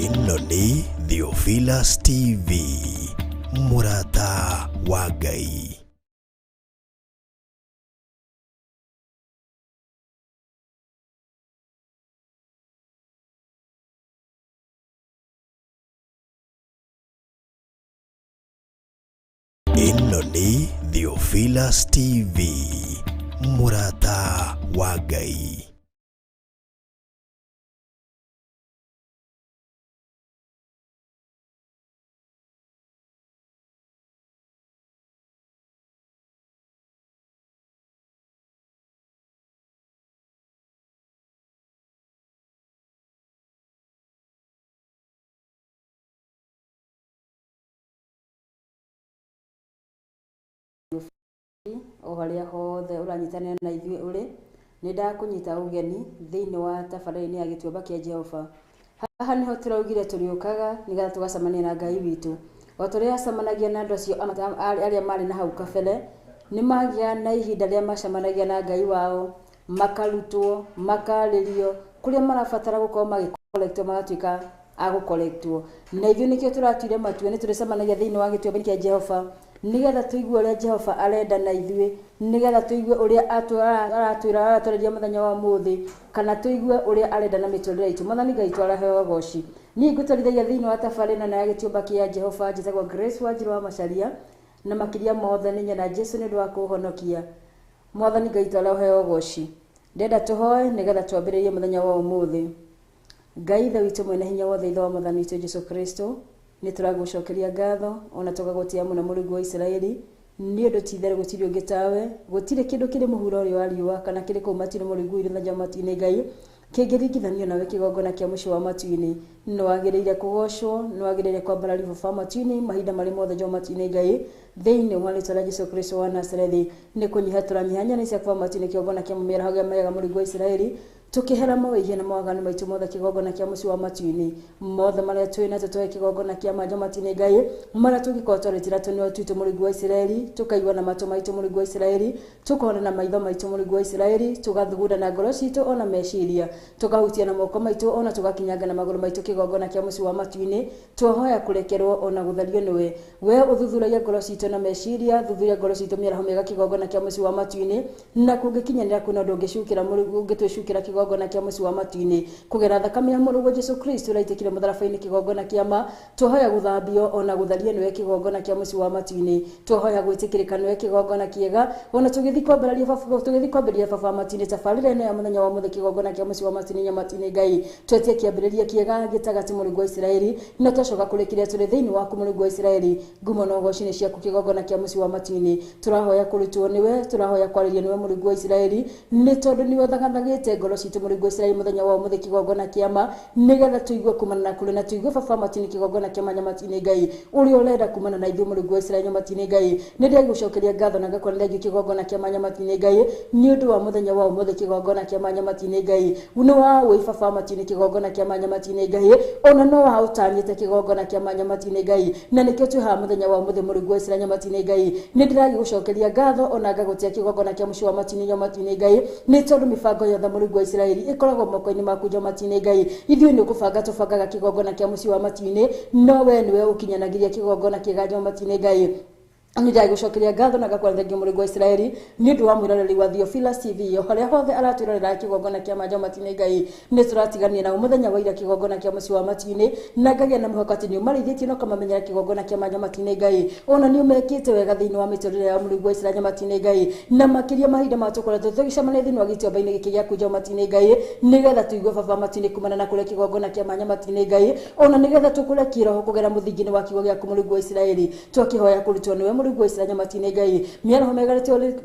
Ĩno nĩ Theophilus TV, mũrata wa Ngai. Ĩno nĩ Theophilus TV, mũrata wa Ngai. O harĩa hothe ũranyitanĩra na ithuĩ ũrĩ, nĩ ndakũnyita ũgeni thĩinĩ wa tabarĩra-inĩ ya Gĩtuamba kĩa Jehova. Haha nĩho tũraugire tũrĩũkaga nĩgetha tũgacemania na Ngai witũ. O ta ũrĩa acemanagia na andũ acio arĩa marĩ na hau kabere, nĩ magĩa na ihinda rĩrĩa macemanagia na Ngai wao, makarutwo, makarĩrio, kũrĩa marabatara gũkorwo magĩ correct magatuĩka a gũ correct wo. Na ithuĩ nĩkĩo tũratuire matua nĩ tũrĩcemanagia thĩinĩ wa Gĩtuamba kĩa Jehova, nĩgetha tũigue ũrĩa Jehova arenda na ithuĩ, nĩgetha tũigue ũrĩa aratwĩra aratwarĩria mũthenya wa ũmũthĩ, kana tũigue ũrĩa arenda na mĩtũrĩre itũ. Mwathani Ngai twarahe ũgoci. Niĩ ngũtwarithagia thĩinĩ wa tabarĩra ĩno ya Gĩtuamba kĩa Jehova, njĩtagwo Grace Wanjiru wa Macharia, na makĩria mothe nĩ nyenda Jesu nĩ ũndũ wa kũhonokia. Mwathani Ngai twarahe ũgoci. Ndĩrenda tũhoe nĩgetha twambĩrĩrie mũthenya wa ũmũthĩ. Ngai Ithe witũ mwene hinya wothe, Ithe wa Mwathani witũ Jesu Kristo, nĩ tũragũcokeria ngatho ona tũgagũtĩa mũno Mũrungu wa Isiraeli, nĩ ũndũ ti itherũ gũtirĩ ũngĩ tawe, gũtirĩ kĩndũ kĩrĩ mũhuro ũrĩa wa riũa kana kĩrĩ kũu matu-inĩ Mũrungu witũ na matu-inĩ Ngai kĩngĩringithanio nawe kĩgongona kĩa mũciĩ wa matu-inĩ. Nĩ wagĩrĩire kũgocwo, nĩ wagĩrĩire kwambarario baba matu-inĩ mahinda marĩ mothe njo matu-inĩ Ngai, thĩinĩ wa rĩtwa rĩa Jesu Kristo wa Nazarethi. Nĩ kũnyiha tũranyiha nyoni cia kuba matu-inĩ kĩgongona kĩa mĩaraho mĩega Mũrungu wa Isiraeli, tukihera mawĩhia na mawaganu maitũ mothe kĩgongona kĩa mũciĩ wa matu-inĩ mothe marĩa twĩ na tũtwae kĩgongona kĩa manja matu-inĩ Ngai, marĩa tũngĩkorwo twarĩtĩra tũnua twitũ Mũrungu wa Isiraeli, tũkaigua na matũ maitũ Mũrungu wa Isiraeli, tukona na maitho maitũ Mũrungu wa Isiraeli, tugathugunda na ngoro citũ ona meciria, tukahutia na moko maitũ ona tugakinyanga na magũrũ maitũ kĩgongona kĩa mũciĩ wa matu-inĩ, twahoya kũrekerwo ona gũtherio nĩwe. We ũthuthuragia ngoro citũ na meciria, thuthuria ngoro citũ mĩaraho mĩega kĩgongona kĩa mũciĩ wa matu-inĩ, na kũngĩkinyanĩra kwĩna ũndũ ũngĩcukĩra Mũrungu, ũngĩtwĩcukĩra kĩgongona kĩa mũciĩ wa matu-inĩ kũgera thakame ya Mũrungu Jesu Kristo ũrĩa aitĩkire mũtharaba-inĩ kĩgongona kĩa ma, twahoya gũthambio ona gũtherio nĩwe kĩgongona kĩa mũciĩ wa matu-inĩ, twahoya gwĩtĩkĩrĩka nĩwe kĩgongona kĩega, ona tũgĩthiĩ kwambĩrĩria baba, tũgĩthiĩ kwambĩrĩria baba matu-inĩ tabarĩra ĩno ya mũthenya wa ũmũthĩ kĩgongona kĩa mũciĩ wa matu-inĩ nya matu-inĩ Ngai, twetie kĩambĩrĩria kĩega gĩtagati Mũrungu wa Isiraeli, na twacoka kũrĩkĩria tũrĩ thĩinĩ waku Mũrungu wa Isiraeli, ngumo na ũgoci nĩ ciaku kĩgongona kĩa mũciĩ wa matu-inĩ. Tũrahoya kũrutwo nĩwe, tũrahoya kwarĩrio nĩwe Mũrungu wa Isiraeli, nĩ tondũ nĩwe ũthagathagĩte ngoro citũ Mũrungu wa Isiraeli mũthenya wa ũmũthĩ kĩgongona kĩa ma, nĩgetha tũigue kumana na kũrĩ na tũigue baba matu-inĩ kĩgongona kĩa ma nya matu-inĩ Ngai, ũrĩa ũrenda kumana na ithuĩ Mũrungu wa Isiraeli nya matu-inĩ Ngai. Nĩ ndĩragũcokeria ngatho na ngakwanĩria ngĩ kĩgongona kĩa ma nya matu-inĩ Ngai, nĩ ũndũ wa mũthenya wa ũmũthĩ kĩgongona kĩa ma nya matu-inĩ Ngai, nĩ wa wĩ baba matu-inĩ kĩgongona kĩa ma nya matu-inĩ Ngai, ona no wa ũtanyĩte kĩgongona kĩa ma nya matu-inĩ Ngai, na nĩkĩo twĩ haha mũthenya wa ũmũthĩ Mũrungu wa Isiraeli nya matu-inĩ Ngai. Nĩ ndĩragĩgũcokeria ngatho ona ngagũtĩa kĩgongona kĩa mũciĩ wa matu-inĩ nya matu-inĩ Ngai, nĩ tondũ mĩbango yothe Mũrungu wa Isiraeli ĩkoragwo moko-inĩ maku nya matu-inĩ Ngai. Ithuĩ nĩ kũbanga tũbangaga kĩgongona kĩa mũciĩ wa matu-inĩ, no we nĩwe ũkinyanagĩria kĩgongona kĩega nya matu-inĩ Ngai. Nĩ ndagũcokeria ngatho na ngakwanĩria ngĩ Mũrungu wa Isiraeli nĩ ũndũ wa mwĩroreri wa Theophilus TV o harĩa hothe aratwĩrorera kĩgongona kĩa manja matu-inĩ Ngai. Nĩ tũratigania nao mũthenya wa ira kĩgongona kĩa mũciĩ wa matu-inĩ, na ngagĩa na mwĩhoko atĩ nĩ ũmarĩithĩtie na ũkamamenyera kĩgongona kĩa manja matu-inĩ Ngai, ona nĩ ũmekĩte wega thĩinĩ wa mĩtũrĩre ya Mũrungu wa Isiraeli matu-inĩ Ngai, na makĩria mahinda ma tũkoretwo tũgĩcemania thĩinĩ wa gĩtuamba-inĩ gĩkĩ gĩaku nja matu-inĩ Ngai, nĩgetha tũigue baba matu-inĩ kumana na kũrĩa kĩgongona kĩa manja matu-inĩ Ngai, ona nĩgetha tũkũre kĩroho kũgera mũthingi-inĩ wa kiugo gĩaku Mũrungu wa Isiraeli. Twakĩhoya kũrutwo nĩwe Mũrungu wa Isiraeli matu-inĩ Ngai, mĩaraho mĩega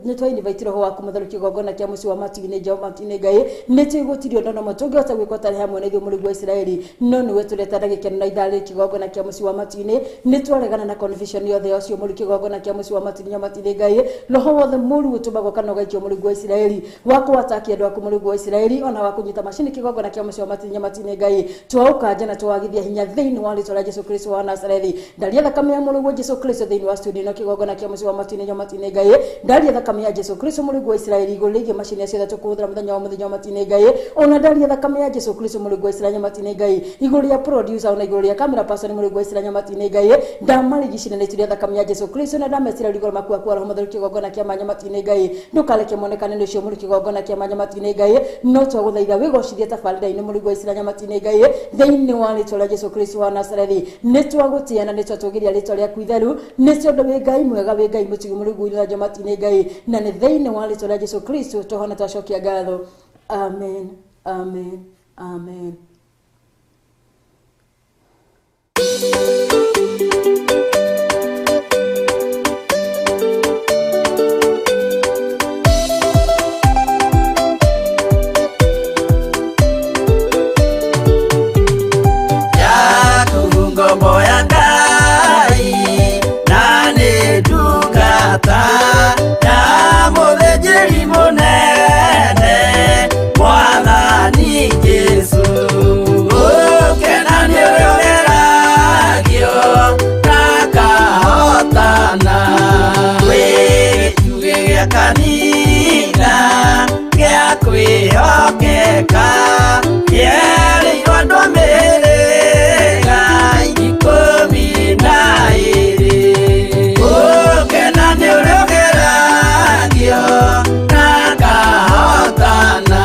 nĩ twa invite roho waku mũtheru kĩgongona kĩa mũciĩ wa matu-inĩ nja matu-inĩ Ngai, nĩ tũĩ gũtirĩ ũndũ na ũmwe tũngĩhota gwĩka ũtarĩ hamwe na ithuĩ Mũrungu wa Isiraeli, no nĩwe tũreta na gĩkeno na ithaa rĩrĩ kĩgongona kĩa mũciĩ wa matu-inĩ. Nĩ twaregana na confusion yothe ya ũcio mũru kĩgongona kĩa mũciĩ wa matu-inĩ nja matu-inĩ Ngai, roho wothe mũru ũtũmagwo kana ũgaikio Mũrungu wa Isiraeli wa kũwatakia andũ aku Mũrungu wa Isiraeli, ona wa kũnyita macini kĩgongona kĩa mũciĩ wa matu-inĩ nja matu-inĩ Ngai, twaũkanja na twawagithia hinya thĩinĩ wa rĩtwa rĩa Jesu Kristo wa Nazarethi. Ndaria thakame ya Mũrungu Jesu Kristo thĩinĩ wa studio ĩno Kĩgongona kĩa mũciĩ wa matu-inĩ nya matu-inĩ Ngai. Ndaria thakame ya Jesu Kristo Mũrungu wa Isiraeli igũrũ rĩgiĩ macini ciothe tũkũhũthĩra mũthenya wa mũthenya wa matu-inĩ Ngai. Ona ndaria thakame ya Jesu Kristo Mũrungu wa Isiraeli matu-inĩ Ngai igũrũ rĩa producer, ona igũrũ rĩa camera person Mũrungu wa Isiraeli matu-inĩ Ngai. Ndamarigicĩria na itu rĩa thakame ya Jesu Kristo, na ndamecira igũrũ makuwa kwa Roho Mũtheru kĩgongona kĩa manya matu-inĩ Ngai. Ndũkareke monekane nĩ ũcio mũrĩ kĩgongona kĩa manya matu-inĩ Ngai. No twagũthaitha wĩgocithie tabarĩra-inĩ Mũrungu wa Isiraeli matu-inĩ Ngai, thĩinĩ wa rĩtwa rĩa Jesu Kristo wa Nazarethi. Nĩ twagũtĩĩa na nĩ twatũgĩria rĩtwa rĩaku itheru, nĩ tondũ wĩ Ngai mwega, wĩ Ngai mũtugi Mũrungu wa matu-inĩ Ngai. Na nĩ thĩinĩ wa rĩtwa rĩa Jesu Kristo tũhona twacokia ngatho. Amen, amen, amen. Yaku ngombo ya Ngai na nĩ ndungata ya mũthĩnjĩri mũnene Mwathani Jesũ. Gũkena nĩ ũrĩa ũgeragio na akahotana, wĩ gĩtugĩ gĩa kanitha gĩa kwĩhokeka, kĩerĩirwo andũ a mĩhĩrĩga 12. Gũkena nĩ ũrĩa ũgeragio na akahotana.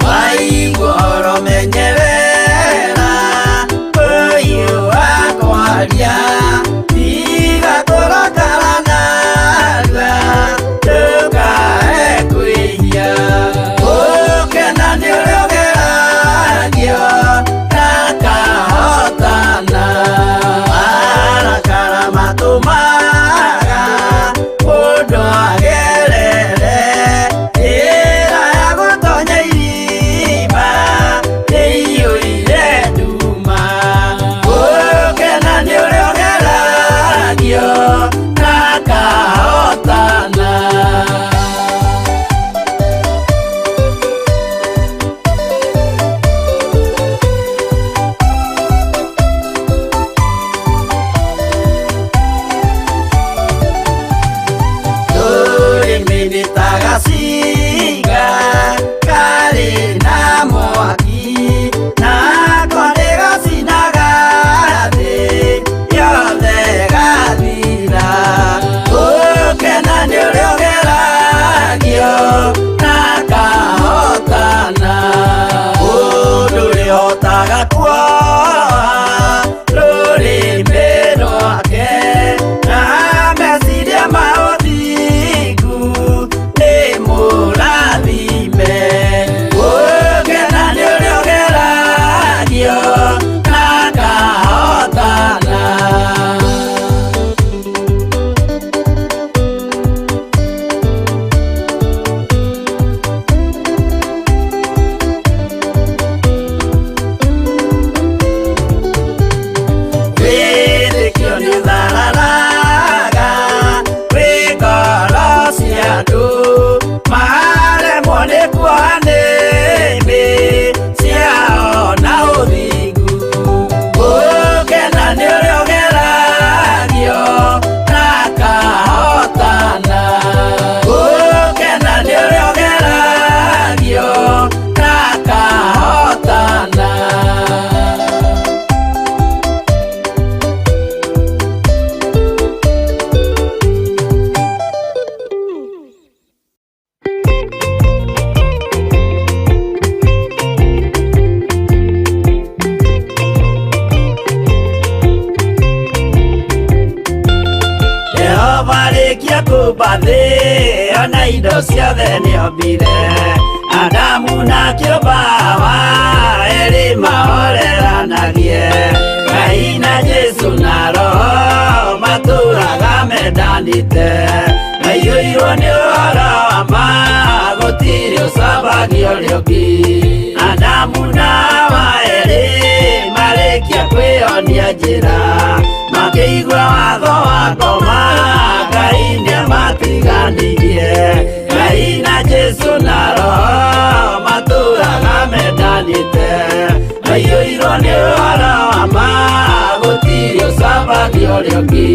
Waigua ũhoro menye wega, ũyũ wa kwaria, tiga kũrakara narua, ndũkae kwĩhia. Gũkena nĩ ũrĩa ũgeragio na akahotana. Marakara matũmaga mũndũ agerere njĩra ya gũtonya irima ĩiyũire nduma. Gũkena nĩ ũrĩa ũgeragio na akahotana. Rũrĩmĩ nĩ ta gacinga karĩ na mwaki, nako nĩ gacinaga thĩ yothe gathira. Gũkena nĩ ũrĩa ũgeragio na akahotana. Mũndũ ũrĩhotaga kuoha rũrĩmĩ rwake na meciria ma ũthingu nĩ mũrathime. Gũkena nĩ ũrĩa ũgeragio na akahotana. Wĩtĩkio nĩ ũthararaga wĩ ngoro cia andũ, maremwo nĩ kuoha nĩmĩ ciao na ũthingu. Gũkena nĩ ũrĩa ũgeragio na akahotana. Gũkena nĩ ũrĩa ũgeragio na akahotana. Jehova rĩkia kũmba thĩ ona indo ciothe nĩombire, Adamu na kĩũmba Hawa erĩ mahoreranagie. Ngai na Jesu na Roho matũraga mendanĩte, maiyũirwo nĩ ũhoro wa ma, gũtirĩ ũcambagio ũrĩa ũngĩ. Adamu na Hawa erĩ marĩkia kwĩyonia njĩra, makĩigua watho wa ngoma, Ngai nĩamate monanirie Ngai na Jesu na Roho matũraga mendanĩte maiyũirwo nĩ ũhoro wa ma gũtirĩ ũcambagia ũrĩa ũngĩ.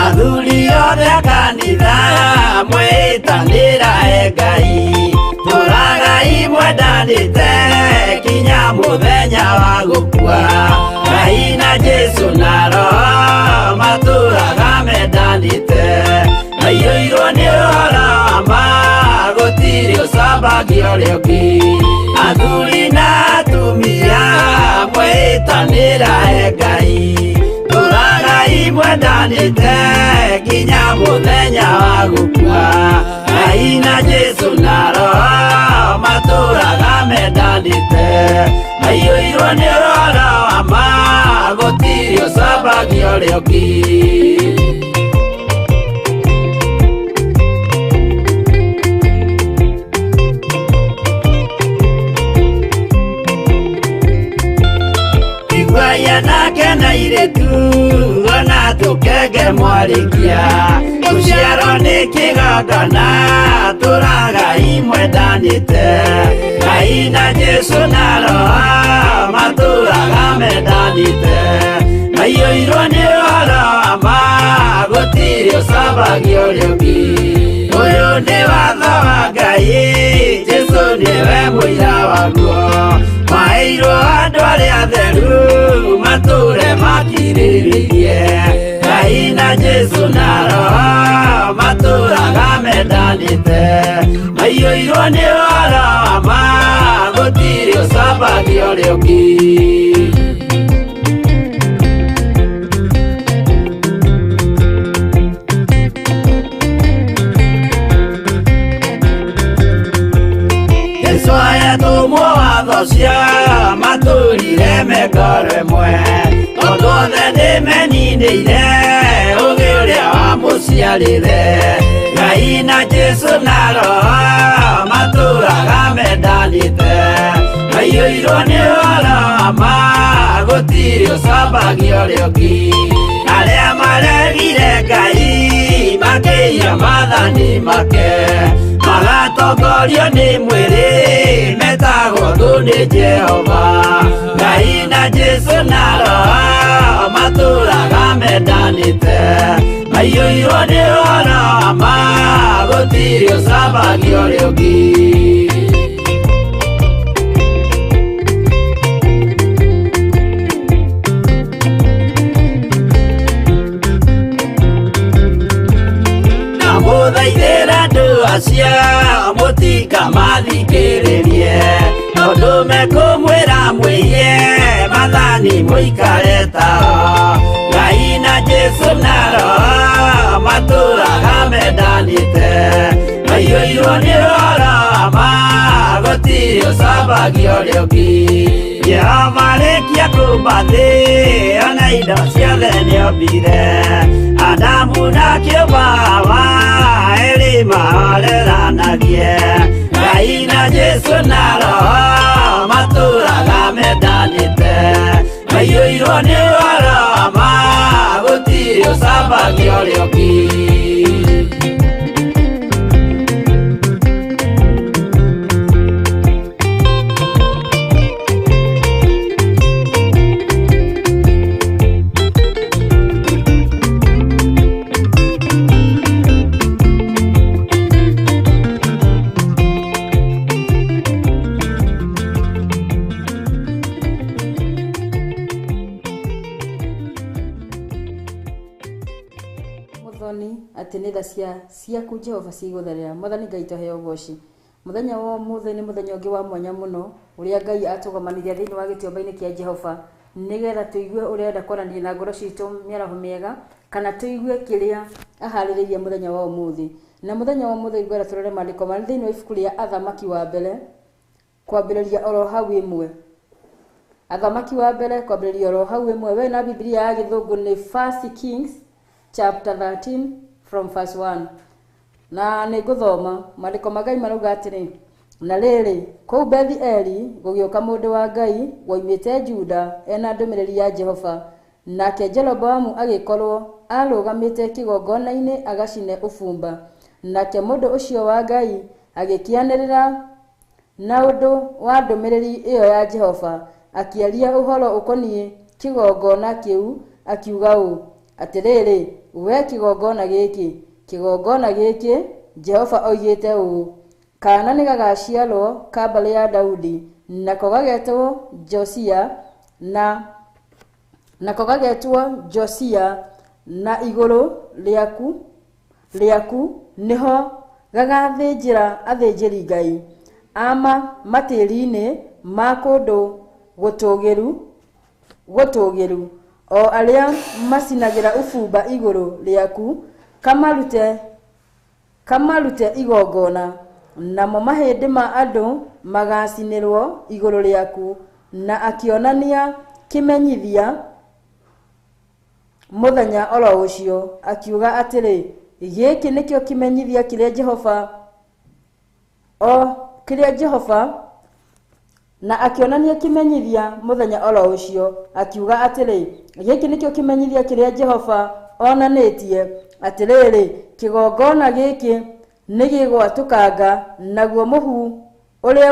Athuri othe a kanitha mwĩtanĩra e Ngai tũragai mwendanĩte kinya mũthenya wa gũkua Ngai na Jesu na Roho matũraga mendanĩte maiyũirwo nĩ ũhoro wa ma gũtirĩ ũcambagia ũrĩa ũngĩ. Athuri na atumia mwĩtanĩra e Ngai tũragai mwendanĩte kinya mũthenya wa gũkua Ngai na Jesu na Roho matũraga mendanĩte maiyũirwo nĩ ũhoro wa ma gũtirĩ ũcambagia ũrĩa ũngĩ. Iguaia nake na irĩtu ona tũkenge mwarĩkia gũciarwo nĩ kĩgongona tũragai mwendanĩte Ngai na Jesu na Roho matũraga mendanĩte maiyũirwo nĩ ũhoro wa ma gũtirĩ ũcambagia ũrĩa ũngĩ. Ũyũ nĩ watho wa Ngai Jesu nĩwe mũira waguo maheirwo andũ arĩa atheru matũre makirĩrĩirie Ngai na Jesu na Roho matũraga mendanĩte maiyũirwo nĩ ũhoro wa ma gũtirĩ ũcambagia ũrĩa ũngĩ. Jesu ayatũmwo watho cia matũrire mengoro ĩmwe tondũ othe nĩmeninĩire ũgĩ ũrĩa wamũciarire Ngai na Jesu na Roho matũraga mendanĩte maiyũirwo nĩ ũhoro wa ma gũtirĩ ũcambagia ũrĩa ũngĩ. Arĩa maregire Ngai makĩiya maathani make magatongorio nĩ mwĩrĩ metagwo thũ nĩ Jehova Ngai na Jesu na Roho matũraga mendanĩte maiyũirwo nĩ ũhoro wa ma gũtirĩ ũcambagia ũrĩa ũngĩ. Ndamũthaithĩra andũ acio mũtikamathikĩrĩrie tondũ mekũmwĩra mwĩiye maathani mũikare tao Ngai na Jesu na Roho matũraga mendanĩte maiyũirwo nĩ ũhoro wa ma gũtirĩ ũcambagia ũrĩa ũngĩ. Jehova arĩkia kũmba thĩ ona indo ciothe nĩombire Adamu na kĩũmba Hawa erĩ mahoreranagie Ngai na Jesu na Roho matũraga mendanĩte maiyũirwo nĩ ũhoro wa ma gũtirĩ ũcambagia ũrĩa ũngĩ. Muthoni atĩ nĩ tha ciaku Jehova cigũtherera Mwathani Ngai tũheo ũgoci mũthenya wa ũmũthĩ nĩ mũthenya ũngĩ wa mwanya mũno ũrĩa Ngai atũgomanithia thĩinĩ wa gĩtuamba-inĩ kĩa Jehova nĩgetha tũigue ũrĩa arenda kwaranĩria na ngoro citũ mĩaraho mĩega kana tũigue kĩrĩa aharĩrĩirie mũthenya wa ũmũthĩ. Na mũthenya wa ũmũthĩ ngwenda tũrore maandĩko marĩ thĩinĩ wa ibuku rĩa Athamaki wa mbere kwambĩrĩria oro hau ĩmwe. Athamaki wa mbere kwambĩrĩria oro hau ĩmwe. We na Biblia ya gĩthũngũ nĩ First Kings chapter 13 from verse 1. Na nĩ ngũthoma maandĩko ma Ngai marauga atĩrĩ, Na rĩrĩ, kũu Bethi-Eli gũgĩũka mũndũ wa Ngai woimĩte Juda ena ndũmĩrĩri ya Jehova, nake Jeroboamu agĩkorwo arũgamĩte kĩgongona-inĩ agacine ũbumba. Nake mũndũ ũcio wa Ngai agĩkĩanĩrĩra na ũndũ wa ndũmĩrĩri ĩyo ya Jehova, akĩaria ũhoro ũkoniĩ kĩgongona kĩu, akiuga ũũ: Atĩrĩrĩ, wee kĩgongona gĩkĩ, kĩgongona gĩkĩ, Jehova oigĩte ũũ: Kaana nĩgagaciarwo ka mbarĩ ya Daudi, nako gagetwo Josia, na nako gagetwo Josia, na igũrũ rĩaku nĩho gagathĩnjĩra athĩnjĩri Ngai ama matĩri-inĩ ma kũndũ gũtũũgĩru, o arĩa macinagĩra ũbumba igũrũ rĩaku, kamarute igongona, namo mahĩndĩ ma andũ magacinĩrwo igũrũ rĩaku. Na akĩonania kĩmenyithia mũthenya oro ũcio, akiuga atĩrĩ, gĩkĩ nĩkĩo kĩmenyithia kĩrĩa Jehova na akĩonania kĩmenyithia mũthenya oro ũcio, akiuga atĩrĩ, gĩkĩ nĩkĩo kĩmenyithia kĩrĩa Jehova onanĩtie, atĩrĩrĩ, kĩgongona gĩkĩ nĩgĩgwatũkanga, naguo mũhu ũrĩa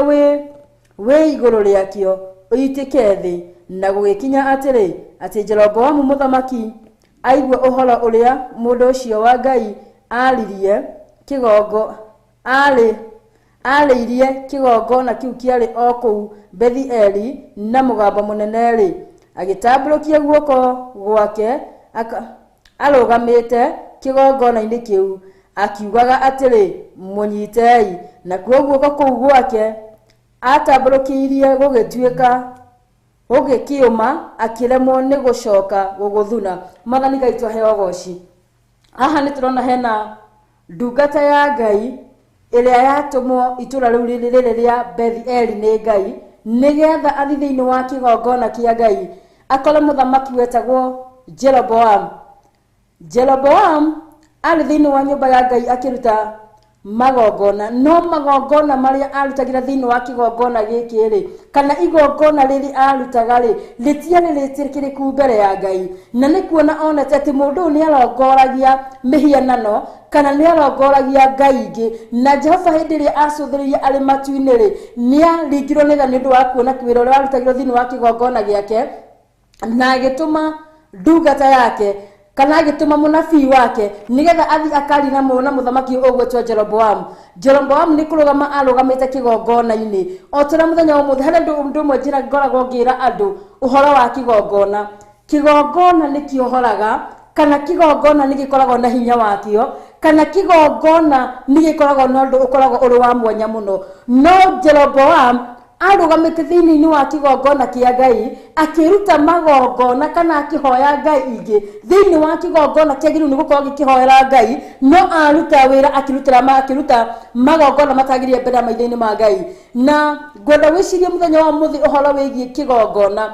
wĩ igũrũ rĩakĩo ũitĩke thĩ. Na gũgĩkinya atĩrĩ, atĩ Jeroboamu mũthamaki aigua ũhoro ũrĩa mũndũ ũcio wa Ngai arĩirie kĩgongona kĩu kĩarĩ o kũu Bethi-Eli na mũgambo mũnene-rĩ, agĩtambũrũkia guoko gwake arũgamĩte kĩgongona-inĩ kĩu, akiugaga atĩrĩ, mũnyitei. Nakuo guoko kũu gwake atambũrũkĩirie gũgĩtuĩka gũgĩkĩũma, akĩremwo nĩ gũcoka gũgũthuna. Mwathani Ngai twaheo ũgoci. Haha nĩ tũrona hena ndungata ya Ngai ĩrĩa yatũmwo itũra rĩu rĩrĩ rĩa Bethi-Eli nĩ Ngai, nĩgetha athiĩ thĩinĩ wa kĩgongona kĩa Ngai akore mũthamaki wetagwo Jeroboam. Jeroboam arĩ thĩinĩ wa nyũmba ya Ngai akĩruta magongona, no magongona marĩa arutagĩra thĩinĩ wa kĩgongona gĩkĩ rĩ, kana igongona rĩrĩ arutaga rĩ, rĩtiarĩ rĩtĩkĩrĩku mbere ya Ngai. Na nĩ kuona onete atĩ mũndũ ũyũ nĩ arongoragia mĩhianano, kana nĩ arongoragia ngai ingĩ. Na Jehova hĩndĩ ĩrĩa acũthĩrĩirie arĩ matu-inĩ rĩ, nĩ aringirwo nĩ tha nĩ ũndũ wa kuona wĩra ũrĩa warutagĩrwo thĩinĩ wa kĩgongona gĩake, na agĩtũma ndungata yake, kana agĩtũma mũnabii wake, nĩgetha athiĩ akarie na mũthamaki ũgwĩtwo Jeroboamu. Jeroboamu nĩ kũrũgama arũgamĩte kĩgongona-inĩ. O ta ũrĩa mũthenya wa ũmũthĩ harĩ ũndũ ũmwe njĩra ngoragwo ngĩra andũ ũhoro wa kĩgongona. Kĩgongona nĩ kĩohoraga, kana kĩgongona nĩ gĩkoragwo na hinya wakĩo, kana kĩgongona nĩ gĩkoragwo na ũndũ ũkoragwo ũrĩ wa mwanya mũno. No Jeroboamu arũgamĩte thĩinĩ wa kĩgongona kĩa Ngai, akĩruta magongona kana akĩhoya ngai ingĩ thĩinĩ wa kĩgongona kĩagĩrĩirwo nĩ gũkorwo gĩkĩhoera Ngai, no aruta wĩra akĩruta magongona matagĩrĩire mbere ya maitho-inĩ ma Ngai. Na ngwenda wĩcirie mũthenya wa ũmũthĩ ũhoro wĩgiĩ kĩgongona.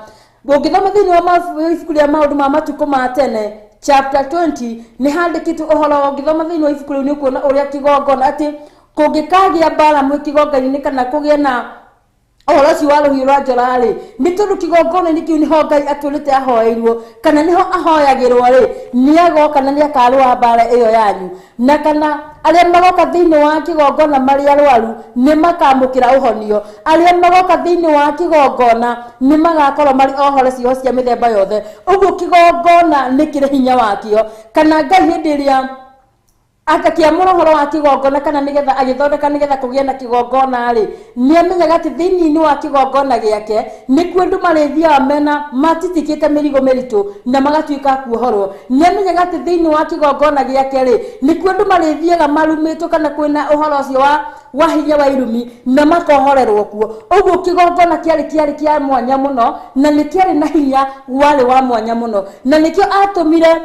Ũngĩthoma thĩinĩ wa ibuku rĩa maũndũ ma matukũ ma tene chapter 20 nĩ handĩkĩtwo ũhoro. Ũngĩthoma thĩinĩ wa ibuku rĩu nĩ ũkuona ũrĩa kĩgongona, atĩ kũngĩkagĩa mbara mwĩ kĩgongona-inĩ kana kũgĩe na ũhoro ũcio wa rũhiũ rwa njora rĩ, nĩ tondũ kĩgongona-inĩ kĩu nĩho Ngai atũrĩte ahoeirwo, kana nĩho ahoyagĩrwo rĩ, nĩagoka na nĩakarũa mbara ĩyo yanyu. Na kana arĩa magoka thĩinĩ wa kĩgongona marĩ arwaru nĩ makamũkĩra ũhonio, arĩa magoka thĩinĩ wa kĩgongona nĩ magakorwo marĩ ohore ciĩho cia mĩthemba yothe. Ũguo kĩgongona nĩ kĩrĩ hinya wakĩo, kana Ngai hĩndĩ ĩrĩa akakĩamũra ũhoro wa kĩgongona, kana nĩgetha agĩthondeka nĩgetha kũgĩe na kĩgongona rĩ, nĩamenyaga atĩ thĩinĩ wa kĩgongona gĩake nĩkuo andũ marĩthiaga mena matitikĩte mĩrigo mĩritũ na magatuĩka kuohorwo. Nĩamenyaga atĩ thĩinĩ wa kĩgongona gĩake rĩ, nĩkuo andũ marĩthiaga marumĩtwo, kana kwĩna ũhoro ũcio wa hinya wa irumi na makohorerwo kuo. Ũguo kĩgongona kĩarĩ kĩa mwanya mũno, na nĩ kĩarĩ na hinya warĩ wa mwanya mũno, na nĩkĩo atũmire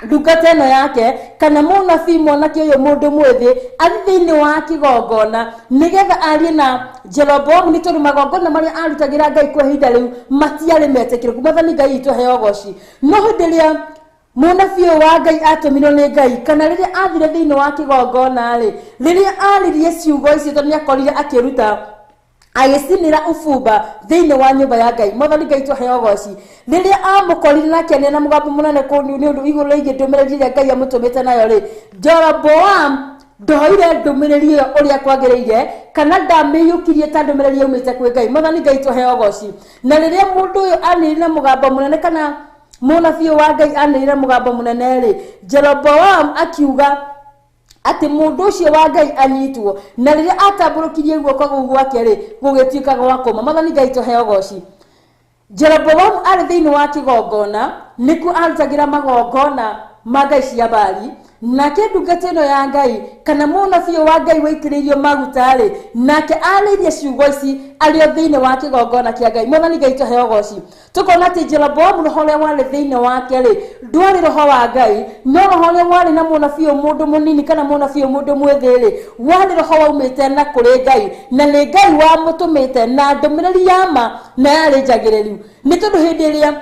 ndungata ĩno yake, kana mũnabii mwanake ũyũ mũndũ mwĩthĩ athiĩ thĩinĩ wa kĩgongona nĩgetha arie na Jeroboamu, nĩ tondũ magongona marĩa arutagĩra Ngai kwa ihinda rĩu matiarĩ metĩkĩrĩku. Mwathani Ngai witũ aheo ũgoci. No hĩndĩ ĩrĩa Mũnabii ũyũ wa Ngai atũmirwo nĩ Ngai, kana rĩrĩa athire thĩinĩ wa kĩgongona rĩ, rĩrĩa aririe ciugo icio tondũ nĩakorire akĩruta agĩcinĩra ubumba thĩinĩ wa nyũmba ya Ngai. Mwathani Ngai tũheo ũgoci. Rĩrĩa amũkorire na akĩaria na mũgambo mũnene kũu nĩ ũndũ igũrũ rĩgiĩ ndũmĩrĩri ĩrĩa Ngai amũtũmĩte nayo rĩ, Jeroboam ndoire ndũmĩrĩri ĩyo ũrĩa kwagĩrĩire, kana ndamĩiyũkirie ta ndũmĩrĩri yaumĩte kwĩ Ngai. Mwathani Ngai tũheo ũgoci. Na rĩrĩa mũndũ ũyũ anĩrĩire na mũgambo mũnene, kana mũnabii ũyũ wa Ngai anĩrĩire mũgambo mũnene rĩ, Jeroboam akiuga atĩ mũndũ ũcio wa Ngai anyitwo, na rĩrĩa atambũrũkirie guoko kũu gwake rĩ, gũgĩtuĩka gwa kũma. Mwathani Ngai tũheo ũgoci. Jeroboam arĩ thĩinĩ wa kĩgongona, nĩkuo arutagĩra magongona ma ngai cia Baali, nake ndungata ĩno ya Ngai kana mũnabii wa Ngai waitĩrĩirio maguta rĩ, nake arĩirie ciugo ici arĩ o thĩinĩ wa kĩgongona kĩa Ngai. Mwathani Ngai tũheo ũgoci. Tũkona atĩ Jeroboamu roho ũrĩa warĩ thĩinĩ wake rĩ, ndwarĩ roho wa Ngai, no roho ũrĩa warĩ na mũnabii ũyũ mũndũ mũnini kana mũnabii ũyũ mũndũ mwĩthĩ rĩ, warĩ roho waumĩte na kũrĩ Ngai, na nĩ Ngai wamũtũmĩte na ndũmĩrĩri ya ma na yarĩ njagĩrĩru. Nĩ tondũ hĩndĩ ĩrĩa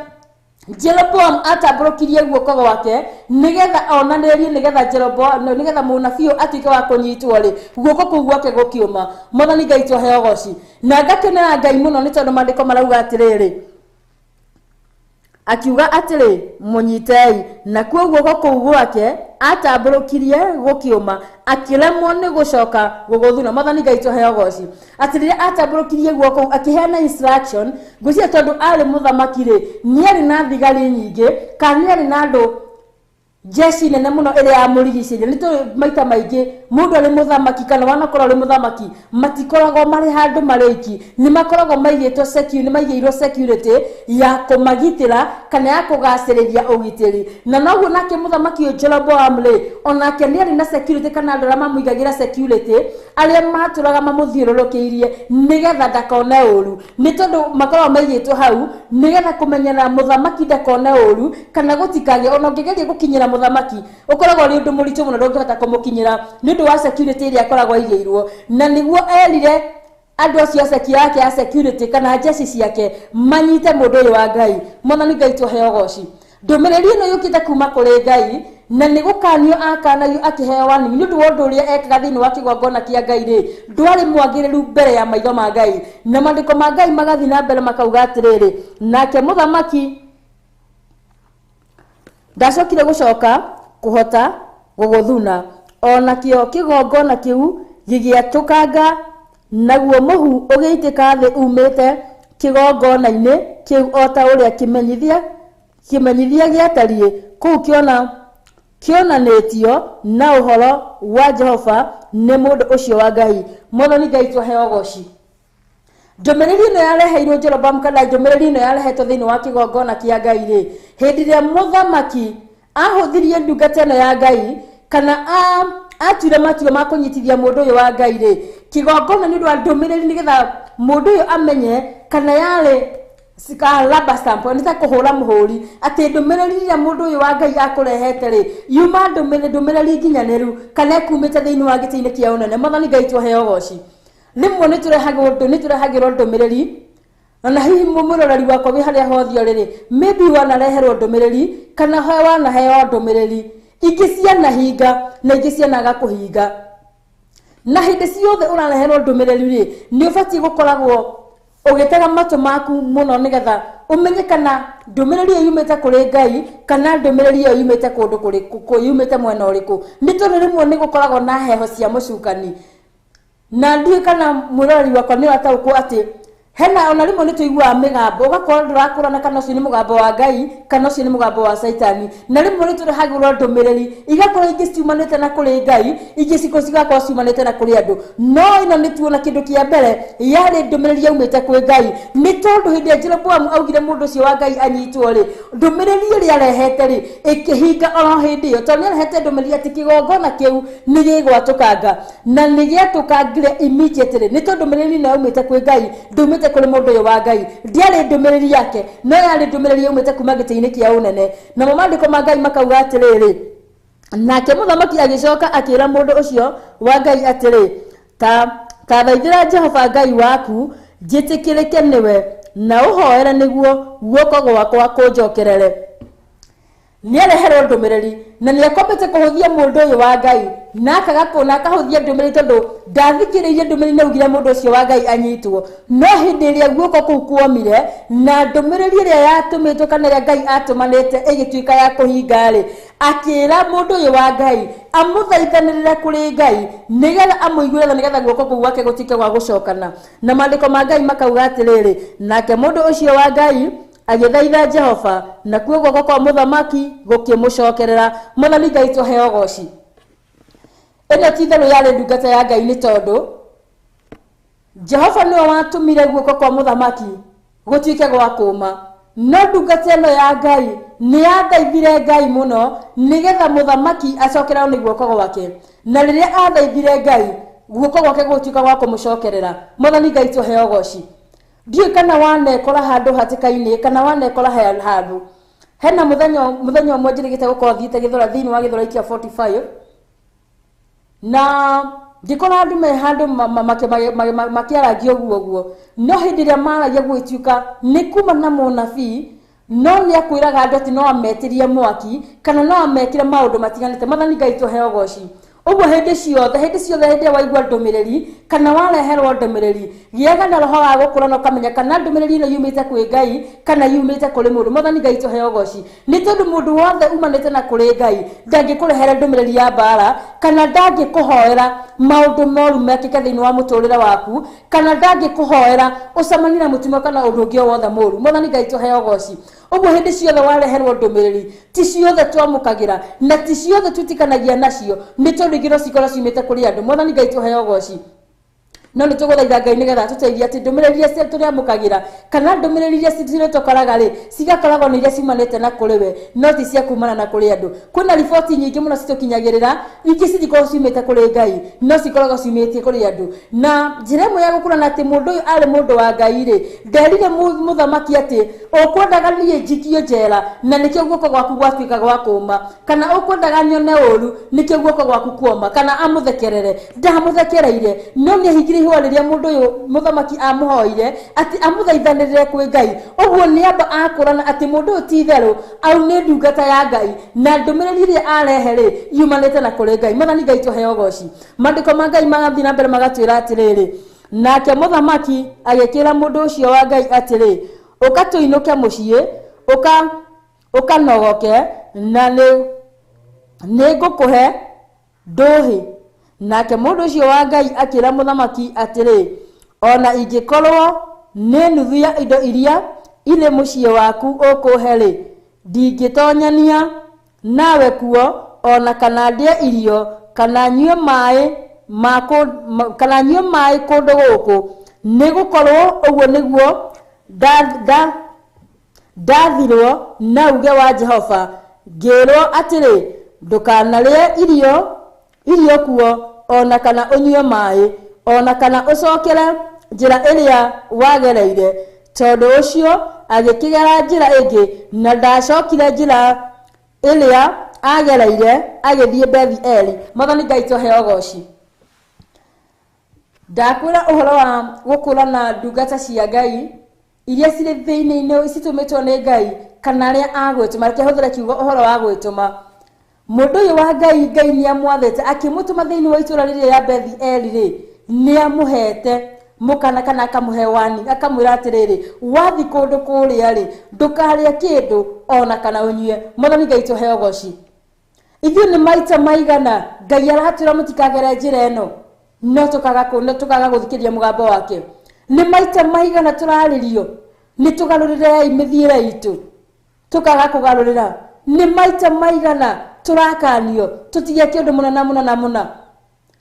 Jeroboam atambũrũkirie guoko gwake nĩgetha onanĩrie, nĩgetha Jeroboam, nĩgetha mũnabii ũyũ atuĩke wa kũnyitwo rĩ, guoko kũu gwake gũkĩũma. Mwathani Ngai tũheo ũgoci. Na ngakenera Ngai mũno nĩ tondũ maandĩko marauga atĩrĩrĩ, akiuga atĩrĩ, mũnyitei. Nakuo guoko kũu gwake atambũrũkirie gũkĩũma, akĩremwo nĩ gũcoka gũgũthuna. Mwathani Ngai tũheo ũgoci. Atĩ rĩrĩa atambũrũkirie guoko kũu akĩheana instruction, ngwĩciria tondũ arĩ mũthamaki rĩ, nĩarĩ na thigari nyingĩ, kana nĩarĩ na andũ jeshi nene mũno ĩrĩa yamũrigicĩirie. Nĩ tũĩ maita maingĩ mũndũ arĩ mũthamaki kana wanakorwo arĩ mũthamaki, matikoragwo marĩ handũ marĩ aiki, nĩ makoragwo maigĩtwo secure, nĩ maigĩirwo security ya kũmagitĩra kana ya kũgacĩrĩria ũgitĩri. Na noguo nake mũthamaki ũyũ Jeroboam rĩ, onake nĩ arĩ na security kana andũ arĩa mamũigagĩra security, arĩa matũraga mamũthiũrũrũkĩirie nĩgetha ndakone ũru. Nĩ tondũ makoragwo maigĩtwo hau nĩgetha kũmenyerera mũthamaki ndakone ũru, kana gũtikagĩe, ona ũngĩgeria gũkinyĩra mũthamaki ũkoragwo ũrĩ ũndũ mũritũ mũno, ndũngĩhota kũmũkinyĩra nĩ ũndũ wa security ĩrĩa akoragwo aigĩirwo. Na nĩguo erire andũ acio a seki yake ya security kana jeshi ciake manyite mũndũ ũyũ wa Ngai. Mwathani Ngai tũheo ũgoci. Ndũmĩrĩri ĩno yũkĩte kuma kũrĩ Ngai, na nĩ gũkanio akanagio akĩheo warning nĩ ũndũ wa ũndũ ũrĩa ekaga thĩinĩ wa kĩgongona kĩa Ngai rĩ, ndwarĩ mwagĩrĩru mbere ya maitho ma Ngai. Na maandĩko ma Ngai magathiĩ na mbere makauga atĩrĩrĩ, nake mũthamaki ndacokire gũcoka kũhota gũgũthuna, onakĩo kĩgongona kĩu gĩgĩatũkanga, naguo mũhu ũgĩitĩka thĩ umĩte kĩgongona-inĩ kĩu o ta ũrĩa kĩmenyithia gĩatariĩ kũu kĩonanĩtio na ũhoro wa Jehova nĩ mũndũ ũcio wa Ngai. Mwathani Ngai tũheo ũgoci. Ndũmĩrĩri ĩno yareheirwo Jeroboam kana ndũmĩrĩri ĩno yarehetwo thĩinĩ wa kĩgongona kĩa Ngai rĩ, hĩndĩ ĩrĩa mũthamaki ahũthirie ndungata ĩno ya Ngai kana atuire matua ma kũnyitithia mũndũ ũyũ wa Ngai rĩ, kĩgongona nĩ ũndũ wa ndũmĩrĩri nĩgetha mũndũ ũyũ amenye kana yarĩ rubber stamp, nĩ ta kũhũra mũhũri atĩ ndũmĩrĩri ĩrĩa mũndũ ũyũ wa Ngai akũrehete rĩ, yuma ndũmĩrĩri nginyanĩru kana ĩkumĩte thĩinĩ wa gĩtĩ-inĩ kĩa ũnene. Mwathani Ngai tũheo ũgoci. Rĩmwe nĩ tũrehagĩrwo ndũmĩrĩri, na hihi mũroreri wakwa wĩ harĩa hothe ũrĩ rĩ, maybe wanareherwo ndũmĩrĩri kana wanaheo ndũmĩrĩri ingĩ cianahinga na ingĩ cianaga kũhinga. Na hĩndĩ ciothe ũrareherwo ndũmĩrĩri rĩ, nĩ ũbatiĩ gũkoragwo ũgĩtega matũ maku mũno nĩgetha ũmenye kana ndũmĩrĩri ĩyo yumĩte kũrĩ Ngai kana ndũmĩrĩri ĩyo yumĩte kũndũ kũrĩkũ, yumĩte mwena ũrĩkũ. Nĩ tondũ rĩmwe nĩ gũkoragwo na heho cia mũcukani. Na ndiũĩ kana mwĩroreri wakwa nĩ ũrataũkwo atĩ hena ona rĩmwe nĩ tũiguaga mĩgambo, ũgakorwo ndũrakũrana kana ũcio nĩ mũgambo wa Ngai kana ũcio nĩ mũgambo wa Caitani. Na rĩmwe nĩ tũrehagĩrwo ndũmĩrĩri igakorwo ingĩ ciumanĩte na kũrĩ Ngai, ingĩ cigakorwo ciumanĩte na kũrĩ andũ. No ĩno nĩ tuona kĩndũ kĩa mbere yarĩ ndũmĩrĩri yaumĩte kwĩ Ngai, nĩ tondũ hĩndĩ ĩrĩa Jeroboamu augire mũndũ ũcio wa Ngai anyitwo rĩ, ndũmĩrĩri ĩrĩa arehete rĩ ĩkĩhinga oro hĩndĩ ĩyo, tondũ nĩ arehete ndũmĩrĩri atĩ kĩgongona kĩu nĩ gĩgwatũkanga, na nĩ gĩatũkangire immediately, nĩ tondũ ndũmĩrĩri ĩno yaumĩte kwĩ Ngai, ndumĩte kũrĩ mũndũ ũyũ wa Ngai. Ndiarĩ ndũmĩrĩri yake, no yarĩ ndũmĩrĩri yaumĩte kuma gĩtĩ-inĩ kĩa ũnene. Namo maandĩko ma Ngai makauga atĩrĩrĩ, nake mũthamaki agĩcoka akĩra mũndũ ũcio wa Ngai atĩrĩ, ta thaithĩra Jehova Ngai waku njĩtĩkĩrĩke nĩwe, na ũhoere nĩguo guoko gwakwa kũnjokerere. Nĩareherwo ndũmĩrĩri na nĩakombete kũhũthia mũndũ ũyũ wa Ngai na akaga na akahũthia ndũmĩrĩri tondũ ndathikĩrĩirie ndũmĩrĩri na augire mũndũ ũcio wa Ngai anyitwo. No hĩndĩ ĩrĩa guoko kũu kuomire na ndũmĩrĩri ĩrĩa yatũmĩtwo kana ĩrĩa Ngai atũmanĩte ĩgĩtuĩka ya kũhinga-rĩ, akĩra mũndũ ũyũ wa Ngai amũthaithanĩrĩre kũrĩ Ngai nĩgetha amũiguĩre tha, nĩgetha guoko kũu gwake gũtuĩke gwa gũcokana. Na maandĩko ma Ngai makauga atĩrĩrĩ, nake mũndũ ũcio wa Ngai agĩthaitha Jehova, nakuo guoko kwa mũthamaki gũkĩmũcokerera. Mwathani Ngai tũheo goci. Ĩno ti itherũ yarĩ ndungata ya Ngai nĩ tondũ Jehova nĩwe watũmire guoko kwa mũthamaki gũtuĩke gwa kũma. No ndungata ĩno ya Ngai nĩ yathaithire Ngai mũno nĩgetha mũthamaki acokererwo nĩ guoko gwake. Na rĩrĩa athaithire Ngai, guoko gwake gũgĩtuĩka gwa kũmũcokerera. Mwathani Ngai tũheo goci. Ndiũĩ kana wanekora handũ hatĩka-inĩ kana wanekora handũ. Hena mũthenya ũmwe njĩrĩgĩte gũkorwo thiĩte Gĩthũra, thĩinĩ wa Gĩthũrai kĩa 45, na ngĩkora andũ me handũ makĩaragia ũguo ũguo. No hĩndĩ ĩrĩa maragia gũgĩtuĩka nĩ kuma na mũnabii, no nĩ akwĩraga andũ atĩ no ametĩrie mwaki kana no amekĩre maũndũ matiganĩte. Mwathani Ngai tũheo goci. Ũguo hĩndĩ ciothe, hĩndĩ ciothe, hĩndĩ ĩrĩa waigua ndũmĩrĩri kana wareherwo ndũmĩrĩri, gĩaga na roho wa gũkũra na ũkamenya kana ndũmĩrĩri ĩno yumĩte kwĩ Ngai kana yumĩte kũrĩ mũndũ. Mwathani Ngai tũheo goci. Nĩ tondũ mũndũ wothe umanĩte na kũrĩ Ngai ndangĩkũrehere ndũmĩrĩri ya mbara kana ndangĩkũhoera maũndũ moru mekĩke thĩinĩ wa mũtũrĩre waku kana ndangĩkũhoera ũcemanie na mũtino kana ũndũ ũngĩ o wothe mũru. Mwathani Ngai tũheo goci. Ũguo hĩndĩ ciothe wareherwo ndũmĩrĩri, ti ciothe twamũkagĩra na ti ciothe twĩtĩkanagia nacio, nĩ tondũ ingĩ no cikorwo ciumĩte kũrĩ andũ. Mwathani Ngai tũheo goci. No nĩ tũgũthaitha Ngai nĩgetha atũteithie atĩ ndũmĩrĩri iria tũrĩamũkagĩra kana ndũmĩrĩri iria cirĩtũkoraga rĩ, cigakoragwo nĩ iria ciumanĩte na kũrĩ we, no ti cia kumana na kũrĩ andũ. Kwĩna riboti nyingĩ mũno citũkinyagĩrĩra, ingĩ citikoragwo ciumĩte kũrĩ Ngai, no cikoragwo ciumĩte kũrĩ andũ. Na njĩra ĩmwe ya gũkũrana atĩ mũndũ ũyũ arĩ mũndũ wa Ngai rĩ, nderire mũthamaki atĩ ũkwendaga niĩ njikio njera na nĩkĩo guoko gwaku gwatuĩka gwa kũma, kana ũkwendaga nyone ũru nĩkĩo guoko gwaku kuoma, kana amũthekerere. Ndamũthekereire, no nĩ ahingire ihũa rĩrĩa mũndũ ũyũ mũthamaki amũhoire atĩ amũthaithanĩrĩre kwĩ Ngai. Ũguo nĩ amba akũrana atĩ mũndũ ũyũ ti itherũ au nĩ ndungata ya Ngai na ndũmĩrĩri ĩrĩa arehe rĩ yumanĩte na kũrĩ Ngai. Mwathani Ngai tũheo goci. Maandĩko ma Ngai magathiĩ na mbere magatwĩra atĩrĩrĩ, nake mũthamaki agĩkĩra mũndũ ũcio wa Ngai atĩrĩ, ũka tũinũke mũciĩ, ũkanogoke na nĩ ngũkũhe ndũhĩ. Nake mũndũ ũcio wa Ngai akĩra mũthamaki atĩrĩ, ona ingĩkorwo nĩ nuthu ya indo iria irĩ mũciĩ waku ũkũhe rĩ, ndingĩtonyania nawe kuo, ona kana ndĩe irio kana nyue maĩ kana nyue maĩ kũndũ gũkũ, nĩ gũkorwo ũguo nĩguo ndathirwo na uge wa Jehova, ngĩrwo atĩrĩ, ndũkanarĩe irio kuo, ona kana ũnyue maĩ, ona kana ũcokere njĩra ĩrĩa wagereire. Tondũ ũcio agĩkĩgera njĩra ĩngĩ na ndacokire njĩra ĩrĩa agereire agĩthiĩ Bethi-Eli. Mwathani Ngai tũheo goci. Ndakwĩra ũhoro wa gũkũrana ndungata cia Ngai iria cirĩ thĩinĩ-inĩ citũmĩtwo nĩ Ngai kana arĩa a gwĩtũma. Reke hũthĩre kiugo ũhoro wa gwĩtũma. Mũndũ ũyũ wa Ngai, Ngai nĩ amwathĩte akĩmũtũma thĩinĩ wa itũũra rĩrĩa rĩa Bethi-Eli rĩ, nĩ amũhete mũkana kana akamũhe wani, akamwĩra atĩrĩrĩ, wathi kũndũ kũrĩa rĩ, ndũkarĩe kĩndũ ona kana ũnyue. Mwathani Ngai tũheo goci. Ithuĩ nĩ maita maigana Ngai aratwĩra mũtikagere njĩra ĩno, no tũkaga gũthikĩrĩria mũgambo wake. Nĩ maita maigana tũrarĩrio nĩ tũgarũrĩrei mĩthiĩre itũ, tũkaga kũgarũrĩra. Nĩ maita maigana tũrakanio tũtige kĩũndũ mũna na mũna na mũna,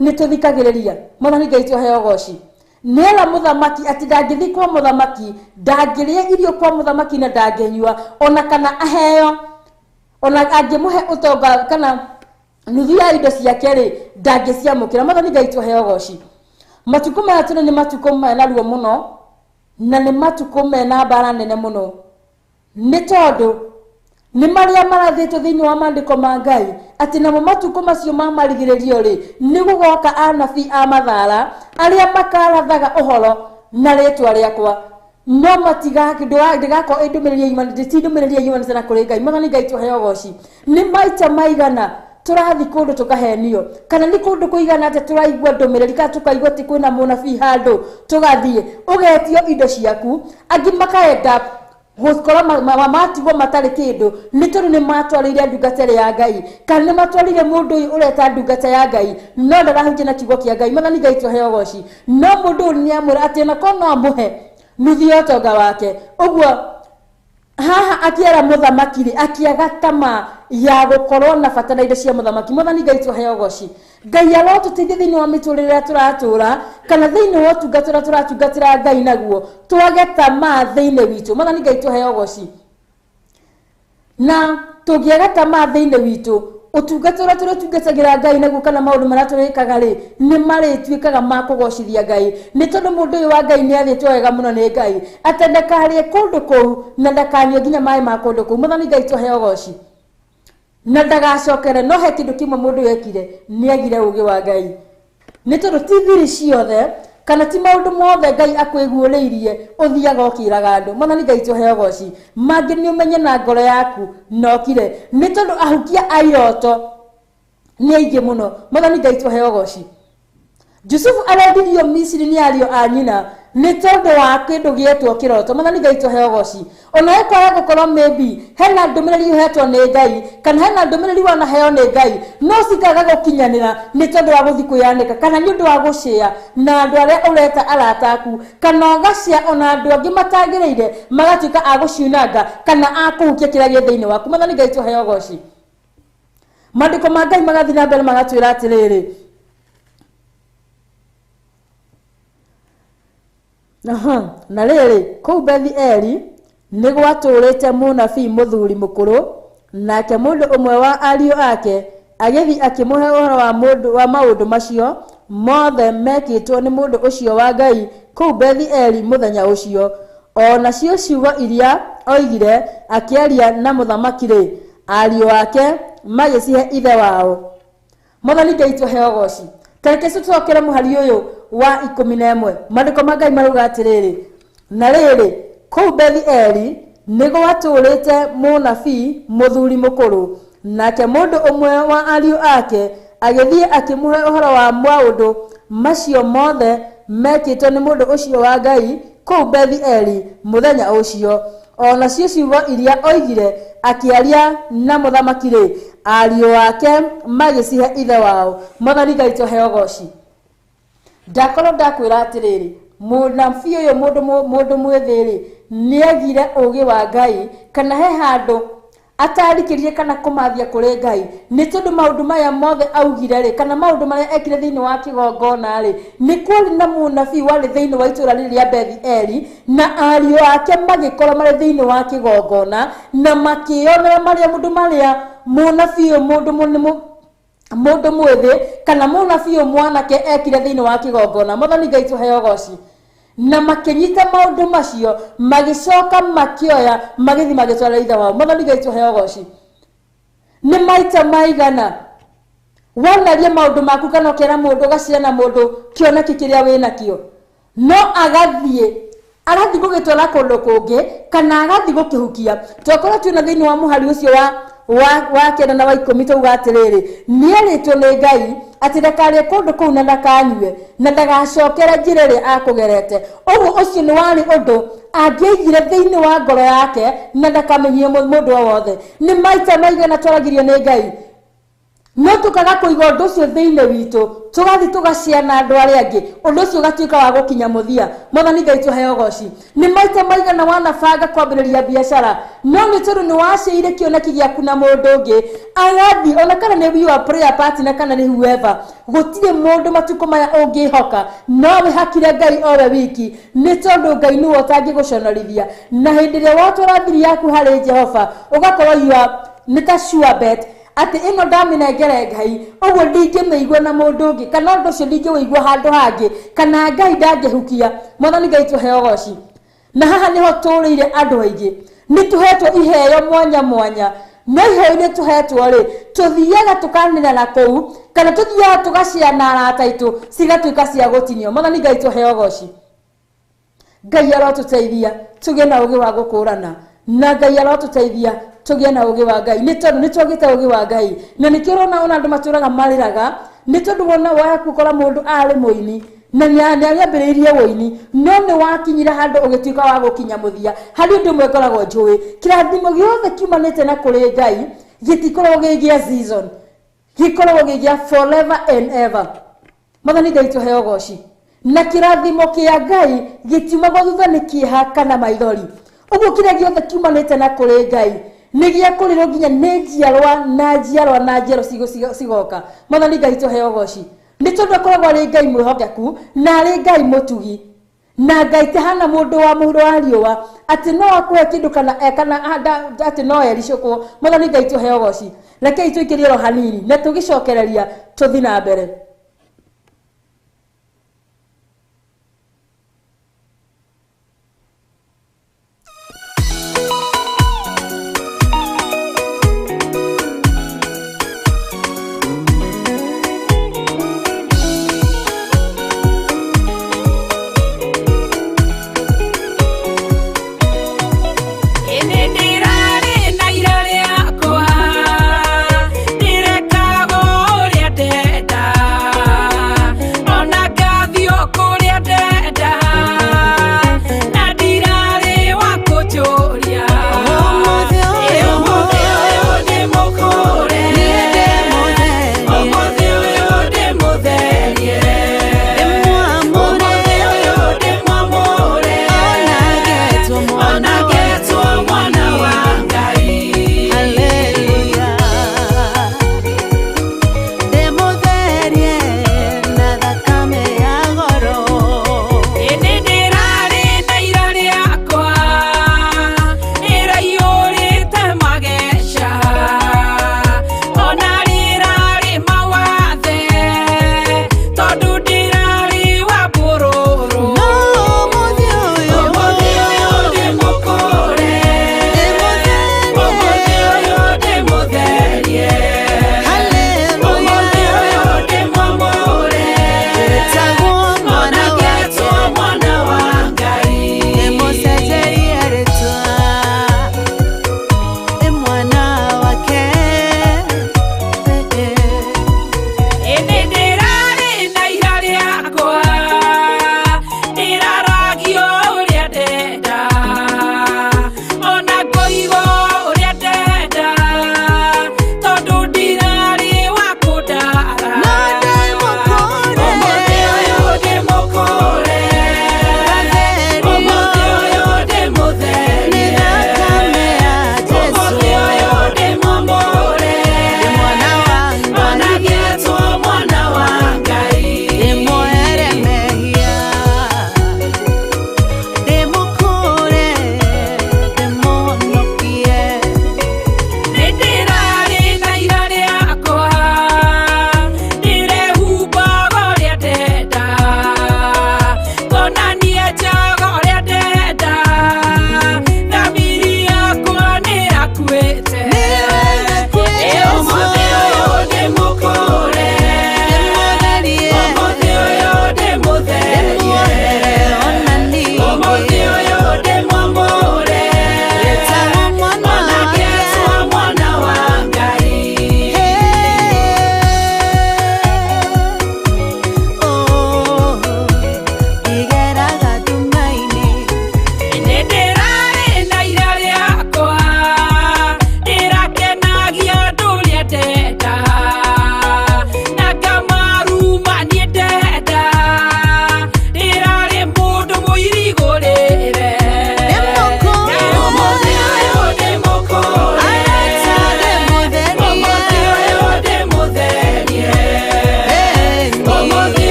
nĩ tũthikagĩrĩria. Mwathani Ngai tũheo goci. Nĩera mũthamaki atĩ ndangĩthiĩ kwa mũthamaki, ndangĩrĩa irio kwa mũthamaki na ndangĩnyua, ona kana aheo, ona angĩmũhe ũtonga kana nuthu ya indo ciake rĩ, ndangĩciamũkĩra. Mwathani Ngai tũheo goci. Matukũ maya tũrĩ nĩ matukũ mena ruo mũno na nĩ matukũ mena mbara nene mũno, nĩ tondũ nĩ marĩa marathĩtwo thĩinĩ wa maandĩko ma Ngai atĩ namo matukũ macio ma marigĩrĩrio rĩ, nĩ gũgoka anabii a mathara arĩa makarathaga ũhoro na rĩtwa rĩakwa. No matigakĩndĩgakorwo ĩndũmĩrĩri yumanĩte ti ndũmĩrĩri yumanĩte na kũrĩ Ngai. Mwathani Ngai tũheo ũgoci. Nĩ maita maigana tũrathiĩ kũndũ tũkahenio, kana nĩ kũndũ kũigana atĩa tũraigua ndũmĩrĩri kana tũkaigua atĩ kwĩna mũnabii handũ, tũgathiĩ ũgetio indo ciaku, angĩ makaenda gũkorwo matigwo matarĩ kĩndũ nĩ tondũ nĩ matwarĩire ndungata ĩrĩa ya Ngai, kana nĩ matwarĩire mũndũ ũyũ ũreta ndungata ya Ngai no ndarahunjia na kiugo kĩa Ngai. Mwathani Ngai tũheo ũgoci. No mũndũ ũyũ nĩ amwĩra atĩ ona korwo no amũhe nuthu ya ũtonga wake. Ũguo haha akĩera mũthamaki rĩ, akĩaga tamaa ya gũkorwo na bata na indo cia mũthamaki. Mwathani Ngai tũheo ũgoci. Ngai arotũteithia thĩinĩ wa mĩtũrĩre ĩrĩa tũratũra, kana thĩinĩ wa ũtungata ũrĩa tũratungatĩra Ngai naguo, twage tamaa thĩinĩ witũ. Mwathani Ngai tũheo ũgoci. Na tũngĩaga tamaa thĩinĩ witũ, ũtungata ũrĩa tũrĩtungatagĩra Ngai naguo kana maũndũ marĩa tũrĩkaga rĩ, nĩ marĩtuĩkaga ma kũgocithia Ngai. Nĩ tondũ mũndũ ũyũ wa Ngai nĩ athĩtwo wega mũno nĩ Ngai atĩ ndakarĩe kũndũ kũu na ndakanyue nginya maĩ ma kũndũ kũu. Mwathani Ngai tũheo ũgoci. Na ndagacokere. No he kĩndũ kĩmwe mũndũ ũyũ ekire, nĩ agire ũũgĩ wa Ngai. Nĩ tondũ ti thiri ciothe kana ti maũndũ mothe Ngai akwĩguũrĩirie ũthiaga ũkĩraga andũ. Mwathani Ngai tũheo ũgoci. Mangĩ nĩ ũmenye na ngoro yaku na ũkire, nĩ tondũ ahukia a iroto nĩ aingĩ mũno. Mwathani Ngai tũheo ũgoci. Jusufu arendirio Misiri nĩ ariũ a nyina nĩ tondũ wa kĩndũ gĩetwo kĩroto. Mwathani Ngai tũheo ũgoci. Ona we kwaga gũkorwo maybe hena ndũmĩrĩri ũhetwo nĩ Ngai, kana hena ndũmĩrĩri wanaheo nĩ Ngai, no cikaga gũkinyanĩra nĩ tondũ wa gũthiĩ kwĩyanĩka, kana nĩ ũndũ wa gũcĩa na andũ arĩa ũreta arata aku, kana ũgacĩa ona andũ angĩ matagĩrĩire magatuĩka a gũciunanga kana a kũhukia kĩrĩa gĩ thĩinĩ waku. Mwathani Ngai tũheo ũgoci. Maandĩko ma Ngai magathiĩ na mbere magatwĩra atĩrĩrĩ, na rĩrĩ, kũu Bethi-Eli nĩ gwatũũrĩte mũnabii mũthuri mũkũrũ, nake mũndũ ũmwe wa ariũ ake agĩthiĩ akĩmũhe ũhoro wa maũndũ macio mothe mekĩtwo nĩ mũndũ ũcio wa Ngai kũu Bethi-Eli mũthenya ũcio. O nacio ciugo iria oigire akĩaria na mũthamaki rĩ, ariũ ake magĩcihe ithe wao. Mwathani Ngai tũheo ũgoci. Ta reke tũcokere mũhari ũyũ wa 11. Maandĩko ma Ngai marauga atĩrĩrĩ, na rĩrĩ, kũu Bethi-Eli nĩ gwatũũrĩte mũnabii mũthuri mũkũrũ, nake mũndũ ũmwe wa ariũ ake agĩthiĩ akĩmũhe ũhoro wa maũndũ macio mothe mekĩtwo nĩ mũndũ ũcio wa Ngai kũu Bethi-Eli mũthenya ũcio. O nacio ciugo iria oigire akĩaria na mũthamaki rĩ, ariũ ake magĩcihe ithe wao. Mwathani Ngai tũheo ũgoci. Ndakorwo ndakwĩra atĩrĩrĩ, mũnabii ũyũ mũndũ mwĩthĩ rĩ, nĩ agire ũũgĩ wa Ngai, kana he handũ atarikĩrire kana kũmathia kũrĩ Ngai, nĩ tondũ maũndũ maya mothe augire rĩ, kana maũndũ marĩa ekire thĩinĩ wa kĩgongona rĩ, nĩ kwarĩ na mũnabii warĩ thĩinĩ wa itũũra rĩrĩ rĩa Bethi-Eli, na ariũ ake magĩkorwo marĩ thĩinĩ wa kĩgongona, na makĩonera marĩa mũndũ marĩa mũnabii ũyũ mũndũ mwĩthĩ kana mũnabii ũyũ mwanake ekire thĩinĩ wa kĩgongona. Mwathani Ngai tũheo ũgoci. Na makĩnyita maũndũ macio, magĩcoka makĩoya magĩthiĩ magĩtwara ithe wao. Mwathani Ngai tũheo ũgoci. Nĩ maita maigana wanaria maũndũ maku kana ũkera mũndũ ũgacira na mũndũ kĩoneki kĩrĩa wĩnakĩo, no agathiĩ gũgĩtwara kũndũ kũngĩ kana agathiĩ gũkĩhukia. Twakorwo twĩna thĩinĩ wa mũhari ũcio wa 9 na wa 10 tauga atĩrĩrĩ, nĩerĩtwo nĩ Ngai atĩ ndakarĩe kũndũ kũu na ndakanyue na ndagacokere njĩra ĩrĩa akũgerete. Ũguo ũcio nĩ warĩ ũndũ angĩaigire thĩinĩ wa ngoro yake na ndakamenyie mũndũ o wothe. Nĩ maita maigana twaragĩrio nĩ Ngai, no tũkaga kũiga ũndũ ũcio thĩinĩ witũ, tũgathiĩ tũgaciana andũ arĩa angĩ, ũndũ ũcio ũgatuĩka wa gũkinya mũthia. Mwathani Ngai tũheo ũgoci. Nĩ maita maigana wanabanga kwambĩrĩria biacara, no nĩ tondũ nĩ waciire kĩoneki gĩaku na mũndũ ũngĩ, agathiĩ ona kana nĩ your prayer partner kana nĩ whoever, gũtirĩ mũndũ matukũ maya ũngĩhoka, no wĩhakire Ngai o we wiki, nĩ tondũ Ngai nĩwe ũtangĩgũconorithia. Na hĩndĩ ĩrĩa watwara thiri yaku harĩ Jehova, ũgakorwo you are nĩ ta sure bet atĩ ĩno ndamĩnengere Ngai, ũguo ndingĩmĩigua na mũndũ ũngĩ, kana ũndũ ũcio ndingĩwĩigua handũ hangĩ, kana Ngai ndangĩhukia. Mwathani Ngai tũheo ũgoci. Na haha nĩho tũrĩire andũ aingĩ, nĩ tũhetwo iheo mwanya mwanya, no iheo iria tũhetwo rĩ, tũthiaga tũkanĩra na kũu, kana tũthiaga tũgaciana arata aitũ, cigatuĩka cia gũtinio. Mwathani Ngai tũheo ũgoci. Ngai arotũteithia tũgĩe na ũgĩ wa gũkũrana, na Ngai arotũteithia tũgĩe na ũgĩ wa Ngai, nĩ tondũ nĩ twagĩte ũgĩ wa Ngai. Na nĩkĩo ũrona ona andũ matũraga marĩraga, nĩ tondũ wona waya gũkora mũndũ arĩ mũini na nĩ arĩambĩrĩirie wũini, no nĩ wakinyire handũ ũgĩtuĩka wa gũkinya mũthia. Harĩ ũndũ ũmwe ngoragwo njũĩ, kĩrathimo gĩothe kiumanĩte na kũrĩ Ngai gĩtikoragwo gĩ gĩa season, gĩkoragwo gĩ gĩa forever and ever. Mwathani Ngai tũheo goci. Na kĩrathimo kĩa Ngai gĩtiumagwo thutha nĩ kĩeha kana maithori. Ũguo kĩrĩa gĩothe kiumanĩte na kũrĩ Ngai nĩ gĩa kũrĩrwo nginya nĩ njiarwa na njiarwa na njiarwa cigoka. Mwathani Ngai tũheo goci, nĩ tondũ akoragwo arĩ Ngai mwĩhokeku na arĩ Ngai mũtugi, na Ngai tahana mũndũ wa mũhuro wa riũa atĩ no akũhe kĩndũ kana kana atĩ no ericũkwo. Mwathani Ngai tũheo goci. Rekei tũikĩrie ro hanini na tũgĩcokereria tũthi na mbere. Ĩnĩ ndĩrarĩ na ira rĩakwa, ndĩrekaga ũrĩa ndenda.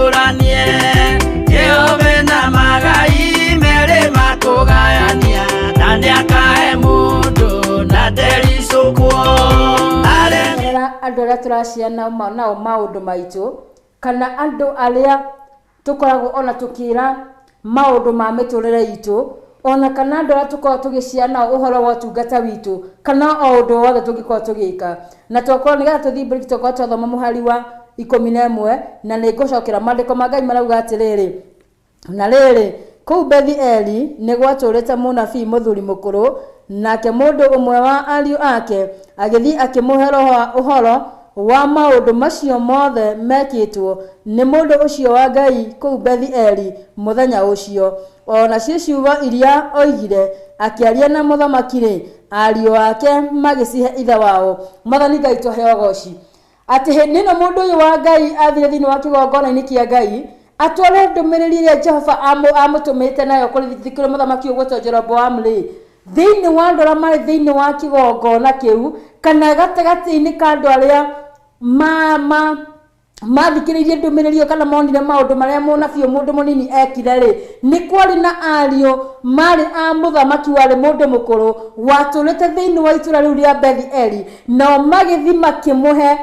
mũtũranie Jehova na magai mere makũgayania na nĩakahe mũndũ na ndericũkwo Rĩrĩa andũ arĩa tũraciana nao maũndũ maitũ kana andũ arĩa tũkoragwo ona tũkĩra maũndũ ma mĩtũrĩre itũ ona kana andũ arĩa tũkoragwo tũgĩciana nao ũhoro wa ũtungata witũ kana o ũndũ wothe tũngĩkorwo tũgĩka na twakorwo nĩgetha tũthiĩ break twakorwo twathoma mũhari wa 11 na nĩ ngũcokera maandĩko ma Ngai marauga atĩrĩrĩ na rĩrĩ kũu Bethi-Eli nĩ gwatũũrĩte mũnabii mũthuri mũkũrũ nake mũndũ ũmwe wa ariũ ake agĩthiĩ akĩmũhe ũhoro wa maũndũ macio mothe mekĩtwo nĩ mũndũ ũcio wa Ngai kũu Bethi-Eli mũthenya ũcio o nacio ciugo iria oigire akĩaria na mũthamaki-rĩ ariũ ake magĩcihe ithe wao. Mwathani Ngai tũheo ũgoci atĩ hĩndĩ ĩno mũndũ ũyũ wa Ngai athire thĩinĩ wa kĩgongona-inĩ kĩa Ngai atware ndũmĩrĩri ĩrĩa Jehova amũtũmĩte nayo kũrĩ mũthamaki ũgwĩtwo Jeroboamu rĩ thĩinĩ wa andũ arĩa marĩ thĩinĩ wa kĩgongona kĩu kana gatagatĩ-inĩ ka andũ arĩa mathikĩrĩirie ndũmĩrĩri ĩyo kana monire maũndũ marĩa mũnabii mũndũ mũnini ekire rĩ nĩ kwarĩ na ariũ marĩ a mũthamaki warĩ mũndũ mũkũrũ watũrĩte thĩinĩ wa itũũra rĩu rĩa Bethi-Eli nao magĩthiĩ makĩmũhe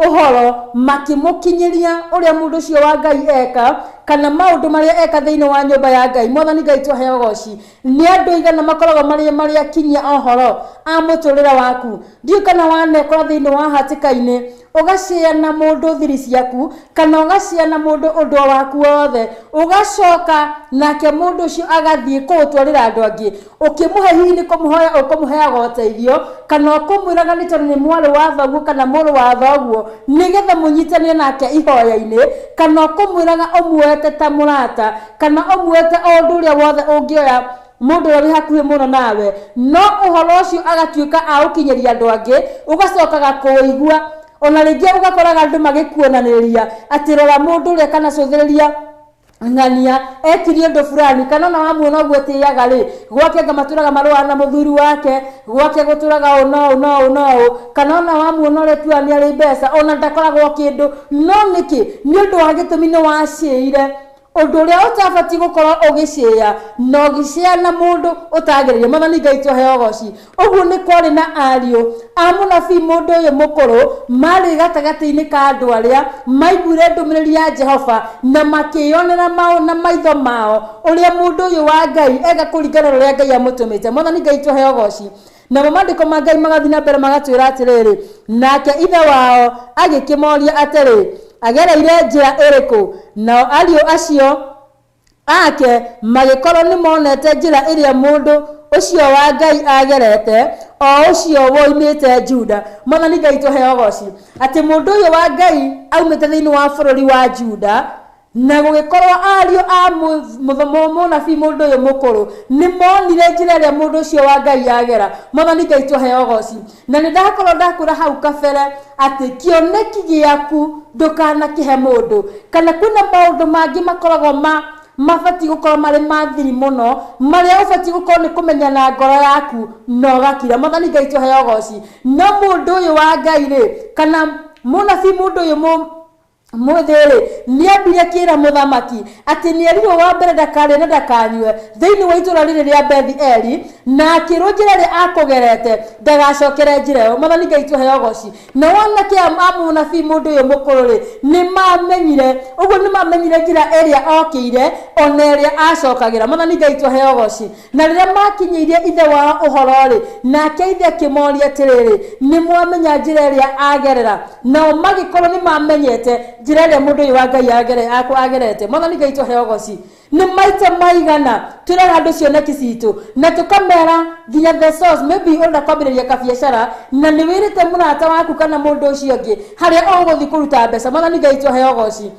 ũhoro makĩmũkinyĩria ũrĩa mũndũ ũcio wa Ngai eka kana maũndũ marĩa eka thĩinĩ wa nyũmba ya Ngai. Mwathani Ngai tũheo ũgoci nĩ andũ aigana makoragwo marĩ akinyia ũhoro a mũtũrĩre waku ndiũĩ kana wanekora thĩinĩ wa hatĩka-inĩ ũgaciana mũndũ thiri ciaku kana ũgaciana mũndũ ũndũ waku wothe ũgacoka nake mũndũ ũcio agathiĩ kũũtwarĩra andũ angĩ ũkĩmũhe hihi nĩ kũmũhoya ũkũmũheaga ũteithio kana ũkũmwĩraga nĩ tondũ nĩ mwarĩ wa thoguo kana mũrũ wa thoguo nĩgetha mũnyitanĩre nake ihoya-inĩ kana ũkũmwĩraga ũmuoete ta mũrata kana ũmuoete o ũndũ ũrĩa wothe ũngĩoya mũndũ ũrĩa wĩ hakuhĩ mũno nawe no ũhoro ũcio agatuĩka aũkinyĩria andũ angĩ ũgacokaga kũũigua ona rĩngĩ ũgakoraga andũ magĩkuonanĩria atĩ rora mũndũ ũrĩa kana cũthĩrĩria ng'ania ekirie ũndũ fulani kana ona wamuona ũguo tĩaga rĩ gwake anga matũraga marũa na mũthuri wake gwake gũtũraga ũũ na ũũ na ũũ na ũũ kana ona wamuona ũrĩa tuaga nĩ arĩ mbeca ona ndakoragwo kĩndũ no nĩkĩ nĩ ũndũ wa gĩtũmi nĩ waciĩire ũndũ ũrĩa ũtabatiĩ gũkorwo ũgĩcĩa na ũgĩcĩa na mũndũ ũtagĩrĩire. Mwathani Ngai tũheo ũgoci ũguo nĩ kwarĩ na ariũ a mũnabii mũndũ ũyũ mũkũrũ marĩ gatagatĩ-inĩ ka andũ arĩa maiguire ndũmĩrĩri ya Jehova na makĩyonera na maitho mao ũrĩa mũndũ ũyũ wa Ngai eka kũringana na ũrĩa Ngai amũtũmĩte. Mwathani Ngai tũheo ũgoci namo maandĩko ma Ngai magathiĩ na mbere magatwĩra atĩrĩrĩ nake ithe wao agĩkĩmoria atĩrĩ agereire njĩra ĩrĩkũ nao ariũ acio ake magĩkorwo nĩ monete njĩra ĩrĩa mũndũ ũcio wa Ngai agerete o ũcio woimĩte Juda. Mwathani Ngai tũheo ũgoci atĩ mũndũ ũyũ wa Ngai aumĩte thĩinĩ wa bũrũri wa Juda na gũgĩkorwo ariũ a mũnabii mũndũ ũyũ mũkũrũ nĩ monire njĩra ĩrĩa mũndũ ũcio wa Ngai agera. Mwathani Ngai tũheo ũgoci na nĩ ndakorwo ndakwĩra hau kabere atĩ kĩoneki gĩaku ndũkanakĩhe mũndũ kana kwĩna maũndũ mangĩ makoragwo mabatiĩ gũkorwo marĩ ma thiri mũno marĩa ũbatiĩ gũkorwo nĩ kũmenya na ngoro yaku na ũgakira. Mwathani Ngai tũheo ũgoci no mũndũ ũyũ wa Ngai rĩ kana mũnabii mũndũ ũyũ mũthĩ rĩ nĩ ambire kĩra mũthamaki atĩ nĩ erirwo wa mbere ndakarĩe na ndakanyue thĩinĩ wa itũũra rĩrĩ rĩa Bethi-Eli na akĩrwo njĩra ĩrĩa akũgerete ndagacokere njĩra ĩyo. Mwathani Ngai tũheo ũgoci na wanake a mũnabii mũndũ ũyũ mũkũrũ rĩ nĩ mamenyire ũguo nĩ mamenyire njĩra ĩrĩa okĩire ona ĩrĩa acokagĩra. Mwathani Ngai tũheo ũgoci na rĩrĩa makinyĩirie ithe wao ũhoro rĩ nake ithe akĩmoria atĩrĩrĩ nĩ mwamenya njĩra ĩrĩa agerera nao magĩkorwo nĩ mamenyete njĩra ĩrĩa mũndũ ũyũ wa Ngai agerete. Mwathani Ngai tũheo ũgoci nĩ maita maigana twĩraga andũ cioneki citũ na tũkamera nginya the source maybe ũrenda kwambĩrĩria kabiacara na nĩ wĩrĩte mũrata waku kana mũndũ ũcio ũngĩ harĩa ũgũthiĩ kũruta mbeca. Mwathani Ngai tũheo ũgoci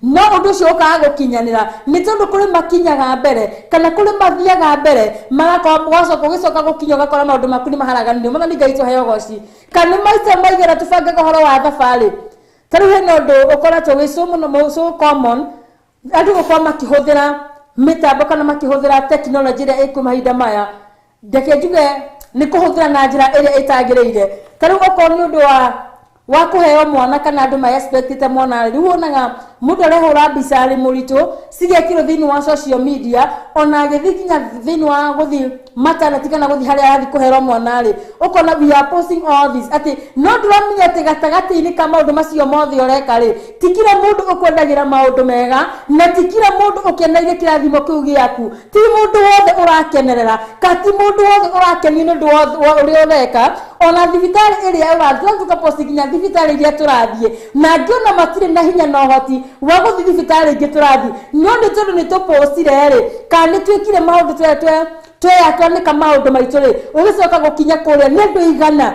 no ũndũ ũcio ũkaga gũkinyanĩra nĩ tondũ kũrĩ makinyaga mbere kana kũrĩ mathiaga mbere magakorwo ũgĩcoka gũkinya ũgakora maũndũ maku nĩ maharaganire. Mwathani Ngai tũheo ũgoci kana nĩ maita maigana tũbangaga ũhoro wa thabarĩ ta rĩu hena ũndũ ũkoretwo wĩ so mũno so common andũ gũkorwo makĩhũthĩra mĩtambo kana makĩhũthĩra tekinoronjĩ ĩrĩa ĩkuo mahinda maya ndeke njuge nĩ kũhũthĩra na njĩra ĩrĩa ĩtagĩrĩire. Ta rĩu okorwo nĩ ũndũ wa kũheo mwana kana andũ ma expectĩte mwana rĩu wonaga Mũndũ arehũra mbica arĩ mũritũ cigekĩrwo thĩinĩ wa social media, ona agĩthiĩ nginya thĩinĩ wa gũthiĩ maternity kana gũthiĩ harĩa arathiĩ kũherwo mwana rĩ, ũkona we are posting all this, atĩ no ndũramenya atĩ gatagatĩ-inĩ ka maũndũ macio mothe ũreka rĩ, ti kila mũndũ ũkwendagĩra maũndũ mega, na ti kila mũndũ ũkeneire kĩrathimo kĩu gĩaku. Ti mũndũ wothe ũrakenerera, ka ti mũndũ wothe ũrakenio nĩ ũndũ ũrĩa ũreka. Ona thibitarĩ ĩrĩa ũrathiĩ, tũkaposti nginya thibitarĩ iria tũrathiĩ, na angĩ ona matirĩ na hinya na ũhoti wa gũthiĩ thibitarĩ ingĩ tũrathiĩ, no nĩ tondũ nĩ tũpostire rĩ, kana nĩ twĩkire maũndũ tweyatwanĩka maũndũ maitũ rĩ, ũgĩcoka gũkinya kũrĩa nĩ andũ igana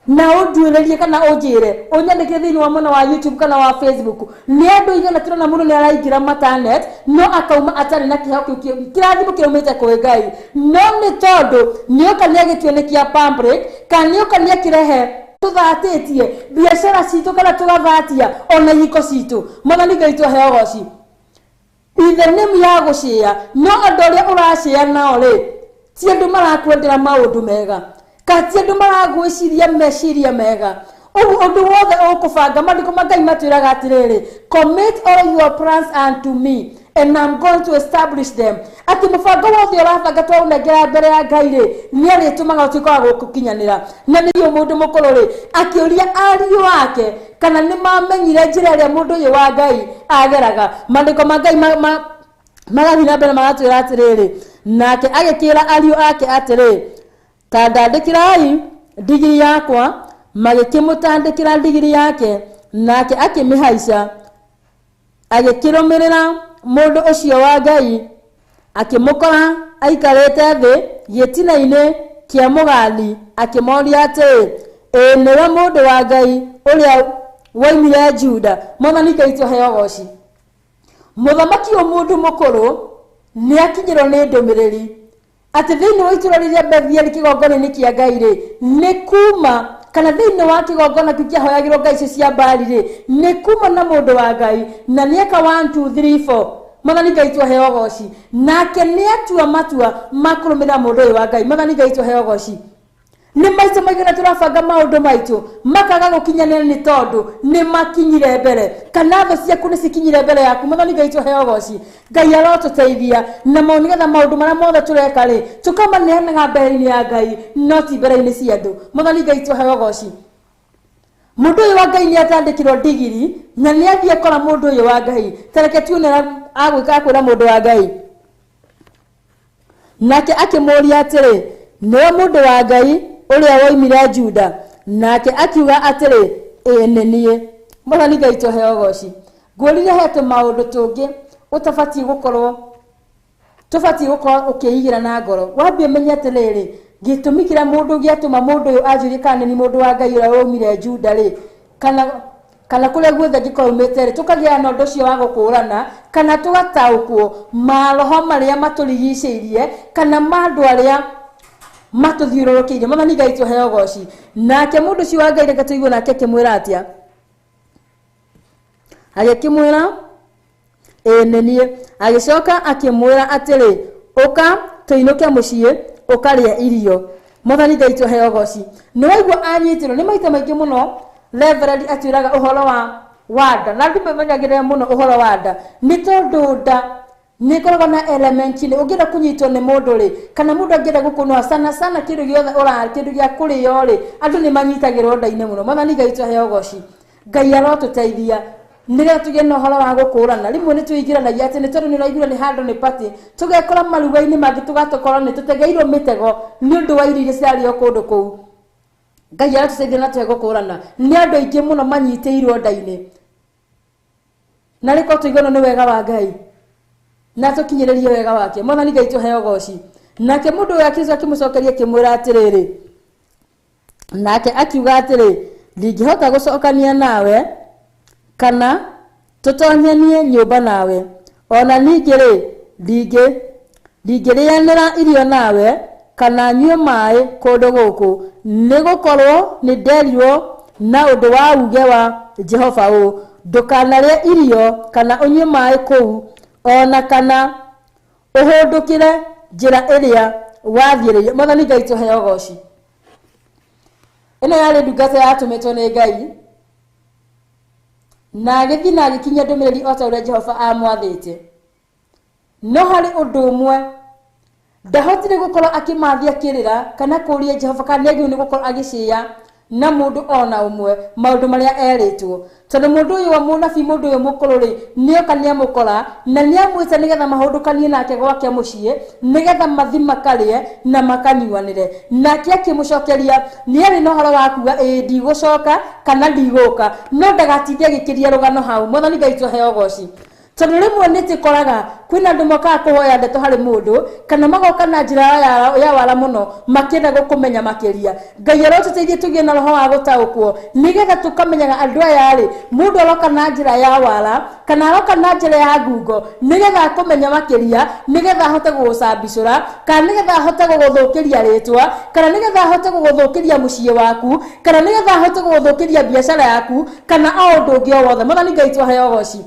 na ũnduĩrĩrie kana ũnjĩre ũnyandĩkĩre thĩinĩ wa mwena wa YouTube kana wa Facebook, nĩ andũ igana tũrona mũndũ nĩ araingĩra matanet no akauma atarĩ na kĩheo kĩu kĩrathimo kĩraumĩte kwĩ Ngai, no nĩ tondũ nĩoka nĩagĩtio nĩ kĩa public, kana nĩoka nĩakĩrehe tũthatĩtie biacara citũ kana tũgathatia ona ihiko citũ. Mwathani Ngai tũhe ũgoci. Ithe name ya gũcĩa, no andũ arĩa ũracĩa nao rĩ, ti andũ marakwendera maũndũ mega, ka ti andũ maragwĩciria meciria mega. Ũguo ũndũ wothe ũkũbanga, maandĩko ma Ngai matwĩraga atĩrĩrĩ, commit all your plans unto me and I'm going to establish them. Atĩ mũbango wothe ũrabanga twaũnengera mbere ya Ngai rĩ, nĩ arĩtũmaga ũtuĩke wa gũkũkinyanĩra. Na nĩguo mũndũ mũkũrũ rĩ, akĩũria ariũ ake kana nĩ mamenyire njĩra ĩrĩa mũndũ ũyũ wa Ngai ageraga. Maandĩko ma Ngai magathiĩ na mbere magatwĩra atĩrĩrĩ, nake agĩkĩra ariũ ake atĩrĩ, ta ndandĩkĩrai ndigiri yakwa. Magĩkĩmũtandĩkĩra ndigiri yake, nake akĩmĩhaica, agĩkĩrũmĩrĩra mũndũ ũcio wa Ngai, akĩmũkora aikarĩte thĩ gĩtina-inĩ kĩa mũgandi, akĩmoria atĩrĩ, ĩĩ nĩwe mũndũ wa Ngai ũrĩa woimire Juda? Mwathani Ngai tũhe ũgoci. Mũthamaki ũyũ mũndũ mũkũrũ nĩ akinyĩrwo nĩ ndũmĩrĩri atĩ thĩinĩ wa itũũra rĩrĩa Bethieli kĩgongona-inĩ kĩa Ngai rĩ, nĩ kuma kana thĩinĩ wa kĩgongona kĩu kĩahoyagĩrwo ngai icio cia Baali rĩ, nĩ kuma na mũndũ wa Ngai, na nĩeka 1 2 3 4. Mwathani Ngai tũhe ũgoci. Nake nĩatua matua ma kũrũmĩrĩra mũndũ ũyũ wa Ngai. Mwathani Ngai tũhe ũgoci. Nĩ maita maigana tũrabanga maũndũ maitũ makaga gũkinyanĩra nĩ tondũ nĩ makinyire mbere, kana thũ ciaku nĩ cikinyire mbere yaku. Mwathani Ngai tũhe ũgoci. Ngai arotũteithia na mau nĩgetha maũndũ marĩa mothe tũreka rĩ, tũkamaneanaga mbere-inĩ ya Ngai, no ti mbere-inĩ cia andũ. Mwathani Ngai tũhe ũgoci. Mũndũ ũyũ wa Ngai nĩ atandĩkirwo ndigiri na nĩ athiĩ akora mũndũ ũyũ wa Ngai. Ta reke tuone agwĩka akwĩra mũndũ wa Ngai. Nake akĩmũũria atĩrĩ, nĩwe mũndũ wa Ngai ũrĩa woimire Juda? Nake akiuga atĩrĩ, ĩĩ nĩ niĩ. Mwathani Ngai tũhe ũgoci. Ngũrire he tũmaũndũ tũngĩ ũtabatiĩ gũkorwo, tũbatiĩ gũkorwo ũkĩigĩra na ngoro. Wambie ũmenye atĩrĩrĩ, gĩtũmi kĩrĩa mũndũ gĩatũma mũndũ ũyũ anjũrie kana nĩ mũndũ wa Ngai ũrĩa waumire Juda rĩ, kana kũrĩa guothe angĩkorwo aumĩte rĩ, tũkagĩa na ũndũ ũcio wa gũkũrana, kana tũgataũkwo maroho marĩa matũrigicĩirie, kana ma andũ arĩa matũthiũrũrũkĩirie. Mwathani Ngai tũhe ũgoci. Nake mũndũ ũcio wa Ngai reke tũigue nake akĩmwĩra atĩa. Agĩkĩmwĩra, ĩĩ nĩ niĩ. Agĩcoka akĩmwĩra atĩrĩ, ũka tũinũke mũciĩ ũkarĩe irio. Mwathani Ngai tũhe ũgoci. Nĩ waigua anyitĩrwo nĩ maita maingĩ mũno Reverend atwĩraga ũhoro wa nda, na andũ memenyagĩrĩra mũno ũhoro wa nda, nĩ tondũ nda nĩ ĩkoragwo na element nĩ ũngĩenda kũnyitwo nĩ mũndũ rĩ, kana mũndũ angĩenda gũkũnoa sana sana kĩndũ gĩothe ũra kĩndũ gĩa kũrĩo rĩ, andũ nĩ manyitagĩrwo nda-inĩ mũno. Mwathani Ngai tũhe ũgoci. Ngai arotũteithia nĩgetha tũgĩe na ũhoro wa gũkũrana. Rĩmwe nĩ twĩingĩranagia atĩ nĩ tondũ nĩ ũraiguire nĩ handũ nĩ party, tũgekora maruga-inĩ mangĩ tũgatokorwo nĩ tũtegeirwo mĩtego nĩ ũndũ wa irio iria cirarĩo kũndũ kũu. Ngai aratũteithia na tũhe gũkũrana. Nĩ andũ aingĩ mũno manyitĩirwo nda-inĩ, na rĩkorwo tũiguano nĩ wega wa Ngai na tũkinyĩrĩrie wega wake. Mwathani Ngai tũhe ũgoci. Nake mũndũ ũyũ akĩcoka akĩmũcokeria akĩmwĩra atĩrĩrĩ, nake akiuga atĩrĩ, ndingĩhota gũcokania nawe kana tũtonyanie nyũmba nawe, ona ningĩ rĩ, ndingĩrĩanĩra irio nawe kana nyue maĩ kũndũ gũkũ, nĩ gũkorwo nĩ nderirwo na ũndũ wa uge wa Jehova ũũ, ndũkanarĩe irio kana ũnyue maĩ kũu, ona kana ũhũndũkĩre njĩra ĩrĩa wathiĩrĩire. Mwathani Ngai tũhe ũgoci. Ĩno yarĩ ndungata yatũmĩtwo nĩ Ngai Na agĩthiĩ na agĩkinyia ndũmĩrĩri o ta ũrĩa Jehova aamwathĩte. No harĩ ũndũ ũmwe ndahotire gũkorwo akĩmathia kĩrĩra kana kũũria Jehova kana nĩagĩrĩirwo nĩ gũkorwo agĩcĩĩa na mũndũ ona ũmwe maũndũ marĩa erĩtwo. Tondũ mũndũ ũyũ wa mũnabii, mũndũ ũyũ mũkũrũ rĩ, nĩoka nĩamũkora na nĩamwĩta nĩgetha mahũndũkanie nake gwake mũciĩ, nĩgetha mathi makarĩe na makanyuanĩre. Nake akĩmũcokeria nĩarĩ na ũhoro wa kuga ĩĩ ndigũcoka kana ndigũka, no ndagatinde agĩkĩria rũgano hau. Mwathani Ngai tũheo ũgoci. Tondũ rĩmwe nĩ tũkoraga kwĩna andũ mokaga kũhoya ndeto harĩ mũndũ kana magoka na njĩra ya wara mũno makĩenda gũkũmenya makĩria. Ngai arotũteithie tũgĩe na roho wa gũtaũkwo nĩgetha tũkamenyaga andũ aya rĩ, mũndũ aroka na njĩra ya wara kana aroka na njĩra ya ngungo nĩgetha akũmenya makĩria, nĩgetha ahote gũgũcambicũra kana nĩgetha ahote gũgũthũkĩria rĩtwa kana nĩgetha ahote gũgũthũkĩria mũciĩ waku kana nĩgetha ahote gũgũthũkĩria biacara yaku kana o ũndũ ũngĩ o wothe. Mwathani Ngai tũheo ũgoci.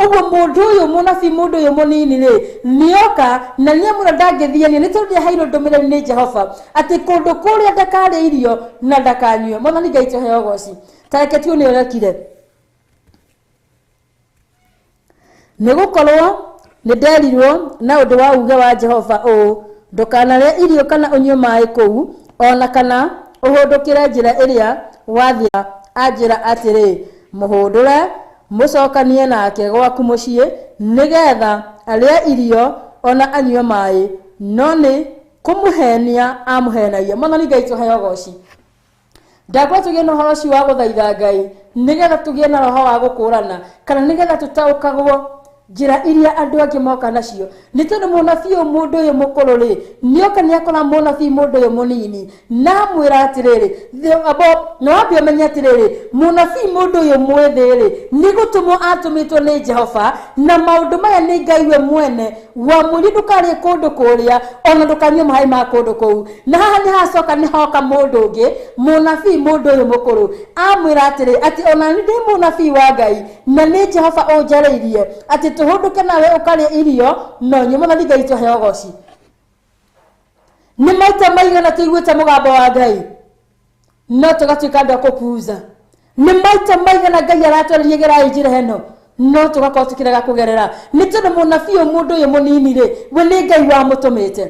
Ũguo mũndũ ũyũ mũnabii, mũndũ ũyũ mũnini rĩ, nĩoka na nĩamwĩra ndangĩthiania nĩ tondũ nĩaheirwo ndũmĩrĩri nĩ Jehova atĩ kũndũ kũrĩa ndakarĩe irio na ndakanyue. Mwathani Ngai tũheo ũgoci. Ta reke tuone ũrĩa ekire. Nĩgũkorwo nĩnderirwo na ũndũ wa uge wa Jehova ũũ, ndũkanarĩe irio kana ũnyue maĩ kũu, ona kana ũhũndũkĩre njĩra ĩrĩa wathiĩ. Anjĩra atĩrĩ, mũhũndũre mũcokanie nake gwaku mũciĩ nĩgetha arĩe irio ona anyue maĩ, no nĩ kũmũhenia amũhenagia. Mwathani Ngai tũheo ũgoci. Ndakwa tũgĩe na ũhoro ũcio wa gũthaitha Ngai nĩgetha tũgĩe na roho wa gũkũrana kana nĩgetha tũtaũkagwo njĩra iria andũ angĩ moka nacio. Nĩ tondũ mũnabii ũyũ mũndũ ũyũ mũkũrũ rĩ, nĩoka nĩakora mũnabii mũndũ ũyũ mũnini na amwĩra atĩrĩrĩ, na wambe ũmenye atĩrĩrĩ, mũnabii mũndũ ũyũ mwĩthĩ rĩ, nĩ gũtũmwo atũmĩtwo nĩ Jehova na maũndũ maya nĩ Ngai we mwene wamwĩrire ndũkarĩe kũndũ kũrĩa ona ndũkanyue maĩ ma kũndũ kũu. Na haha nĩ hacoka nĩ hoka mũndũ ũngĩ mũnabii mũndũ ũyũ mũkũrũ amwĩra atĩrĩ, atĩ ona nĩ ndĩ mũnabii wa Ngai na nĩ Jehova ũnjarĩirie atĩ tũhũndũke nawe ũkarĩe irio no nyue. Mwathani Ngai tũheo ũgoci. Nĩ maita maigana tũiguĩte mũgambo wa Ngai no tũgatuĩka andũ a kũpuuza. Nĩ maita maigana Ngai aratwarĩria gerai njĩra ĩno no tũgakorwo tũkĩrega kũgerera. Nĩ tondũ mũnabii ũyũ mũndũ ũyũ mũnini rĩ, we nĩ Ngai wamũtũmĩte.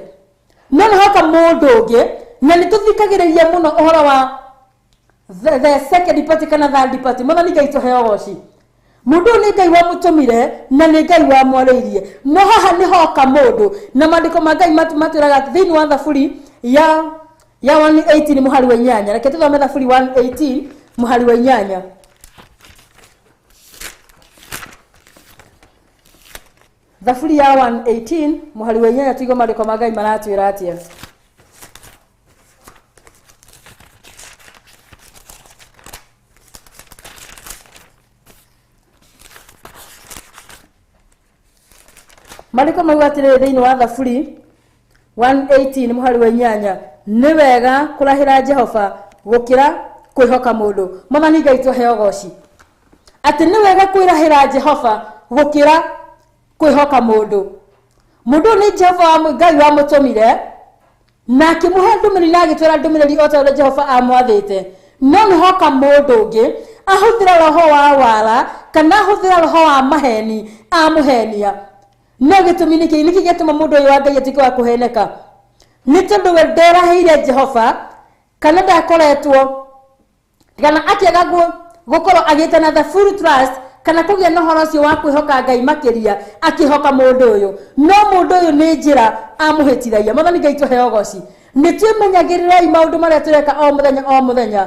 No nĩ hoka mũndũ ũngĩ, na nĩ tũthikagĩrĩria mũno ũhoro wa the second party kana third party. Mwathani Ngai tũheo ũgoci. Mũndũ ũyũ nĩ Ngai wamũtũmire na nĩ Ngai wamwarĩirie. No haha nĩ hoka mũndũ na maandĩko ma Ngai matwĩraga atĩ thĩinĩ wa Thaburi ya 118 mũhari wa 8. Reke tũthome Thaburi 118 mũhari wa 8. Thaburi ya 118 mũhari wa 8 tũigue maandĩko ma Ngai maratwĩra atĩa. Maandĩko mauga atĩrĩrĩ thĩinĩ wa Thaburi 118 mũhari wa 8, nĩ wega kũrahĩra Jehova gũkĩra kwĩhoka mũndũ. Mwathani Ngai tũheo ũgoci. Atĩ nĩ wega kwĩrahĩra Jehova gũkĩra kwĩhoka mũndũ. Mũndũ ũyũ nĩ Jehova Ngai wamũtũmire na akĩmũhe ndũmĩrĩri na agĩtwĩra ndũmĩrĩri o ta ũrĩa Jehova amwathĩte. No nĩ hoka mũndũ ũngĩ ahũthĩra roho wa wara kana ahũthĩra roho wa maheni amũhenia. No gĩtũmi nĩkĩ? Nĩkĩ gĩatũma mũndũ ũyũ wa Ngai atuĩke wa kũheneka? Nĩ tondũ we nderahĩire Jehova kana ndakoretwo kana akĩaga gũkorwo agĩte na the full trust kana kũgĩa na ũhoro ũcio wa kwĩhoka Ngai makĩria akĩhoka mũndũ ũyũ. No mũndũ ũyũ nĩ njĩra amũhĩtithagia. Mwathani Ngai tũheo ũgoci. Nĩ twĩmenyagĩrĩrei maũndũ marĩa tũreka o mũthenya o mũthenya.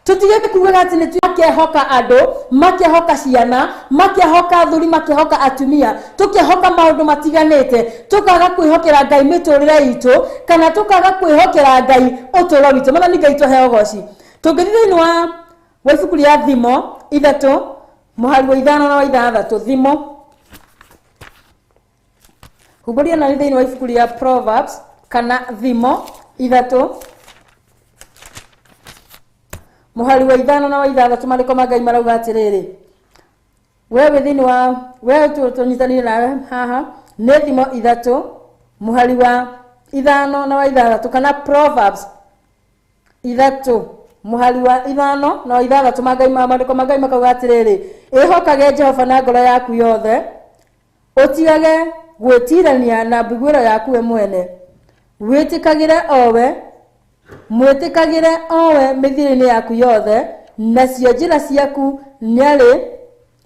Tũtige kugaga atĩ nĩ tũkehoka andũ, makehoka ciana, makehoka athuri, makehoka atumia, tũkehoka maũndũ matiganĩte, tũkaga kwĩhokera Ngai mĩtũrĩre itũ kana tũkaga kwĩhokera Ngai ũtũũro witũ. Mwathani Ngai tũheo ũgoci. Tũngĩthiĩ thĩinĩ wa ibuku rĩa Thimo 3 mũhari wa 5 na wa 6, Thimo. Humbũria na thĩinĩ wa ibuku rĩa Proverbs kana Thimo 3 mũhari wa 5 na wa 6, maandĩko ma Ngai marauga atĩrĩrĩ, we wĩ thĩinĩ wa we tũnyitanĩire nawe haha nĩ Thimo 3 mũhari wa 5 na wa 6 kana Proverbs 3 Mũhari wa 5 na 6 ma Ngai maandĩko ma Ngai makauga atĩrĩrĩ, ĩhokage Jehova na ngoro yaku yothe, ũtigage gwĩtirania na mbuguĩro yaku we mwene, wĩtĩkagĩre owe, mwĩtĩkagĩre owe mĩthiĩre-inĩ yaku yothe, nacio njĩra ciaku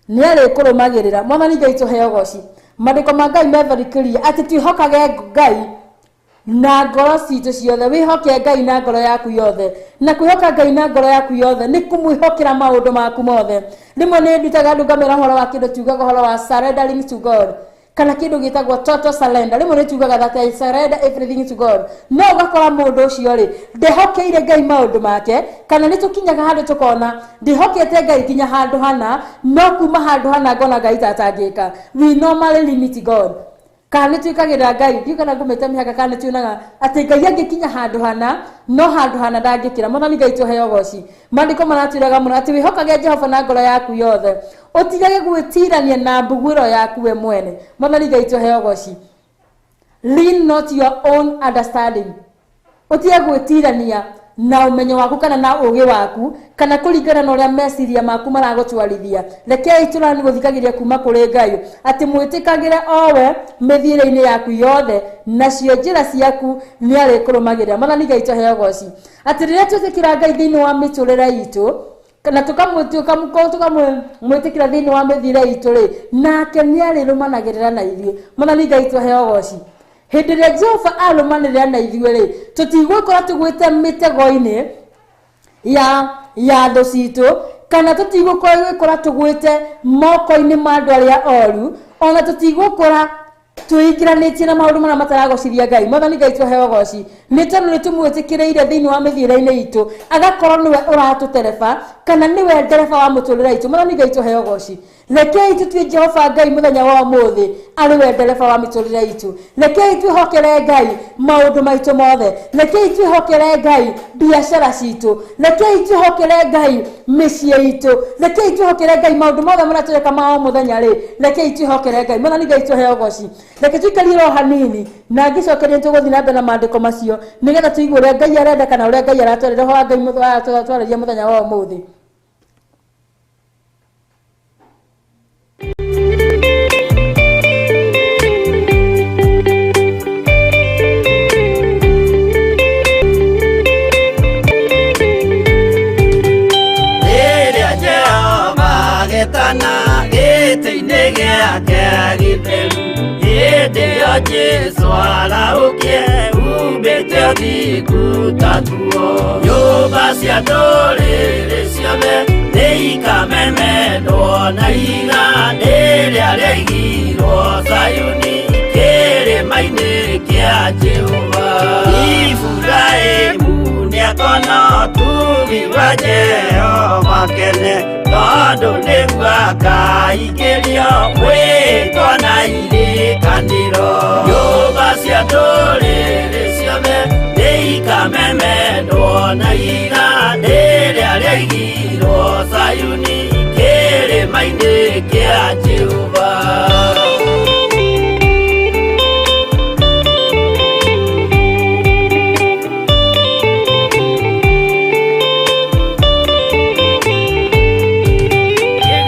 nĩarĩkũrũmagĩrĩra. Mwathani Ngai tũheo ũgoci. Maandĩko ma Ngai metharikĩrie atĩ twĩhokage Ngai na ngoro citũ ciothe. Wĩhoke Ngai na ngoro yaku yothe, na kwĩhoka Ngai na ngoro yaku yothe nĩ kũmwĩhokera maũndũ maku mothe. Rĩmwe nĩ ndutaga andũ ngamera ũhoro wa kĩndũ tugaga ũhoro wa surrendering to God, kana kĩndũ gĩtagwo total surrender. Rĩmwe nĩ tugaga that I surrender everything to God, no ũgakora mũndũ ũcio rĩ ndehokeire Ngai maũndũ make, kana nĩ tũkinyaga handũ tũkona ndĩhokete Ngai nginya handũ hana, no kuma handũ hana ngona Ngai tatangĩka. We normally limit God. Kana nĩ twĩkagĩrĩra Ngai, ndiũ kana ngũmĩte mĩhaka, kana nĩ tuonaga atĩ Ngai angĩkinya handũ hana, no handũ hana ndangĩkĩra. Mwathani Ngai tũheo ũgoci. Maandĩko maratwĩraga mũno atĩ wĩhokage Jehova na ngoro yaku yothe, ũtigage gwĩtirania na mbuguĩro yaku we mwene. Mwathani Ngai tũheo ũgoci. Lean not your own understanding. Ũtige gwĩtirania na ũmenyo waku kana na ũgĩ waku, kana kũringana na ũrĩa meciria maku maragũtwarithia. Rekei tũrani gũthikagĩria kuma kũrĩ Ngai atĩ mwĩtĩkagĩre owe mĩthiĩre-inĩ yaku yothe, nacio njĩra ciaku nĩarĩkũrũmagĩrĩra. Mwathani Ngai tũheo ũgoci. Atĩ rĩrĩa twĩtĩkĩra Ngai thĩinĩ wa mĩtũrĩre itũ, kana tũkamwĩtĩkĩra thĩinĩ wa mĩthiĩre itũ rĩ, nake nĩarĩrũmanagĩrĩra na ithuĩ. Mwathani Ngai tũheo ũgoci. Hĩndĩ ĩrĩa Jehova arũmanĩrĩra na ithuĩ rĩ, tũtigwĩkora tũgwĩte mĩtego-inĩ ya thũ citũ, kana tũtigũkorwo tũgwĩte moko-inĩ ma andũ arĩa oru, ona tũtigũkora twĩingĩranĩtie na maũndũ marĩa mataragocithia Ngai. Mwathani Ngai tũheo ũgoci. Nĩ tondũ nĩ tũmwĩtĩkĩrĩire thĩinĩ wa mĩthiĩre-inĩ itũ, agakorwo nĩwe ũratũtereba, kana nĩwe ndereba wa mũtũrĩre itũ. Mwathani Ngai tũheo ũgoci. Rekei tũtue Jehova Ngai mũthenya wa ũmũthĩ arĩ we ndereba wa mĩtũrĩre itũ. Rekei twĩhokere Ngai maũndũ maitũ mothe. Rekei twĩhokere Ngai biacara citũ. Rekei twĩhokere Ngai mĩciĩ itũ. Rekei twĩhokere Ngai maũndũ mothe marĩa tũreka ma o mũthenya rĩ. Rekei twĩhokere Ngai. Mwathani Ngai tũheo ũgoci. Reke tũikarie ro hanini na ngĩcokeria tũgũthiĩ na mbere na maandĩko macio nĩgetha tũigue ũrĩa Ngai arenda kana ũrĩa Ngai aratwarĩria, roho wa Ngai aratwarĩria mũthenya wa ũmũthĩ. Rĩrĩa Jehova agetana gĩtĩ-inĩ gĩake gĩtheru, hĩndĩ ĩyo Jesũ arahũkie umbĩte ũthingu ta nguo. Nyũmba cia ndũrĩrĩ ciothe nĩikamemendwo na ihiga rĩrĩa rĩaigirwo Zayuni kĩrĩma-inĩ kĩa Jehova. Iburahĩmu nĩakona ũtugi wa Jehova kene, tondũ nĩguo akaingĩrio mwĩtwa na irĩkanĩro. Nyũmba cia ndũrĩrĩ ciothe nĩikamemendwo na ihiga rĩrĩa rĩaigirwo Zayuni kĩrĩma-inĩ kĩa Jehova.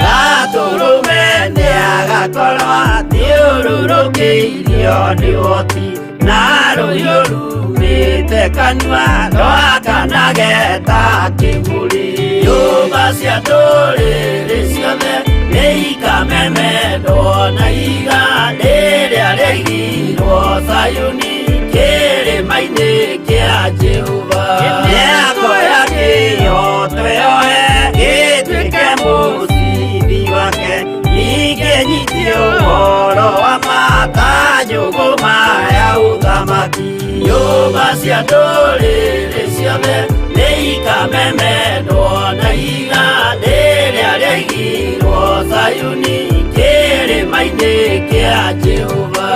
Gatũrũme nĩagakorwo athiũrũrũkĩirio nĩ ũhoti, na rũhiũ rumĩte kanua rwakanage ta kĩburi. Nyũmba cia ndũrĩrĩ ciothe nĩikamemendwo na ihiga rĩrĩa rĩaigirwo Zayuni kĩrĩma-inĩ kĩa Jehova. Nĩakoya kĩhooto yoe gĩtuĩke mũcibi wake, ningĩ nyitie ũhoro wa ma ta njũgũma ya ũthamaki. Nyũmba cia ndũrĩrĩ ciothe nĩikamemendwo na ihiga rĩrĩa rĩaigirwo Zayuni kĩrĩma-inĩ kĩa Jehova.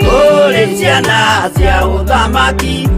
Kũrĩ ciana cia ũthamaki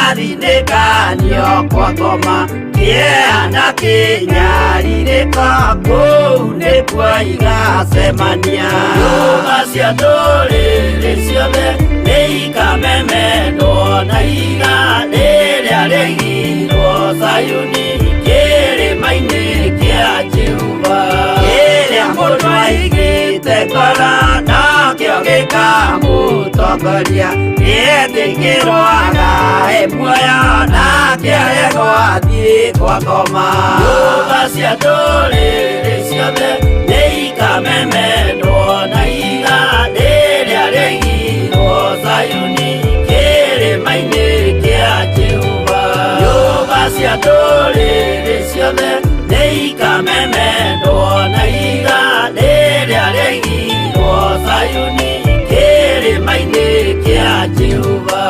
Gathinĩkanio kwa ngoma kĩeha na kĩnyarirĩko kũu nĩkuo igacemania. Nyũmba cia ndũrĩrĩ ciothe nĩikamemendwo na ihiga rĩrĩa rĩaigirwo Zayuni kĩrĩma-inĩ kĩa Jehova. Kĩrĩa mũndũ aigĩte ngoro nakĩo gĩkamũtongoria, gĩetĩkĩrwo agae muoyo nake aregwo athiĩ kwa ngoma. Nyũmba cia ndũrĩrĩ ciothe nĩikamemendwo na ihiga rĩrĩa rĩaigirwo Zayuni kĩrĩma-inĩ kĩa Jehova. Nyũmba cia ndũrĩrĩ ciothe nĩikamemendwo na ihiga rĩrĩa rĩaigirwo Zayuni kĩrĩma-inĩ kĩa Jehova.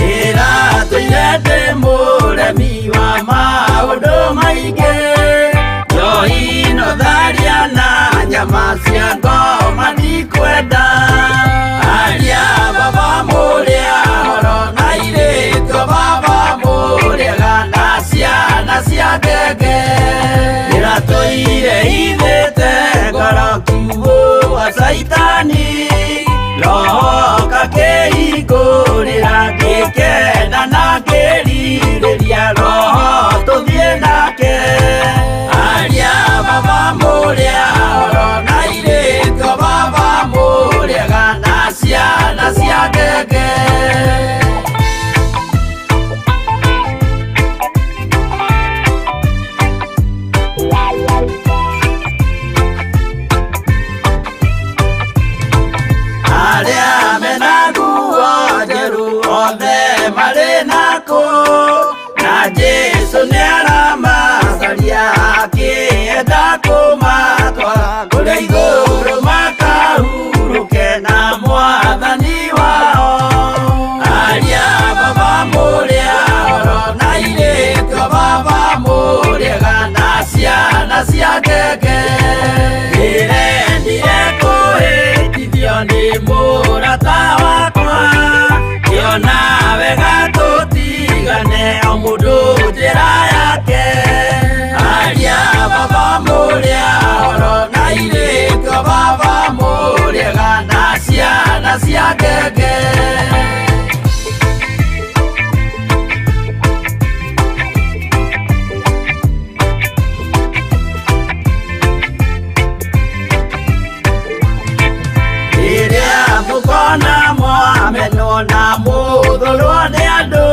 Ndĩratũire ndĩ mũremi wa maũndũ maingĩ, njohi no tharia na nyama cia ngoma ndikwenda. Aria baba mũrĩa horo na airĩtu a baba mũrĩega na ciana cia ngenge. Ndĩratũire hithĩte ngoro kiugũ wa caitani, roho kakĩhingũrĩra ngĩkena na ngĩrirĩria roho tũthiĩ nake. Aria baba mũrĩa horo na airĩtu a baba mũrĩega na ciana cia ngenge. Arĩa mena nguo njerũ othe marĩ nakũ, na Jesũ nĩaramacaria akĩenda kũmatwara kũrĩa igũrũ makahurũke na mwathani wao. Aria baba mũrĩa horo na airĩtu a baba mũrĩega na ciana cia ngenge. Ndĩrendire kũhĩtithio nĩ mũrata wakwa, ngĩona wega tũtigane o mũndũ njĩra yake. Aria baba mũrĩa horo na airĩtu a baba mũrĩega na ciana cia ngenge. Rĩrĩa mũkona mwamenwo na mũthũrwo nĩ andũ,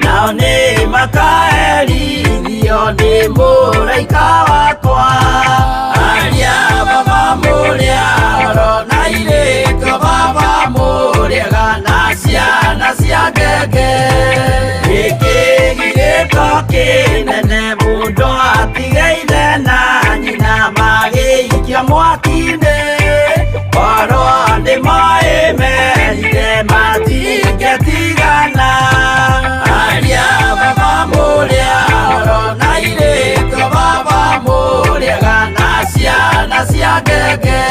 nao nĩ makaherithio nĩ mũraika wakwa. Aria baba mũrĩa horo na airĩtu a baba mũrĩega na ciana cia ngenge. Gĩkĩgirĩko kĩnene mũndũ atige ithe na nyina magĩikio mwaki-inĩ, korwo nĩ moĩ merire matingĩtigana. Aria baba mũrĩa horo na airĩtu a baba mũrĩega na ciana cia ngenge.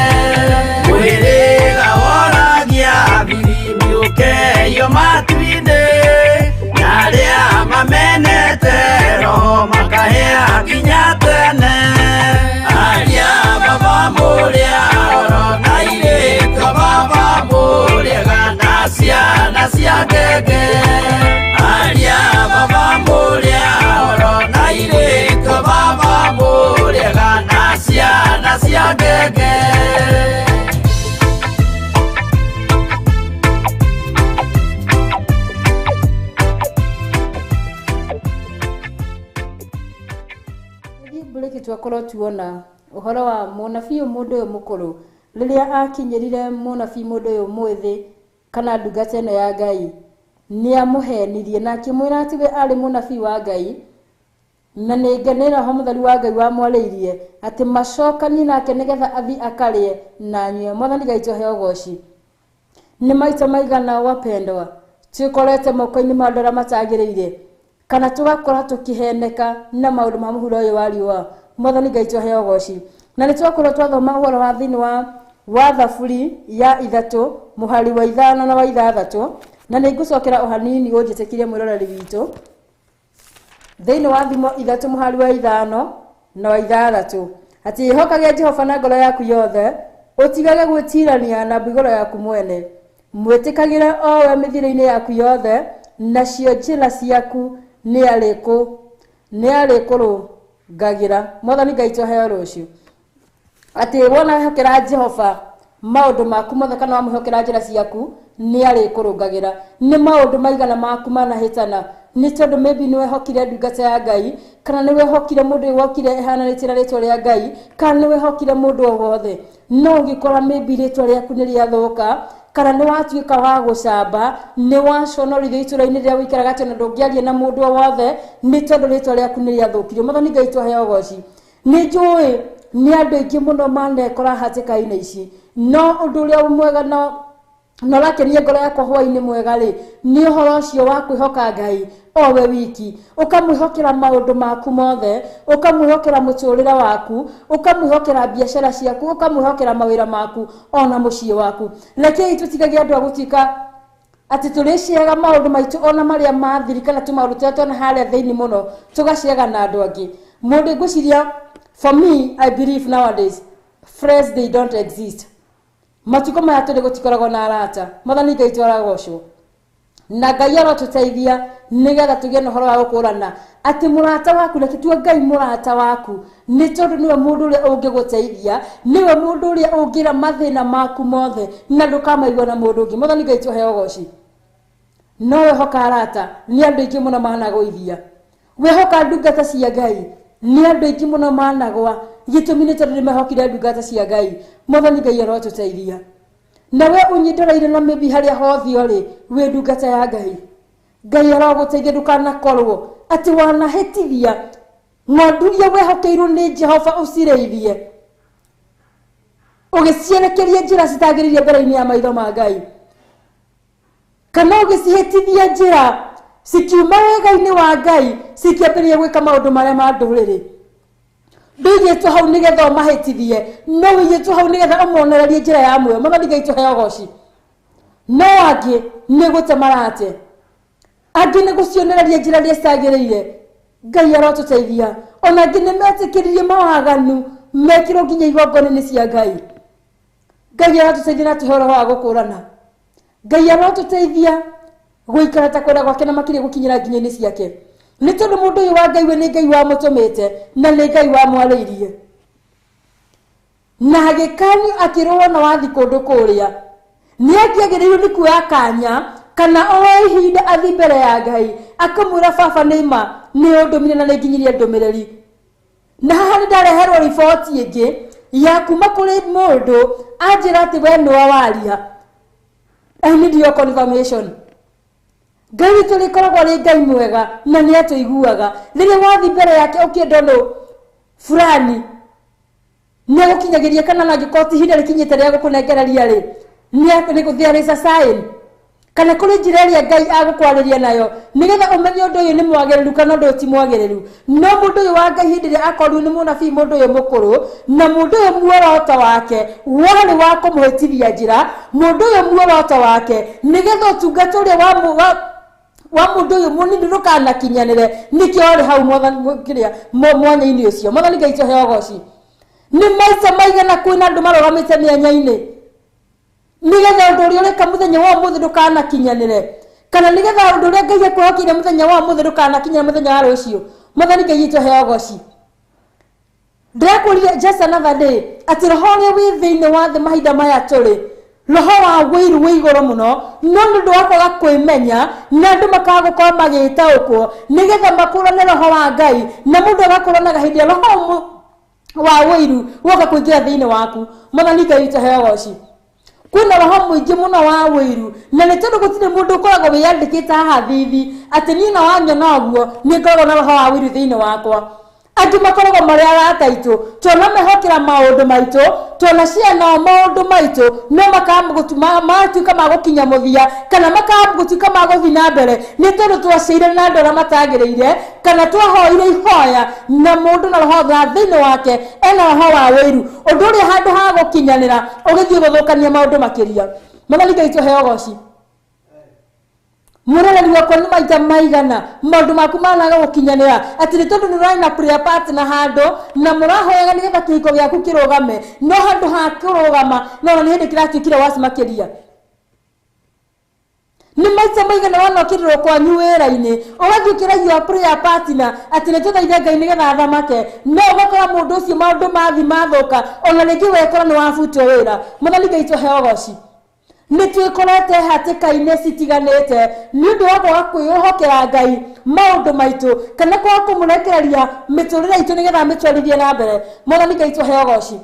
Mwĩrĩga woragia thiri mĩũkeyo matu-inĩ, na arĩa mamenete roho makahĩa nginya tene. Aria baba mũrĩa horo na airĩtu a baba mũrĩega na ciana cia ngenge. Aria baba mũrĩa horo na airĩtu a baba mũrĩega na ciana cia ngenge. Thiĩ mburĩki twakorwo tuona ũhoro wa mũnabii ũyũ mũndũ ũyũ mũkũrũ rĩrĩa akinyĩrire mũnabii mũndũ ũyũ mwĩthĩ kana ndungata ĩno ya Ngai nĩamũhenirie na akĩmwĩra atĩ we arĩ mũnabii wa Ngai na nĩ roho mũtheru wa Ngai wamwarĩirie atĩ macokanie nake nĩgetha athiĩ akarĩe na anyue. Mwathani Ngai tũhe ũgoci. Nĩ maita maigana wapendwa twĩkorete moko-inĩ ma andũ arĩa matagĩrĩire kana tũgakora tũkĩheneka na maũndũ ma mũhuro ũyũ wa riũa. Mwathani Ngai tũhe ũgoci. Na nĩ twakorwo twathoma ũhoro wa thĩinĩ wa Thaburi ya 3 mũhari wa 5 na wa 6, na nĩ ngũcokera o hanini ũnjĩtĩkĩrie mwĩroreri witũ. Thĩinĩ wa Thimo 3 mũhari wa 5 na wa 6 atĩ ĩhokage Jehova na ngoro yaku yothe, ũtigage gwĩtirania na mbigoro yaku mwene, mwĩtĩkagĩre o we mĩthiĩre-inĩ yaku yothe, nacio njĩra ciaku nĩarĩkũrũngagĩra. Mwathani Ngai tũheo rũciũ atĩ wona wehokera Jehova maũndũ maku mothe kana wamwĩhokera njĩra ciaku nĩarĩkũrũngagĩra. Nĩ maũndũ maigana maku manahĩtana nĩ tondũ maybe nĩ wehokire ndungata ya Ngai, kana nĩ wehokire mũndũ ũyũ wokire ĩhananĩtie na rĩtwa rĩa Ngai, kana nĩ wehokire mũndũ o wothe, no ũgĩkora maybe rĩtwa rĩaku nĩ rĩathũka, kana nĩ watuĩka wa gũcamba, nĩ waconorithio itũra-inĩ rĩrĩa ũikaraga atĩ ona ndũngĩaria na mũndũ o wothe nĩ tondũ rĩtwa rĩaku nĩ rĩathũkirio. Mwathani Ngai tũheo ũgoci. Nĩ njũĩ nĩ andũ aingĩ mũno manekora hatĩka-inĩ ici, no ũndũ ũrĩa mwega no ũrakenia ngoro yakwa hwaĩ-inĩ mwega rĩ, nĩ ũhoro ũcio wa kwĩhoka Ngai o we wiki, ũkamwĩhokera maũndũ maku mothe, ũkamwĩhokera mũtũrĩre waku, ũkamwĩhokera biacara ciaku, ũkamwĩhokera mawĩra maku ona mũciĩ waku. Rekei tũtigage andũ a gũtuĩka atĩ tũrĩciaga maũndũ maitũ ona marĩa mathiri kana tũmaũndũ tũrĩa tuona harĩa thĩinĩ mũno tũgaciaga na andũ angĩ. Mũndũ ngwĩciria, for me, I believe nowadays friends, they don't exist. Matukũ maya tũrĩ gũtikoragwo na arata. Mwathani Ngai twaragocwo na Ngai arotũteithia nĩgetha tũgĩe na ũhoro wa gũkũrana atĩ mũrata waku, reke tue Ngai mũrata waku, nĩ tondũ nĩwe mũndũ ũrĩa ũngĩgũteithia, nĩwe mũndũ ũrĩa ũngĩra mathĩna maku mothe na ndũkamaigua na mũndũ ũngĩ. Mwathani Ngai tũheo ũgoci. No wehoka arata, nĩ andũ aingĩ mũno managũithia. Wehoka ndungata cia Ngai, nĩ andũ aingĩ mũno managwa, gĩtũmi nĩ tondũ nĩmehokire ndungata cia Ngai. Mwathani Ngai arotũteithia. Na we ũnyindoreire na maybe harĩa hothe ũrĩ, wĩ ndungata ya Ngai, Ngai arogũteithia ndũkanakorwo atĩ wanahĩtithia ng'ondu iria wehokeirwo nĩ Jehova ũcirĩithie, ũgĩcierekeria njĩra citagĩrĩire mbere-inĩ ya maitho ma Ngai, kana ũgĩcihĩtithia njĩra cikiuma wega-inĩ wa Ngai cikĩambĩrĩria gwĩka maũndũ marĩa ma ndũrĩrĩ. Ndũigĩtwo hau nĩgetha ũmahĩtithie, no ũigĩtwo hau nĩgetha ũmonererie njĩra ya muoyo. Mwathani Ngai tũheo ũgoci. No angĩ nĩ gũte marate, angĩ nĩ gũcionereria njĩra iria citagĩrĩire. Ngai arotũteithia. Ona angĩ nĩ metĩkĩririe mawaganu mekĩrwo nginya igongona-inĩ cia Ngai. Ngai arotũteithia na atũhe ũhoro wa gũkũrana. Ngai arotũteithia gũikara ta kwenda gwake na makĩria gũkinyĩra nginya-inĩ ciake, nĩ tondũ mũndũ ũyũ wa Ngai we nĩ Ngai wamũtũmĩte na nĩ Ngai wamwarĩirie na agĩkanio akĩrwo wona wathi kũndũ kũrĩa nĩ angĩagĩrĩirwo nĩ kuoya kanya kana oe ihinda athi mbere ya Ngai akamwĩra, baba nĩ ma nĩ ũndũmire na nĩ nginyirie ndũmĩrĩri, na haha nĩ ndareherwo riboti ĩngĩ ya kuma kũrĩ mũndũ anjĩra atĩ we nĩwe waria. I need your confirmation. Ngai witũ rĩkoragwo arĩ Ngai mwega na nĩ atũiguaga. Rĩrĩa wathi mbere yake ũkĩenda ũndũ fulani, nĩ agũkinyagĩria, kana na angĩkorwo ti ihinda rĩkinyĩte rĩa gũkũnengereria rĩ, there is a sign kana kũrĩ njĩra ĩrĩa Ngai agũkwarĩria nayo nĩgetha ũmenye ũndũ ũyũ nĩ mwagĩrĩru kana ũndũ ũyũ ti mwagĩrĩru. No mũndũ ũyũ wa Ngai hĩndĩ ĩrĩa akorirwo nĩ mũnabii, mũndũ ũyũ mũkũrũ na mũndũ ũyũ muoroto wake warĩ wa kũmũhĩtithia njĩra, mũndũ ũyũ muoroto wake nĩgetha ũtungata ũrĩa wa mũndũ ũyũ mũnini ndũkanakinyanĩre, nĩkĩo arĩ hau kĩrĩa mwanya-inĩ ũcio. Mwathani Ngai tũheo ũgoci. Nĩ maita maigana kwĩna andũ marũgamĩte mĩanya-inĩ nĩgetha ũndũ ũrĩa ũreka mũthenya wa ũmũthĩ ndũkanakinyanĩre, kana nĩgetha ũndũ ũrĩa Ngai ekwĩhokeire mũthenya wa ũmũthĩ ndũkanakinyanĩre mũthenya wa rũciũ. Mwathani Ngai witũ aheo ũgoci. Ndĩrakwĩrire just another day atĩ roho ũrĩa wĩ thĩinĩ wa thĩ mahinda maya tũrĩ, roho wa wĩiru wĩ igũrũ mũno, no nĩ ũndũ wa kwaga kwĩmenya na andũ makaga gũkorwo magĩtaũkwo nĩgetha makũrane roho wa Ngai, na mũndũ agakũranaga hĩndĩ ĩrĩa roho wa wĩiru woka kũingĩra thĩinĩ waku. Mwathani Ngai witũ aheo ũgoci. Kwĩna roho mũingĩ mũno wa wĩiru, na nĩ tondũ gũtirĩ mũndũ ũkoragwo wĩyandĩkĩte haha thithi atĩ niĩ na wanyona ũguo nĩ ngoragwo na roho wa wĩiru thĩinĩ wakwa. Angĩ makoragwo marĩ arata aitũ, twanamehokera maũndũ maitũ, twanacia nao maũndũ maitũ, no magatuĩka ma gũkinya mũthia kana makaga gũtuĩka ma gũthiĩ na mbere nĩ tondũ twaciaire na andũ arĩa matagĩrĩire, kana twahoire ihoya na mũndũ na roho wa thĩinĩ wake ena roho wa wĩiru, ũndũ ũrĩa handũ ha gũkinyanĩra ũgĩthiĩ gũthũkania maũndũ makĩria. Mwathani Ngai tũheo ũgoci. Mwĩroreri wakwa, nĩ maita maigana maũndũ maku managa gũkinyanĩra atĩ nĩ tondũ nĩ ũrarĩ na prayer partner handũ na mũrahoyaga nĩgetha kĩhiko gĩaku kĩrũgame, no handũ ha kũrũgama no ona nĩ hĩndĩ kĩratuĩkire waci makĩria. Nĩ maita maigana wanokĩrĩrwo kwanyu wĩra-inĩ ũgathiĩ ũkĩra your prayer partner atĩ nĩ tũthaithe Ngai nĩgetha athamake, no ũgakora mũndũ ũcio maũndũ mathi mathũka, ona rĩngĩ wekora nĩ wabutwo wĩra. Mwathani Ngai tũheo ũgoci. Nĩ twĩkorete hatĩka-inĩ citiganĩte nĩ ũndũ wa kwaga kwĩhokera Ngai maũndũ maitũ kana kwaga kũmũrekereria mĩtũrĩre itũ nĩgetha amĩtwarithie na mbere. Mwathani Ngai tũheo ũgoci.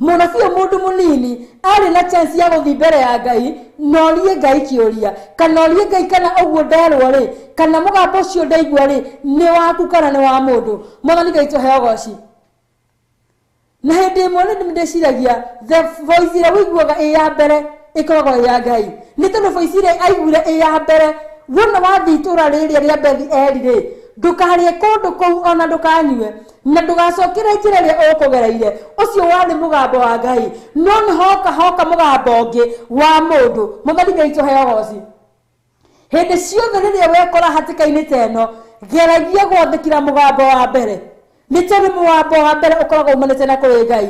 Mũnabii ũyũ mũndũ mũnini arĩ na chance ya gũthiĩ mbere ya Ngai na orie Ngai kĩũria, kana orie Ngai kana ũguo nderwo rĩ, kana mũgambo ũcio ndaigua rĩ, nĩ waku kana nĩ wa mũndũ. Mwathani Ngai tũheo ũgoci. Na hĩndĩ ĩmwe nĩ ndĩciragia the voice ĩrĩa ũiguaga ĩ ya mbere ĩkoragwo ĩ ya Ngai. Nĩ tondũ voice ĩrĩa aiguire ĩ ya mbere, wona wathiĩ itũũra rĩrĩa rĩa Bethi-Eli rĩ, ndũkarĩe kũndũ kũu ona ndũkanyue, na ndũgacokere njĩra ĩrĩa ũkũgereire. Ũcio warĩ mũgambo wa Ngai. No nĩ hoka hoka mũgambo ũngĩ wa mũndũ. Mwathani Ngai tũheo ũgoci. Hĩndĩ ciothe rĩrĩa wekora hatĩka-inĩ ta ĩno, geragia gwathĩkĩra mũgambo wa mbere. Nĩ tondũ mũgambo wa mbere ũkoragwo umanĩte na kũrĩ Ngai.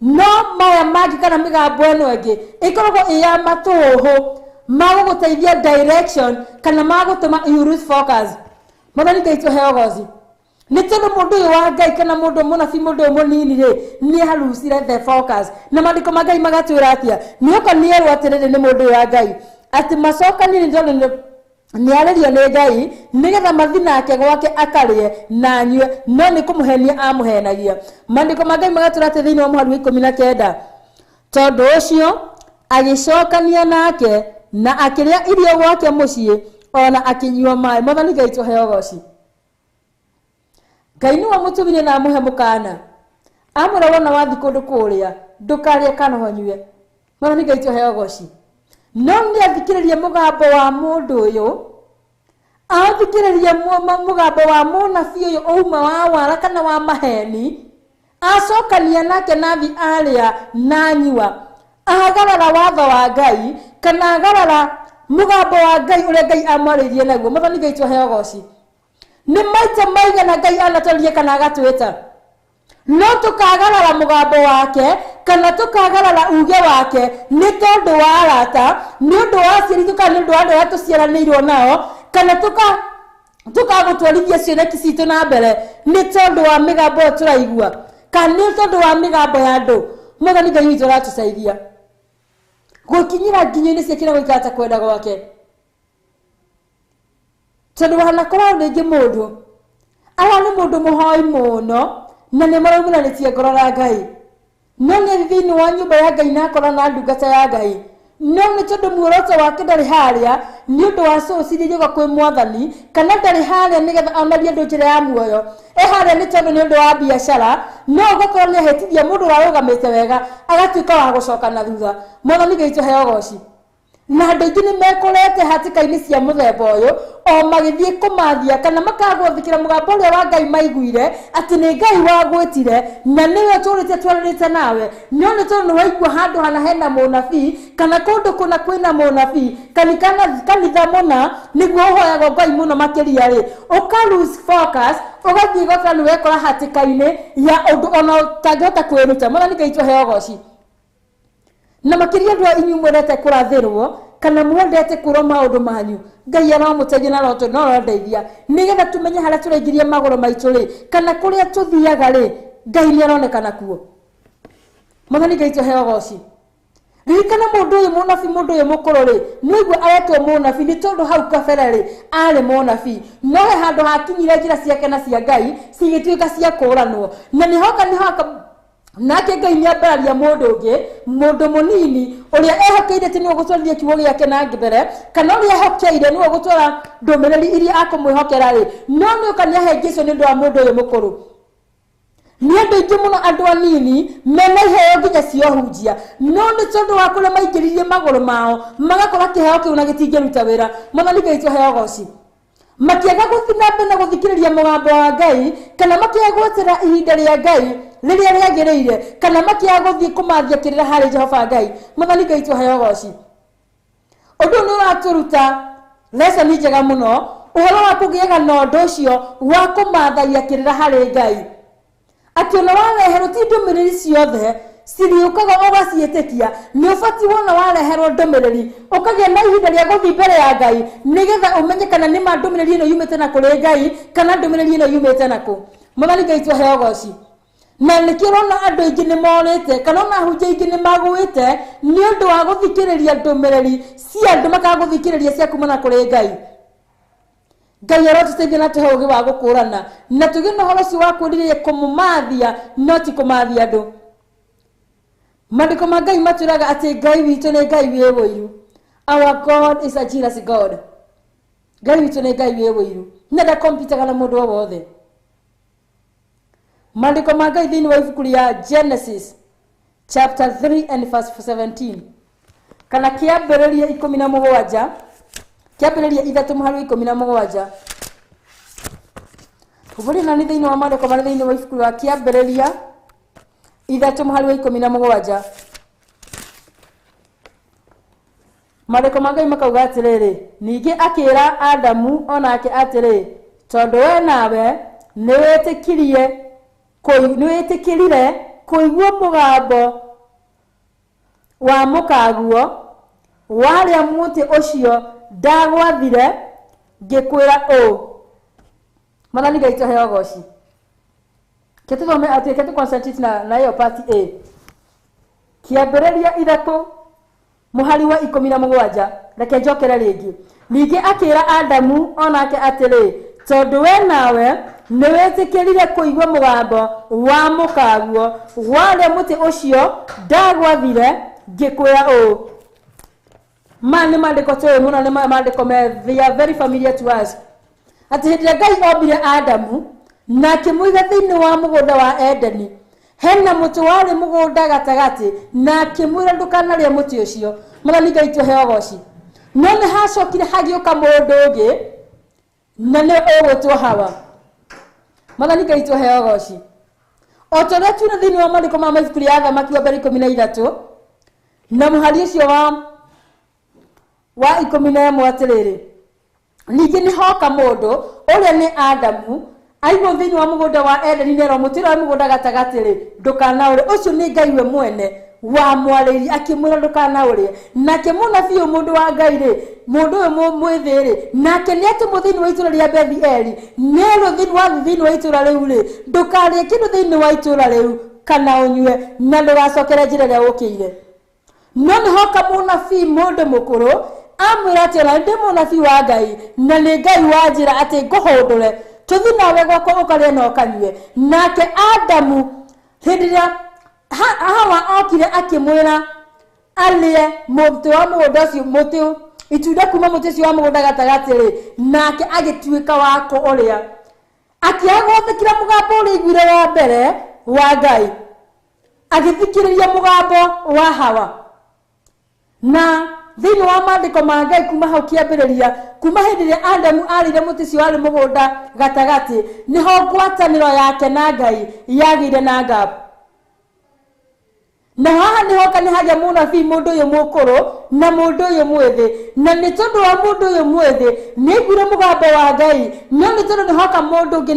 No maya mangĩ kana mĩgambo ĩno ĩngĩ ĩkoragwo ĩ ya matũhũhũ ma gũgũteithia direction kana ma gũtũma you lose focus. Mwathani Ngai tũheo ũgoci. Nĩ tondũ mũndũ ũyũ wa Ngai kana mũndũ mũnabii, mũndũ ũyũ mũnini rĩ, nĩ arucire the focus. Na maandĩko ma Ngai magatwĩra atĩa? Nĩoka nĩerwo atĩrĩrĩ nĩ mũndũ ũyũ wa Ngai atĩ macokanie nĩ tondũ nĩarĩrio nĩ Ngai nĩgetha mathiĩ nake gwake akarĩe na anyue, no nĩ kũmũhenia amũhenagia. Maandĩko ma Ngai magatwĩra atĩ thĩinĩ wa mũhari wa 19, tondũ ũcio agĩcokania nake na akĩrĩa irio gwake mũciĩ ona akĩnyua maĩ. Mwathani Ngai tũheo ũgoci. Ngai nĩwe mũtũmire na amũhe mũkana, amwĩra wona wathiĩ kũndũ kũrĩa ndũkarĩe kana ũnyue. Mwathani Ngai tũheo ũgoci. No nĩ athikĩrĩrie mũgambo wa mũndũ ũyũ, athikĩrĩrie mũgambo wa mũnabii ũyũ ũma wa wara kana wa maheni, acokania nake nathi arĩa na anyua, agarara watho wa Ngai kana agarara mũgambo wa Ngai ũrĩa Ngai amwarĩirie naguo. Mwathani Ngai tũheo ũgoci. Nĩ maita maigana Ngai anatwaria kana agatwĩta, no tũkagarara mũgambo wake kana tũkagarara uge wake nĩ tondũ wa arata, nĩ ũndũ wa aciari itũ kana nĩ ũndũ wa andũ arĩa tũciaranĩirwo nao, kana tũkagũtwarithia cioneki citũ na mbere nĩ tondũ wa mĩgambo ĩyo tũraigua kana nĩ tondũ wa mĩgambo ya andũ. Mwathani Ngai witũ aratũteithia gũkinyĩra nginyo-inĩ ciake na gũikara ta kwenda gwake. Tondũ wanakorwo rĩngĩ mũndũ ara nĩ mũndũ mũhoi mũno na nĩ maraumanĩtie ngoro na Ngai, no nĩ thĩinĩ wa nyũmba ya Ngai na akora na ndungata ya Ngai, no nĩ tondũ muoroto wake ndarĩ harĩa nĩ ũndũ wa souls iria irĩũka kwĩ Mwathani, kana ndarĩ harĩa nĩgetha onarie andũ njĩra ya muoyo, e harĩa nĩ tondũ nĩ ũndũ wa biacara, no ũgakorwo nĩ ahĩtithia mũndũ ũrarũgamĩte wega agatuĩka wa gũcoka na thutha. Mwathani Ngai tũheo ũgoci. Na andũ aingĩ nĩ mekorete hatĩka-inĩ cia mũthemba ũyũ o magĩthiĩ kũmathia kana makagwathĩkĩra mũgambo ũrĩa wa Ngai maiguire atĩ nĩ Ngai wagwĩtire na nĩwe tũrĩte twaranĩte nawe, no nĩ tondũ nĩ waigua handũ hana hena mũnabii kana kũndũ kũna kwĩna mũnabii kana kanitha mũna nĩguo ũhoyagwo Ngai mũno makĩria rĩ, ũka lose focus, ũgathiĩ ũgakora nĩ wekora hatĩka-inĩ ya ũndũ ona ũtangĩhota kwĩruta. Mwathani Ngai tũheo ũgoci. Na makĩria andũ a inyuĩ mwendete kũrathĩrwo kana mwendete kwĩrwo maũndũ manyu, Ngai aromũteithia na no arondeithia nĩgetha tũmenye harĩa tũraingĩria magũrũ maitũ rĩ, kana kũrĩa tũthiaga rĩ, Ngai nĩ aronekana kuo. Mwathani Ngai tũheo ũgoci. Ririkana mũndũ ũyũ mũnabii, mũndũ ũyũ mũkũrũ rĩ, nĩguo aretwo mũnabii nĩ tondũ hau kabere rĩ arĩ mũnabii, no he handũ hakinyire njĩra ciake na cia Ngai cigĩtuĩka cia kũranwo, na nĩ hoka nĩ hoka nake Ngai nĩ ambararia mũndũ ũngĩ, mũndũ mũnini ũrĩa ehokeire atĩ nĩwe ũgũtwarithia kiugo gĩake na mbere, kana ũrĩa ehokeire nĩwe ũgũtwara ndũmĩrĩri iria akũmwĩhokera rĩ, no nĩ ũka nĩ ahĩngĩcwo nĩ ũndũ wa mũndũ ũyũ mũkũrũ. Nĩ andũ aingĩ mũno, andũ anini mena iheo nginya cia ũhunjia, no nĩ tondũ wa kũrĩa maingĩririe magũrũ mao magakora kĩheo kĩu na gĩtingĩruta wĩra. Mwathani Ngai tũheo ũgoci. Makĩaga gũthiĩ na mbere na gũthikĩrĩria mũgambo wa Ngai, kana makĩaga gweterera ihinda rĩa Ngai rĩrĩa rĩagĩrĩire, kana makĩaga gũthiĩ kũmathia kĩrĩra harĩ Jehova Ngai. Mwathani Ngai tũheo ũgoci. Ũndũ ũyũ nĩ ũratũruta lesson njega mũno, ũhoro wa kũgĩaga na ũndũ ũcio wa kũmathagia kĩrĩra harĩ Ngai. Atĩ ona wareherwo ti ndũmĩrĩri ciothe ciriũkaga ũgaciĩtĩkia, nĩ ũbatiĩ wona wareherwo ndũmĩrĩri ũkagĩa na ihinda rĩa gũthiĩ mbere ya Ngai nĩgetha ũmenye kana nĩ ma ndũmĩrĩri ĩno yumĩte na kũrĩ Ngai kana ndũmĩrĩri ĩno yumĩte na kũ. Mwathani Ngai tũheo ũgoci. Na nĩkĩo ũrona andũ aingĩ nĩ morĩte kana ona ahunjia aingĩ nĩ magũĩte nĩ ũndũ wa gũthikĩrĩria ndũmĩrĩri cia andũ makaga gũthikĩrĩria cia kuma na kũrĩ Ngai. Ngai arotũteithia na tũhe ũũgĩ wa gũkũrana na tũgĩe na ũhoro ũcio wa kwĩrirĩria kũmũmathia no ti kũmathia andũ. Maandĩko ma Ngai matwĩraga atĩ Ngai witũ nĩ Ngai wĩ ũiru. Our God is a jealous God. Ngai witũ nĩ Ngai wĩ ũiru na ndakompitaga na mũndũ o wothe. Maandĩko ma Ngai thĩinĩ wa ibuku rĩa Genesis chapter 3 and verse 17, kana kĩambĩrĩria 17, kĩambĩrĩria 3 mũhari wa 17. Humbũria nani thĩinĩ wa maandĩko marĩ thĩinĩ wa ibuku rĩa kĩambĩrĩria 3 mũhari wa 17. Maandĩko ma Ngai makauga atĩrĩrĩ, ningĩ akĩra Adamu onake atĩrĩ, tondũ we nawe nĩwĩtĩkĩrire kũigua mũgambo wa mũkaguo warĩa mũtĩ ũcio ndagwathire ngĩkwĩra ũũ. Mwathani Ngai tũheo ũgoci. Reke tũthome atĩ, reke tũ concentrate na ĩyo part A. Kĩambĩrĩria 3 mũhari wa 17. Reke njokere rĩngĩ. Ningĩ akĩra Adamu onake atĩrĩ, tondũ we nawe nĩwĩtĩkĩrire kũigua mũgambo wa mũkaguo warĩa mũtĩ ũcio ndagwathire ngĩkwĩra ũũ. Maya nĩ maandĩko tũĩ mũno, nĩ maandĩko me, they are very familiar to us. Atĩ hĩndĩ ĩrĩa Ngai ombire Adamu na akĩmũiga thĩinĩ wa mũgũnda wa Edeni, hena mũtĩ warĩ mũgũnda gatagatĩ na akĩmwĩra ndũkanarĩe mũtĩ ũcio. Mwathani Ngai tũheo ũgoci. No nĩ hacokire hagĩũka mũndũ ũngĩ na nĩ ũgwĩtwo Hawa. Mwathani Ngai tũheo ũgoci. O ta ũrĩa tuona thĩinĩ wa maandĩko ma ibuku rĩa Athamaki wa mbere 13 na mũhari ũcio wa 11 atĩrĩrĩ, ningĩ nĩ hoka mũndũ ũrĩa nĩ Adamu aigwo thĩinĩ wa mũgũnda wa Edeni nĩerwo mũtĩ ũrĩa wa mũgũnda gatagatĩ rĩ ndũkanaũrĩe. Ũcio nĩ Ngai we mwene wamwarĩirie akĩmwĩra ndũkanaũrĩe. Nake mũnabii ũyũ mũndũ wa Ngai rĩ, mũndũ ũyũ mwĩthĩ rĩ, nake nĩatũmwo thĩinĩ wa itũũra rĩa Bethi-Eli, nĩerwo thĩinĩ wa itũũra rĩu rĩ, ndũkarĩe kĩndũ thĩinĩ wa itũũra rĩu kana ũnyue, na ndũgacokere njĩra ĩrĩa ũkĩire. No nĩ hoka mũnabii mũndũ mũkũrũ amwĩra atĩ ona ndĩ mũnabii wa Ngai na nĩ Ngai wanjĩra atĩ ngũhũndũre tũthiĩ nawe gwakwa ũkarĩe na ũkanyue. Nake Adamu hĩndĩ ĩrĩa Hawa okire akĩmwĩra arĩe mũtĩ wa mũgũnda ũcio, mũtĩ itunda kuma mũtĩ ũcio wa mũgũnda gatagatĩ rĩ, nake agĩtuĩka wa kũũrĩa. Akĩaga gwathĩkĩra mũgambo ũrĩa aiguire wa mbere wa Ngai, agĩthikĩrĩria mũgambo wa Hawa. Na thĩinĩ wa maandĩko ma Ngai kuma hau kĩambĩrĩria, kuma hĩndĩ ĩrĩa Adamu arĩire mũtĩ ũcio warĩ mũgũnda gatagatĩ, nĩho ngwatanĩro yake na Ngai yagĩire na gap. Na haha nĩho nĩ hagĩa mũnabii mũndũ ũyũ mũkũrũ na mũndũ ũyũ mwĩthĩ. Na nĩ tondũ wa mũndũ ũyũ mwĩthĩ nĩaiguire mũgambo wa Ngai, no nĩ tondũ nĩhoka mũndũ ũngĩ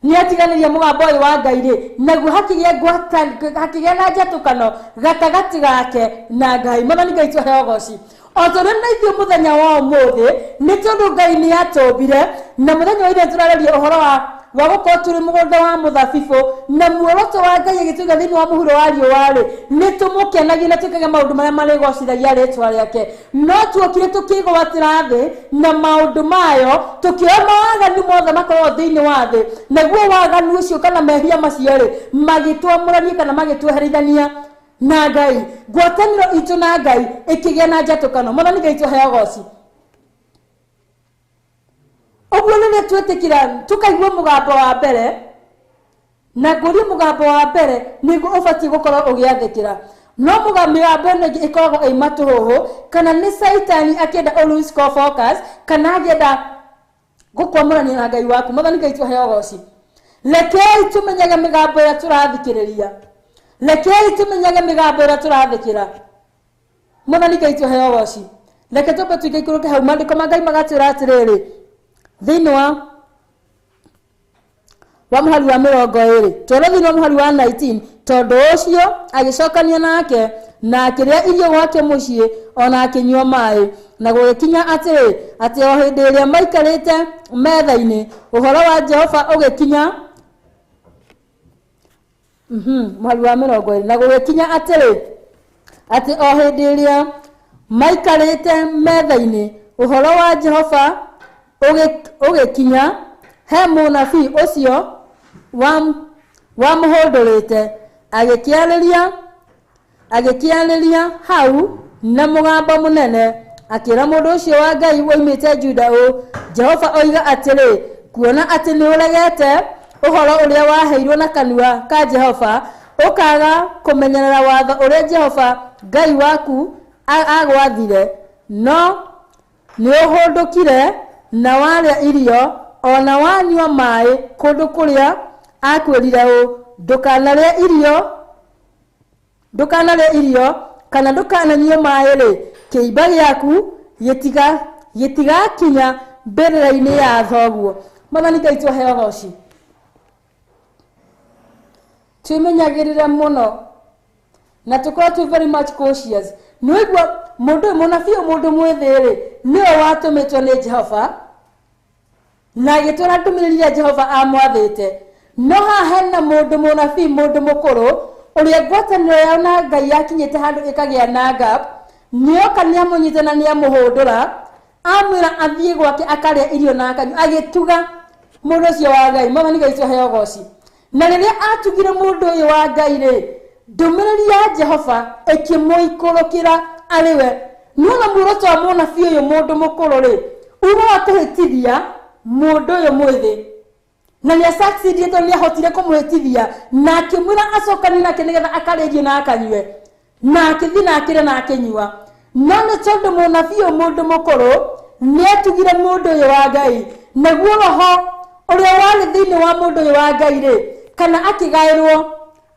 nĩatiganĩria mũgambo ũyũ wa Ngai rĩ, naguo hakĩgĩa na njatũkano gatagatĩ gake na Ngai. Mwathani Ngai tũheo ũgoci. O ta ũrĩa na ithuĩ mũthenya wa ũmũthĩ, nĩ tondũ Ngai nĩatũmbire, na mũthenya wa ira tũrarĩria ũhoro wa gũkorwo tũrĩ mũgũnda wa mũthabibũ, na muoroto wa Ngai agĩtũiga thĩinĩ wa mũhuro wa riũa rĩ, nĩ tũmũkenagie na twĩkage maũndũ marĩa marĩgocithagia rĩtwa rĩake. No tuokire tũkĩgwatĩra thĩ na maũndũ mayo, tũkĩoya mawaganu mothe makoragwo thĩinĩ wa thĩ, naguo waganu ũcio kana mehia macio rĩ, magĩtwamũrania kana magĩtweherithania na Ngai. Ngwatanĩro itũ na Ngai ĩkĩgĩa na njatũkano. Mwathani Ngai tũheo ũgoci. Ũguo rĩrĩa twĩtĩkĩra tũkaigua mũgambo wa mbere, na ngũrie mũgambo wa mbere nĩguo ũbatiĩ gũkorwo ũgĩathĩkĩra. No mĩgambo ĩno ĩngĩ ĩkoragwo ĩ matũhũhũ, kana nĩ Caitani akĩenda ũ lose focus, kana akĩenda gũkwamũrania na Ngai waku. Mwathani Ngai tũheo ũgoci. Rekei tũmenyage mĩgambo ĩrĩa tũrathikĩrĩria. Rekei tũmenyage mĩgambo ĩrĩa tũrathĩkĩra. Mwathani Ngai tũheo ũgoci. Reke twambe tũikũrũke hau. Maandĩko ma Ngai magatwĩra atĩrĩrĩ, thĩinĩ wa mũhari wa 20, twona thĩinĩ wa mũhari wa 19, tondũ ũcio agĩcokania nake na akĩrĩa irio gwake mũciĩ ona akĩnyua maĩ. Na gũgĩkinya atĩrĩ, atĩ o hĩndĩ ĩrĩa maikarĩte metha-inĩ, ũhoro wa Jehova ũgĩkinya. Mũhari wa 20, na gũgĩkinya atĩrĩ, atĩ o hĩndĩ ĩrĩa maikarĩte metha-inĩ, ũhoro wa Jehova ũgĩkinya he mũnabii ũcio wamũhũndũrĩte, agĩkĩarĩria hau na mũgambo mũnene, akĩra mũndũ ũcio wa Ngai woimĩte Juda ũũ, Jehova oiga atĩrĩ, kuona atĩ nĩũregete ũhoro ũrĩa waheirwo na kanua ka Jehova, ũkaga kũmenyerera watho ũrĩa Jehova Ngai waku agwathire, no nĩũhũndũkire na warĩa irio ona wanyua maĩ kũndũ kũrĩa akwĩrire ũũ, ndũkanarĩe irio kana ndũkananyue maĩ rĩ, kĩimba gĩaku gĩtigakinya mbĩrĩra-inĩ ya thoguo. Mwathani Ngai tũheo ũgoci. Twĩmenyagĩrĩre mũno na tũkorwo twĩ very much cautious. Nĩwaigua mũndũ ũyũ mũnabii ũyũ mũndũ mwĩthĩ rĩ, nĩwe watũmĩtwo nĩ Jehova na agĩtwara ndũmĩrĩri ĩrĩa Jehova amwathĩte. No haha hena mũndũ mũnabii mũndũ mũkũrũ ũrĩa ngwatanĩro yao na Ngai yakinyĩte handũ ĩkagĩa na gap, nĩoka nĩamũnyita na nĩamũhũndũra, amwĩra athiĩ gwake akarĩa irio na akanyua, agĩtuga mũndũ ũcio wa Ngai. Mwathani Ngai tũheo ũgoci. Na rĩrĩa atugire mũndũ ũyũ wa Ngai rĩ, ndũmĩrĩri ya Jehova ĩkĩmũikũrũkĩra arĩ we. Nĩwona muoroto wa mũnabii ũyũ mũndũ mũkũrũ rĩ, uma wa kũhĩtithia mũndũ ũyũ mwĩthĩ, na nĩ succeeded tondũ nĩ ahotire kũmũhĩtithia na akĩmwĩra acokanie nake nĩgetha akarĩe irio na akanyue, na akĩthiĩ na akĩrĩa na akĩnyua. No nĩ tondũ mũnabii ũyũ mũndũ mũkũrũ nĩ atugire mũndũ ũyũ wa Ngai, naguo roho ũrĩa warĩ thĩinĩ wa mũndũ ũyũ wa Ngai rĩ, kana akĩgaĩrwo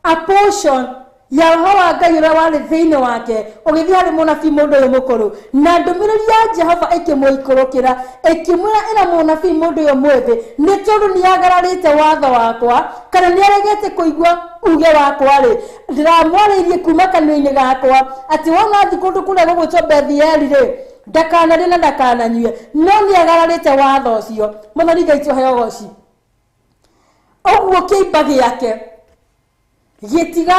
a portion ya roho wa Ngai ũrĩa warĩ thĩinĩ wake ũgĩthiĩ harĩ mũnabii mũndũ ũyũ mũkũrũ, na ndũmĩrĩri ya Jehova ĩkĩmũikũrũkĩra ĩkĩmwĩra ĩra mũnabii mũndũ ũyũ mwĩthĩ, nĩ tondũ nĩ agararĩte watho wakwa kana nĩ aregete kũigua uge wakwa rĩ, ndĩramwarĩirie kuma kanua-inĩ gakwa atĩ wona athiĩ kũndũ kũrĩa gũgwĩtwo Bethieli rĩ, ndakanarĩe na ndakananyue, no nĩ agararĩte watho ũcio. Mwathani Ngai tũheo ũgoci. Ũguo kĩimba gĩake gĩtiga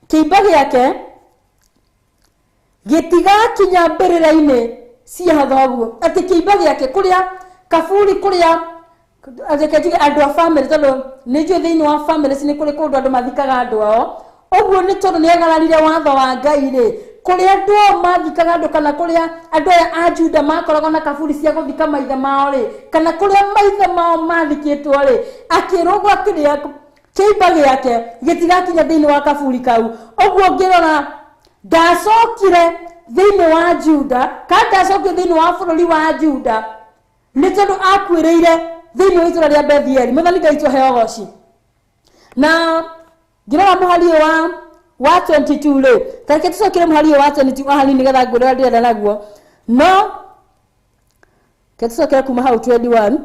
kĩimba gĩake gĩtigakinya mbĩrĩra-inĩ cia thoguo. Atĩ kĩimba gĩake kũrĩa kaburi kũrĩa reke njuge andũ a family, tondũ nĩ njũĩ thĩinĩ wa family nĩ kũrĩ kũndũ andũ mathikaga andũ ao. Ũguo nĩ tondũ nĩ agararire watho wa Ngai rĩ, kũrĩa andũ ao mathikaga andũ kana kũrĩa andũ aya a Juda makoragwo na kaburi cia gũthika maithe mao rĩ, kana kũrĩa maithe mao mathikĩtwo rĩ, akĩrwo gwa kĩrĩa kĩimba gĩake gĩtigakinya thĩinĩ wa kaburi kau. Ũguo ngĩrora ndacokire thĩinĩ wa Juda kana ndacokire thĩinĩ wa bũrũri wa Juda nĩ tondũ akuĩrĩire thĩinĩ wa itũũra rĩa Bethieli. Mwathani Ngai tũheo ũgoci. Na ngĩrora mũhari ũyũ wa 22 rĩ, ta reke tũcokere mũhari ũyũ wa 22 ahani nĩgetha ngwĩre ũrĩa ndĩrenda naguo. No reke tũcokere kuma hau 21.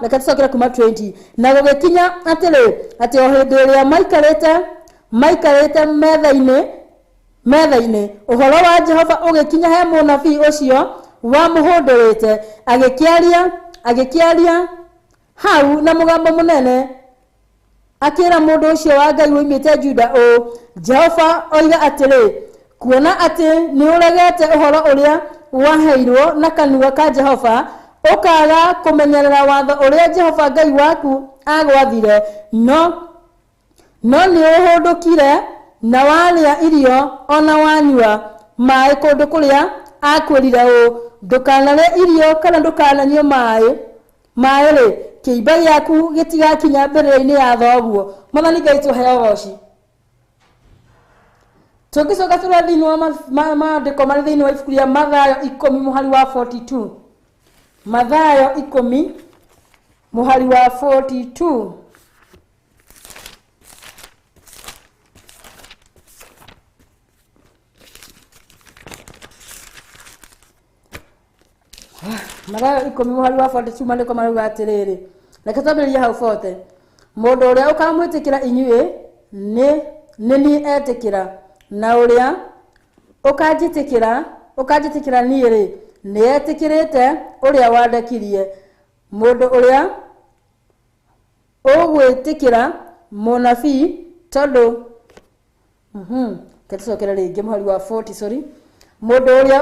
Reke tũcokere kuma 20. Na gũgĩkinya atĩrĩ, atĩ o hĩndĩ ĩrĩa maikarĩte metha-inĩ, ũhoro wa Jehova ũgĩkinya he mũnabii ũcio wamũhũndũrĩte, agĩkĩaria hau na mũgambo mũnene, akĩra mũndũ ũcio wa Ngai woimĩte Juda ũũ, Jehova oiga atĩrĩ, kuona atĩ nĩ ũregete ũhoro ũrĩa waheirwo na kanua ka Jehova, ũkaga kũmenyerera watho ũrĩa Jehova Ngai waku agwathire, no nĩ ũhũndũkire na warĩa irio ona wanyua maĩ kũndũ kũrĩa akwĩrire ũũ, ndũkanarĩe irio kana ndũkananyue maĩ rĩ, kĩimba gĩaku gĩtigakinya mbĩrĩra-inĩ ya thoguo. Mwathani Ngai tũheo ũgoci. Tũngĩcoka tũrore thĩinĩ wa maandĩko marĩ thĩinĩ wa ibuku rĩa Mathayo 10 mũhari wa 42. Mathayo 10 mũhari wa 42. Mathayo 10 mũhari wa 42 maandĩko marauga atĩrĩrĩ, reke twambĩrĩrie hau 40. Mũndũ ũrĩa ũkamwĩtĩkĩra inyuĩ nĩ niĩ etĩkĩra, na ũrĩa ũkanjĩtĩkĩra niĩ rĩ, nĩ etĩkĩrĩte ũrĩa wandekirie. Mũndũ ũrĩa ũgwĩtĩkĩra mũnabii tondũ reke tũcokere rĩngĩ mũhari wa 40, sorry. Mũndũ ũrĩa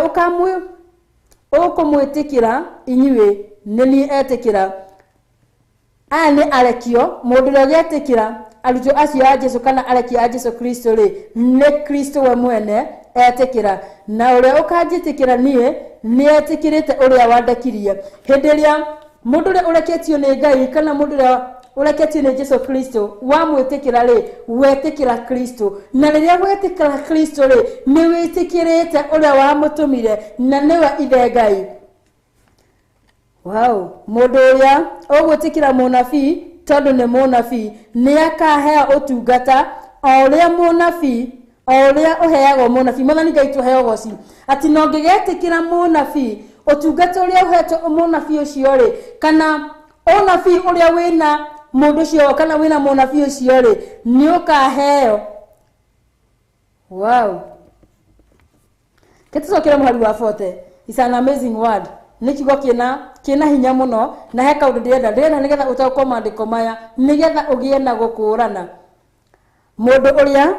ũkũmwĩtĩkĩra inyuĩ nĩ niĩ etĩkĩra. Aya nĩ arekio. Mũndũ ũrĩa ũgetĩkĩra arutwo acio a Jesu kana arekio a Jesu Kristo rĩ, nĩ Kristo we mwene etĩkĩra, na ũrĩa ũkanjĩtĩkĩra niĩ nĩ etĩkĩrĩte ũrĩa wandekirie. Hĩndĩ ĩrĩa Mũndũ ũrĩa ũreketio nĩ Ngai kana mũndũ ũrĩa ũreketio nĩ Jesu Kristo wamwĩtĩkĩra rĩ, wetĩkĩra Kristo, na rĩrĩa wetĩkĩra Kristo rĩ, nĩ wĩtĩkĩrĩte ũrĩa wamũtũmire na nĩwe ithe Ngai. Wow, mũndũ ũrĩa ũgwĩtĩkĩra mũnabii tondũ nĩ mũnabii nĩ akaheo ũtungata o ũrĩa mũnabii o ũrĩa ũheagwo mũnabii. Mwathani Ngai tũheo ũgoci atĩ na ũngĩgetĩkĩra mũnabii ũtungata ũrĩa ũhetwo mũnabii ũcio rĩ, kana ũnabii ũrĩa wĩna mũndũ ũcio kana wĩna mũnabii ũcio rĩ, nĩ ũkaheo. Wow, kĩtũcokere mũhari wa 40. It's an amazing word. Nĩ kiugo kĩna hinya mũno, na he kaũndũ ndĩrenda nĩgetha ũtaũkwo maandĩko maya nĩgetha ũgĩe na gũkũũrana. Mũndũ ũrĩa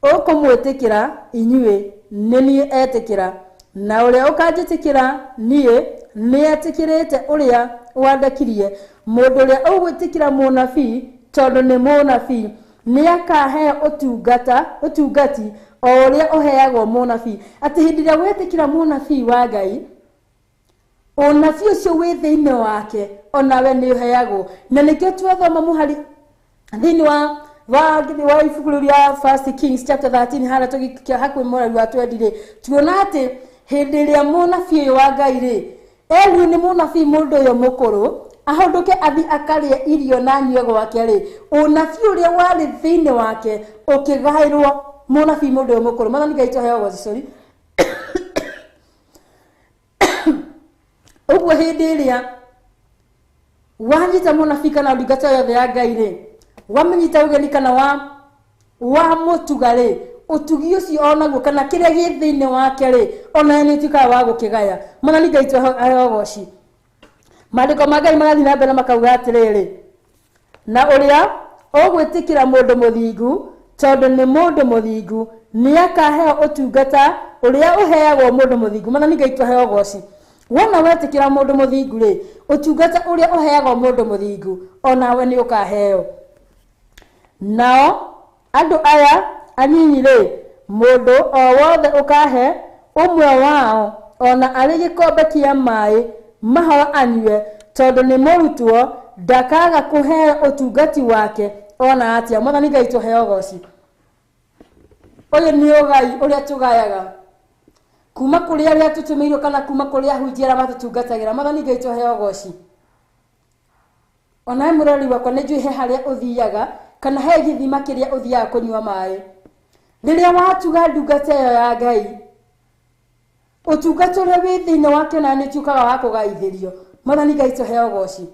ũkũmwĩtĩkĩra inyuĩ nĩ niĩ etĩkĩra, na ũrĩa ũkanjĩtĩkĩra niĩ nĩ etĩkĩrĩte ũrĩa wandekirie. Mũndũ ũrĩa ũgwĩtĩkĩra mũnabii tondũ nĩ mũnabii nĩ akaheo ũtungati o ũrĩa ũheagwo mũnabii. Atĩ hĩndĩ ĩrĩa wetĩkĩra mũnabii wa Ngai, ũnabii ũcio wĩ thĩinĩ wake onawe nĩ ũheagwo. Na nĩkĩo twathoma mũhari thĩinĩ wa ibuku rĩu rĩa First Kings chapter 13 harĩa tũgĩkia hakuhĩ mũhari wa 20 rĩ, tuona atĩ hĩndĩ ĩrĩa mũnabii ũyũ wa Ngai rĩ, Eliu nĩ mũnabii mũndũ ũyũ mũkũrũ, ahũndũke athi akarĩe irio na anyue gwake rĩ, ũnabii ũrĩa warĩ thĩinĩ wake ũkĩgaĩrwo mũnabii mũndũ ũyũ mũkũrũ. Mwathani Ngai tũheo ũgoci, sorry. Ũguo hĩndĩ ĩrĩa wanyita mũnabii kana ndungata yothe ya Ngai rĩ, wamĩnyita ũgeni kana wamũtuga rĩ, ũtugi ũcio onaguo kana kĩrĩa gĩ thĩinĩ wake rĩ, onawe nĩ ũtuĩkaga wa gũkĩgaya. Mwathani Ngai tũheo ũgoci. Maandĩko ma Ngai magathiĩ na mbere makauga atĩrĩrĩ, na ũrĩa ũgwĩtĩkĩra mũndũ mũthingu tondũ nĩ mũndũ mũthingu nĩ akaheo ũtungata ũrĩa ũheagwo mũndũ mũthingu. Mwathani Ngai tũheo ũgoci. Wona wetĩkĩra mũndũ mũthingu rĩ, ũtungata ũrĩa ũheagwo mũndũ mũthingu onawe nĩ ũkaheo. Nao andũ aya anyinyi rĩ, mũndũ o wothe ũkahe ũmwe wao ona arĩ gĩkombe kĩa maĩ mahoro anyue tondũ nĩ mũrutwo, ndakaga kũheo ũtungati wake ona atĩa. Mwathani Ngai tũheo ũgoci. Ũyũ nĩ ũgai ũrĩa tũgayaga kuma kũrĩ arĩa tũtũmĩirwo kana kuma kũrĩ ahunjia arĩa matũtungatagĩra. Mwathani Ngai tũheo ũgoci. Onawe mũrori wakwa nĩ njũĩ he harĩa ũthiaga kana he gĩthima kĩrĩa ũthiaga kũnyua maĩ. Rĩrĩa watuga ndungata ĩyo ya Ngai, ũtungata ũrĩa wĩ thĩinĩ wake na nĩ ũtuĩkaga wa kũgaithĩrio. Mwathani Ngai tũheo ũgoci.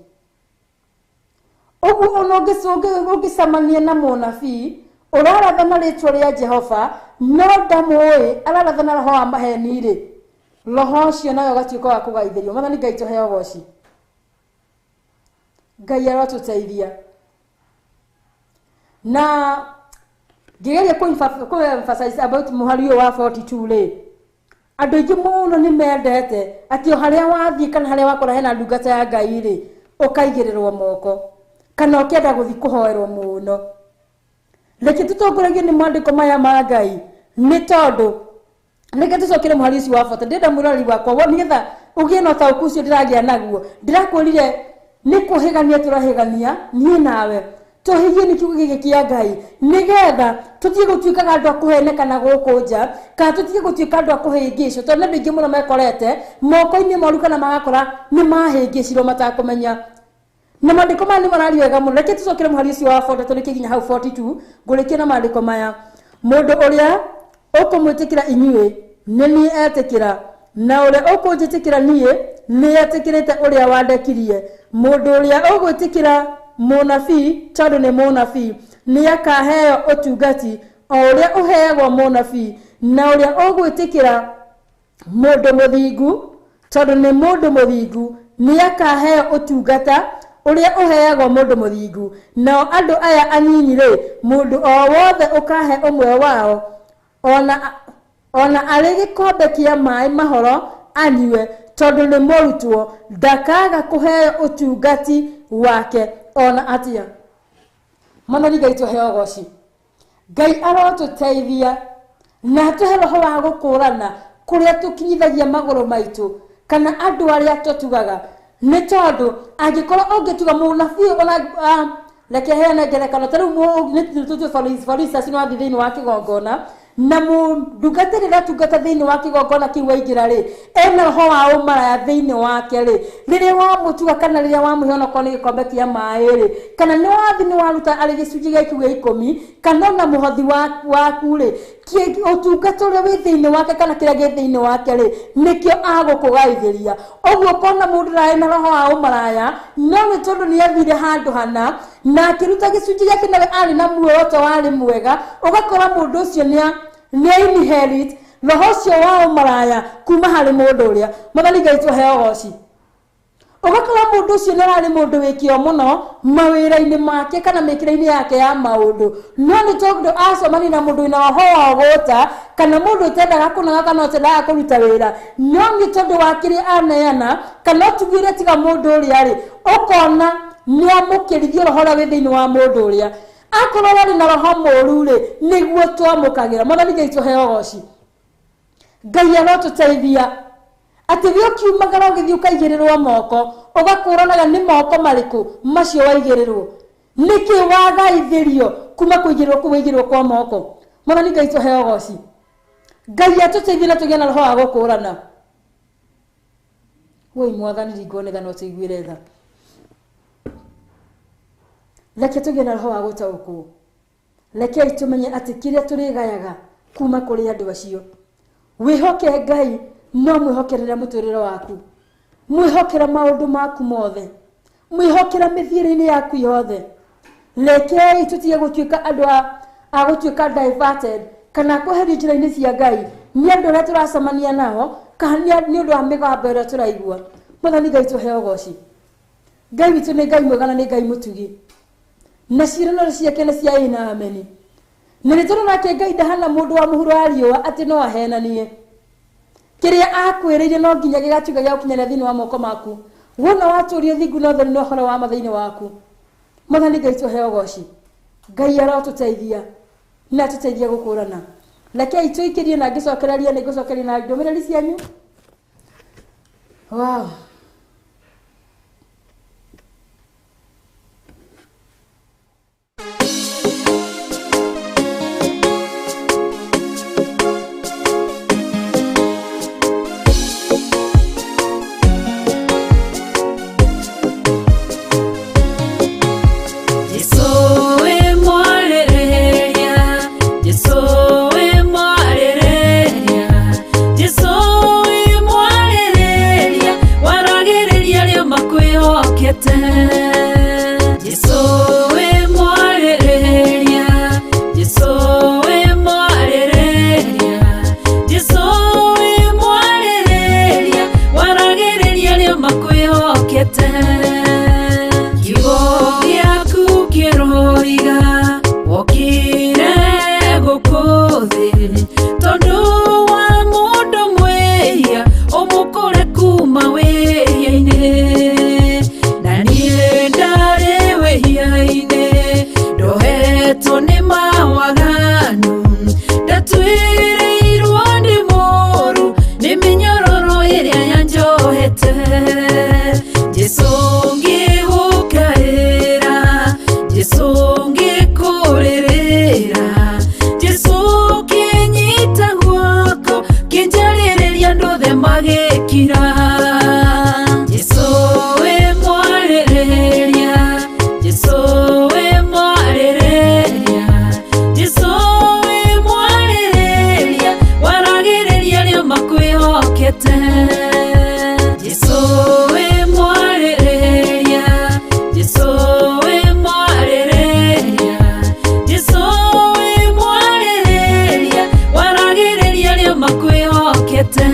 Ũguo ona ũngĩcemania na mũnabii ũrarathana rĩtwa rĩa Jehova no ndamũĩ, ararathana roho wa maheni rĩ, roho ũcio nawe ũgatuĩka wa kũgaithĩrio. Mwathani Ngai tũheo ũgoci. Ngai arotũteithia. Na ngĩgeria kũ emphasize about mũhari ũyũ wa 42 rĩ, andũ aingĩ mũno nĩ mendete atĩ o harĩa wathiĩ kana harĩa wakora hena ndungata ya Ngai rĩ, ũkaigĩrĩrwo moko kana ũkĩenda gũthiĩ kũhoerwo mũno. Reke tũtongorerio nĩ maandĩko maya ma Ngai, nĩ tondũ reke tũcokere mũhari ũcio wa 40. Ndĩrenda mwĩroreri wakwa nĩgetha ũgĩe na ũtaũku ũcio ndĩragĩa naguo. Ndĩrakwĩrire nĩ kũhĩgania tũrahĩgania niĩ nawe tũhigie nĩ kiugo gĩkĩ kĩa Ngai nĩgetha tũtige gũtuĩkaga andũ a kũhenekana gũkũ nja, kana tũtige gũtuĩka andũ a kũhĩngĩcwo, tondũ nĩ andũ aingĩ mũno mekorete moko-inĩ moru kana magakora nĩ mahĩngĩcirwo matakũmenya. Na maandĩko maya nĩ mararia wega mũno. Reke tũcokere mũhari ũcio wa 40 tũrĩkie nginya hau 42. Ngũrĩkie na maandĩko maya. Mũndũ ũrĩa ũkũmwĩtĩkĩra inyuĩ nĩ niĩ etĩkĩra, na ũrĩa ũkũnjĩtĩkĩra niĩ nĩ etĩkĩrĩte ũrĩa wandekirie. Mũndũ ũrĩa ũgwĩtĩkĩra mũnabii tondũ nĩ mũnabii nĩ akaheo ũtungati o ũrĩa ũheagwo mũnabii, na ũrĩa ũgwĩtĩkĩra mũndũ mũthingu tondũ nĩ mũndũ mũthingu nĩ akaheo ũtungata ũrĩa ũheagwo mũndũ mũthingu. Nao andũ aya anyinyi rĩ, mũndũ o wothe ũkahe ũmwe wao ona arĩ gĩkombe kĩa maĩ mahoro anyue tondũ nĩ mũrutwo, ndakaga kũheo ũtungati wake ona atĩa. Mwathani Ngai tũheo ũgoci. Ngai arotũteithia na atũhe roho wa gũkũrana kũrĩa tũkinyithagia magũrũ maitũ kana andũ arĩa tũtugaga. Nĩ tondũ angĩkorwo ũngĩtuga mũnabii ona reke heane ngerekano ta rĩu nĩ tũtue for instance nĩ wathiĩ thĩinĩ wa kĩgongona na mũndungata rĩrĩa atungata thĩinĩ wa kĩgongona kĩu waingĩra rĩ, ena roho wa ũmaraya thĩinĩ wake rĩ, rĩrĩa wamũtuga kana rĩrĩa wamũhe onakorwo nĩ gĩkombe kĩa maĩ rĩ, kana nĩ wathi nĩ waruta arĩ gĩcunjĩ gĩaku gĩa ikũmi kana ona mũhothi waku rĩ, ũtungata ũrĩa wĩ thĩinĩ wake kana kĩrĩa gĩ thĩinĩ wake rĩ, nĩkĩo agũkũgaithĩria. Ũguo ũkona mũndũ ndarĩ na roho wa ũmaraya, no nĩ tondũ nĩ athire handũ hana na akĩruta gĩcunjĩ gĩake nawe arĩ na muoroto warĩ mwega, ũgakora mũndũ ũcio nĩ inherit roho ũcio wa ũmaraya kuma harĩ mũndũ ũrĩa. Mwathani Ngai tũheo ũgoci. Ũgakora mũndũ ũcio nĩ ararĩ mũndũ wĩ kĩo mũno mawĩra-inĩ make kana mĩkĩre-inĩ yake ya maũndũ, no nĩ tondũ acemania na mũndũ wĩna roho wa ũgũta kana mũndũ ũtendaga kũnoga kana ũtendaga kũruta wĩra, no nĩ tondũ wa kĩrĩa aneana kana ũtugi ũrĩa tiga mũndũ ũrĩa rĩ, ũkona nĩ amũkĩrithio roho ũrĩa wĩ thĩinĩ wa mũndũ ũrĩa. Akorwo arĩ na roho mũũru rĩ, nĩguo twamũkagĩra. Mwathani Ngai tũheo ũgoci. Ngai arotũteithia atĩ we ũkiumagara ũgĩthiĩ ũkaigĩrĩrwo moko, ũgakũranaga nĩ moko marĩkũ macio waigĩrĩrwo, nĩkĩ wagaithĩrio kuma kũigĩrĩrwo kũu waigĩrĩrwo kwa moko. Mwathani Ngai tũheo ũgoci. Ngai atũteithie na tũgĩe na roho wa gũkũrana. Woi Mwathani, ringwo nĩ tha na ũtũiguĩre tha. Reke tũgĩe na roho wa gũtaũkwo. Rekei tũmenye atĩ kĩrĩa tũrĩgayaga kuma kũrĩ andũ acio. Wĩhoke Ngai, no mwĩhokerere mũtũrĩre waku, mwĩhokera maũndũ maku mothe, mwĩhokera mĩthiĩre-inĩ yaku yothe. Rekei tũtige gũtuĩka andũ a gũtuĩka diverted kana kweherio njĩra-inĩ cia Ngai nĩ andũ arĩa tũracemania nao kana nĩ ũndũ wa mĩgambo ĩrĩa tũraigua. Mwathani Ngai tũheo ũgoci. Ngai witũ nĩ Ngai mwega na nĩ Ngai mũtugi, na ciĩranĩro ciake nĩ cia ĩĩ na ameni. Na nĩ tũrona atĩ Ngai ndahana mũndũ wa mũhuro wa riũa atĩ no ahenanie. Kĩrĩa akwĩrĩire no nginya gĩgatuĩka gĩa gũkinyanĩra thĩinĩ wa moko maku. Wona watũũria ũthingu na ũtheru na ũhoro wa ma thĩinĩ waku. Mwathani Ngai tũheo ũgoci. Ngai arotũteithia na atũteithie gũkũrana. Rekei tũikĩrie na ngĩcokereria nĩ ngũcokeria na ndũmĩrĩri cianyu. Wow. Jesu we mwarĩrĩria, Jesu we mwarĩrĩria, Jesu we mwarĩrĩria, waragĩrĩria arĩa makwĩhokete. Jesu we mwarĩrĩria, Jesu we mwarĩrĩria, Jesu we mwarĩrĩria, waragĩrĩria arĩa makwĩhokete. Kiugo gĩaku kĩroiga wokire gũkũ thĩ tondũ wa mũndũ mwĩhia ũmũkũre kuma wĩhia-inĩ, na niĩ ndarĩ wĩhia-inĩ ndohetwo nĩ mawaganu, ndatwĩrĩirwo nĩ mũũru nĩ mĩnyororo ĩrĩa yanjohete. Jesu ngĩgũkaĩra, Jesu ngĩkũrĩrĩra, Jesu kĩnyita guoko kĩnjarĩrĩria andũ othe magĩkira. Jesu we mwarĩrĩria, Jesu we mwarĩrĩria, Jesu we mwarĩrĩria, waragĩrĩria arĩa makwĩhokete. Jesu we mwarĩrĩria, Jesu we mwarĩrĩria, Jesu we mwarĩrĩria, waragĩrĩria arĩa makwĩhokete.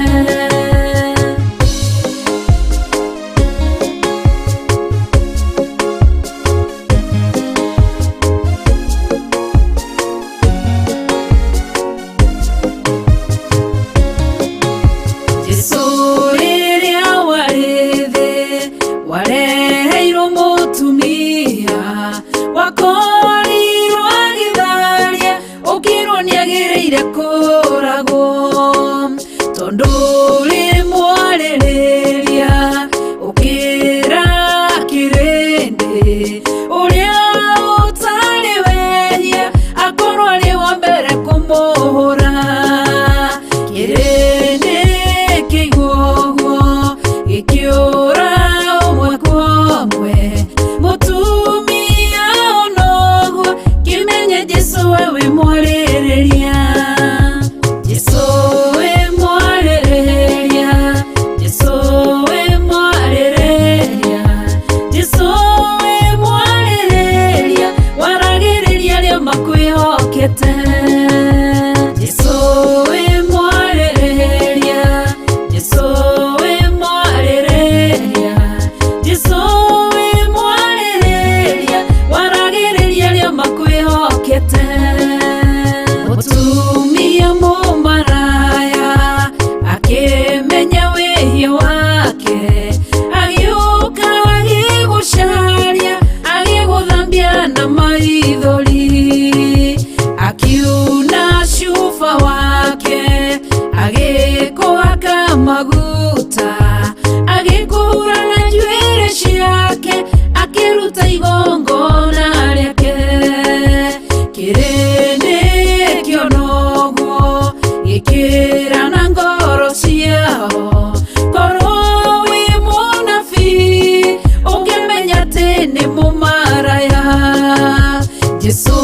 Ũthiũ wake agĩũka agĩgũcaria agĩgũthambia na maithori akiuna cuba wake agĩkũhaka maguta agĩkũhura na njuĩrĩ ciake akĩruta igongona rĩake kĩrĩndĩ kĩonoguo gĩkĩra na ngoro ciao korwo wĩ mũnabii ũngĩmenya atĩ nĩ mũmaraya Jesũ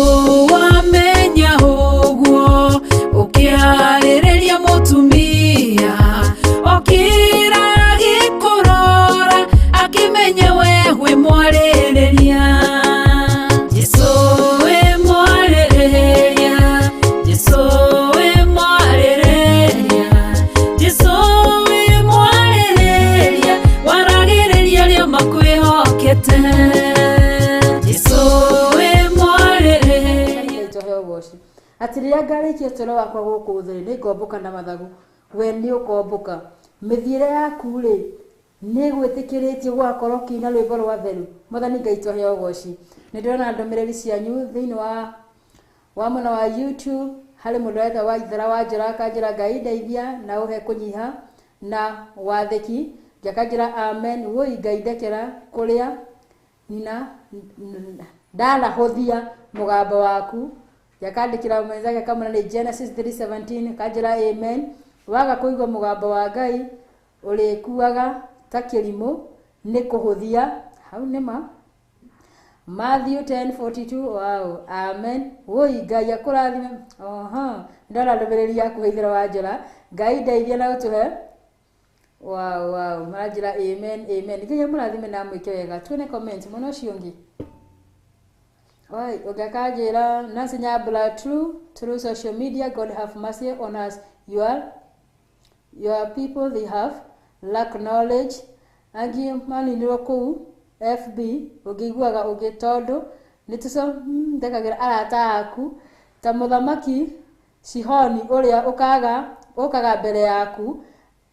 wamenya ũguo ũkĩarĩrĩria mũtumia okĩra agĩkũrora akĩmenya we wĩ mwarĩrĩria Jesũ wĩ mwarĩrĩria Jesũ wĩ mwarĩrĩria Jesũ wĩ mwarĩrĩria waragĩrĩria arĩa makwĩhokete Jesũ wĩ mwarĩrĩria. Ngai tũheo ũgoci atĩ rĩrĩa ngarĩkia ũtũũro wakwa gũkũ thĩ rĩ, nĩngombũka na mathagu we nĩ ũkombũka mĩthiĩre yaku rĩ nĩ gwĩtĩkĩrĩtio gũgakorwo ũkĩina rwĩmbo rwa theru. Mwathani Ngai tũheo ũgoci. Nĩ ndĩrona ndũmĩrĩri cianyu thĩinĩ wa mwena wa YouTube harĩ mũndũ ũreta wa Ithara wa Njora akanjĩra Ngai ndeithia na ũhe kũnyiha na wathĩki ngĩakanjĩra amen woi Ngai ndekera kũrĩa nina ndanahũthia mũgambo waku ngĩakandĩkĩra mwenzake akamwĩra nĩ Genesis 3:17 akanjĩra amen waga kũigua mũgambo wa Ngai ũrĩkuaga ta kĩrimũ nĩ kũhũthia hau nĩma Matthew 10:42 wow amen woi Ngai akũrathime oho ndona ndũmĩrĩri yaku Ithara wa Njora Ngai ndeithia na ũtũhe wow wow maranjĩra amen amen Ngai amũrathime na amwĩke wega tuone comment mwena ũcio ũngĩ. Oi, ũngĩakanjĩra Nancy Nyambura true through social media God have mercy on us your people they have lack knowledge angĩ maninirwo kũu FB ũngĩiguaga ũngĩ tondũ nĩ tũcondekagĩra arata aku ta mũthamaki Sihoni ũrĩa ũkaga mbere yaku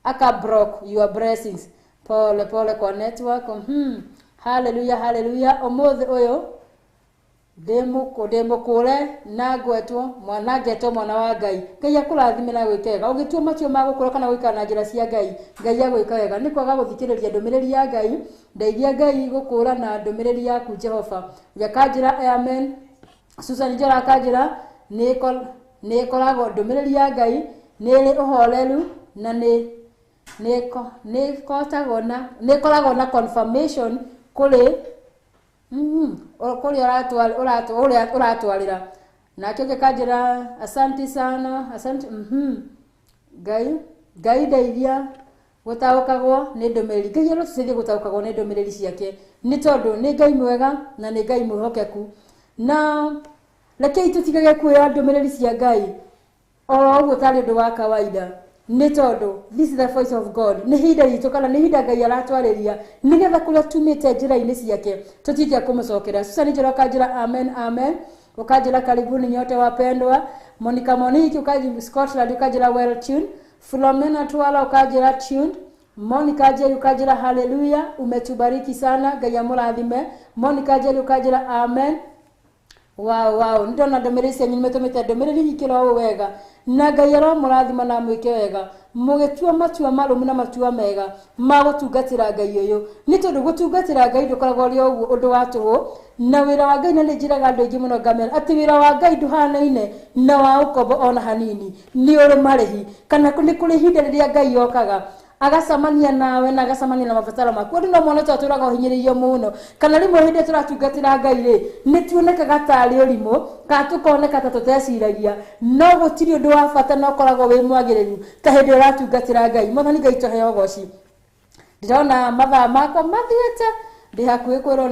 aka block your blessings pole pole kwa network. Hallelujah hallelujah ũmũthĩ ũyũ ndĩmũkũre na ngwetwo mwana ngetwo mwana wa Ngai. Ngai akũrathime na gwĩka wega ũgĩtua matua ma gũkũra kana gũikara na njĩra cia Ngai Ngai agwĩka wega nĩ kwaga gũthikĩrĩria ndũmĩrĩri ya Ngai ndeithia Ngai gũkũra na ndũmĩrĩri yaku Jehova ngĩakanjĩra amen. Susan Njora akanjĩra nĩ ĩkoragwo ndũmĩrĩri ya Ngai nĩ ĩrĩ ũhoreru na nĩ nĩ ĩkoragwo na confirmation kũrĩ kũrĩa ũratwarĩra nake ũngĩ kanjĩra asante sana asante. Ngai Ngai ndeithia gũtaũkagwo nĩ ndũmĩrĩri Ngai arotũteithie gũtaũkagwo nĩ ndũmĩrĩri ciake nĩ tondũ nĩ Ngai mwega na nĩ Ngai mwĩhokeku na rekei tũtigage kuoya ndũmĩrĩri cia Ngai oro ũguo tarĩ ũndũ wa kawaida nĩ tondũ this is the voice of God nĩ ihinda ritũ kana nĩ ihinda Ngai aratwarĩria nĩgetha kũrĩa tumĩte njĩra-inĩ ciake tũtige kũmũcokera. Susan Njora ũkanjĩra amen amen ũkanjĩra karibuni nyote wapendwa. Monica Moniki ũkanjĩra Scotland ũkanjĩra well tuned. Philomena Twala ũkanjĩra tuned. Monica Njeri ũkanjĩra hallelujah umetubariki sana Ngai amũrathime. Monica Njeri ũkanjĩra amen. Wow wow ndona ndũmĩrĩri cianyu nĩmũtũmĩte ndũmĩrĩri nyingĩ ũũ wega na Ngai aromũrathima na amwĩke wega mũgĩtua matua marũmu na matua mega ma gũtungatĩra Ngai ũyũ nĩ tondũ gũtungatĩra Ngai ndũkoragwo ũrĩ ũguo ũndũ wa tũhũ na wĩra wa Ngai na nĩ njĩraga andũ aingĩ mũno ngamera atĩ wĩra wa Ngai ndũhanaine na wa ũkombo ona hanini nĩ ũrĩ marĩhi kana nĩ kũrĩ ihinda rĩrĩa Ngai okaga agacamania nawe na agacamania na mabataro maku andũ no mone ta tũraga ũhinyĩrĩirio mũno kana rĩmwe hĩndĩ tũratungatĩra Ngai rĩ nĩ tuonekaga tarĩ ũrimũ kana tũkoneka ta tũteciragia no gũtirĩ ũndũ wa bata na ũkoragwo wĩ mwagĩrĩru ta hĩndĩ ĩrĩa ũratungatĩra Ngai. Mwathani Ngai tũheo ũgoci. Ndĩrona mathaa makwa mathiĩte ndĩ hakuhĩ kwĩrwo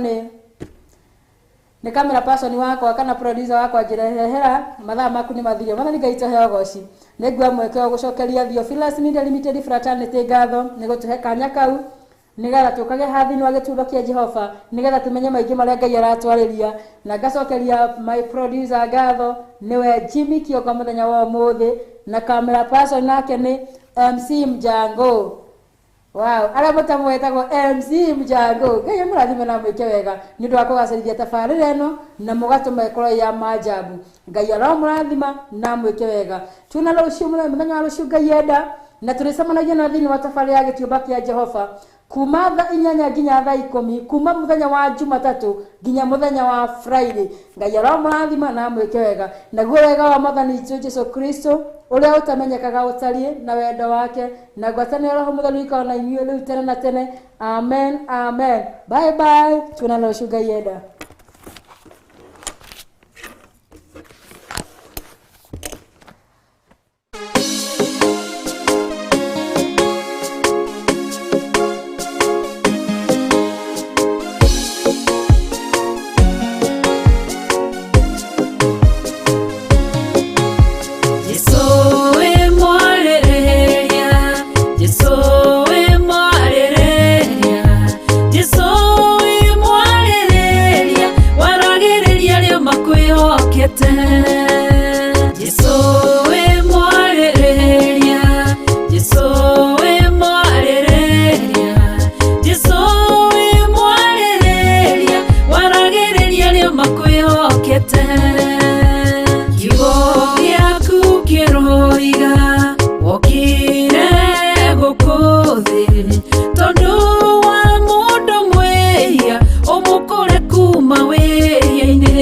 nĩ camera person wakwa kana producer wakwa njĩrehera mathaa maku nĩ mathire. Mwathani Ngai tũheo ũgoci. Nĩ nguoya mweke wa gũcokeria Theophilus Media Limited Fraternity ngatho nĩ gũtũhe kanya kau nĩgetha tũkage haha thĩinĩ wa gĩtuamba kĩa Jehova nĩgetha tũmenye maingĩ marĩa Ngai aratwarĩria na ngacokeria my producer ngatho nĩwe Jimmy Kĩongo mũthenya wa ũmũthĩ na camera person nake nĩ MC Mjango. Wow, arĩa mũtamwetagwo MC Mjango. Ngai amũrathime na mwĩke wega nĩ ũndũ wa kũgacĩrithia tabarĩra ĩno na mũgatũma ĩkorwo ya maajabu. Ngai aromũrathima na mwĩke wega. Tuona rũciũ mũthenya wa rũciũ Ngai enda na tũrĩcemanagia na thĩinĩ wa tabarĩra ya gĩtuamba kĩa Jehova kuma thaa 8 nginya thaa 10, kuma mũthenya wa Jumatatũ nginya mũthenya wa Friday. Ngai aromũrathima na mwĩke wega. Naguo wega wa Mwathani witũ Jesu Kristo ũrĩa ũtamenyekaga ũtariĩ na wendo wake na ngwatanĩro Roho Mũtheru ikorwo na inyuĩ rĩu tene na tene. Amen, amen. Bye bye. Tuonane rũciũ Ngai enda. Jesu we mwarĩrĩria, Jesu we mwarĩrĩria, Jesu we mwarĩrĩria, waragĩrĩria arĩa makwĩhokete. Jesu we mwarĩrĩria, Jesu we mwarĩrĩria, Jesu we mwarĩrĩria, waragĩrĩria arĩa makwĩhokete. Kiugo gĩaku kĩroiga wokire gũkũ thĩ tondũ wa mũndũ mwĩhia ũmũkũre kuma wĩhia-inĩ,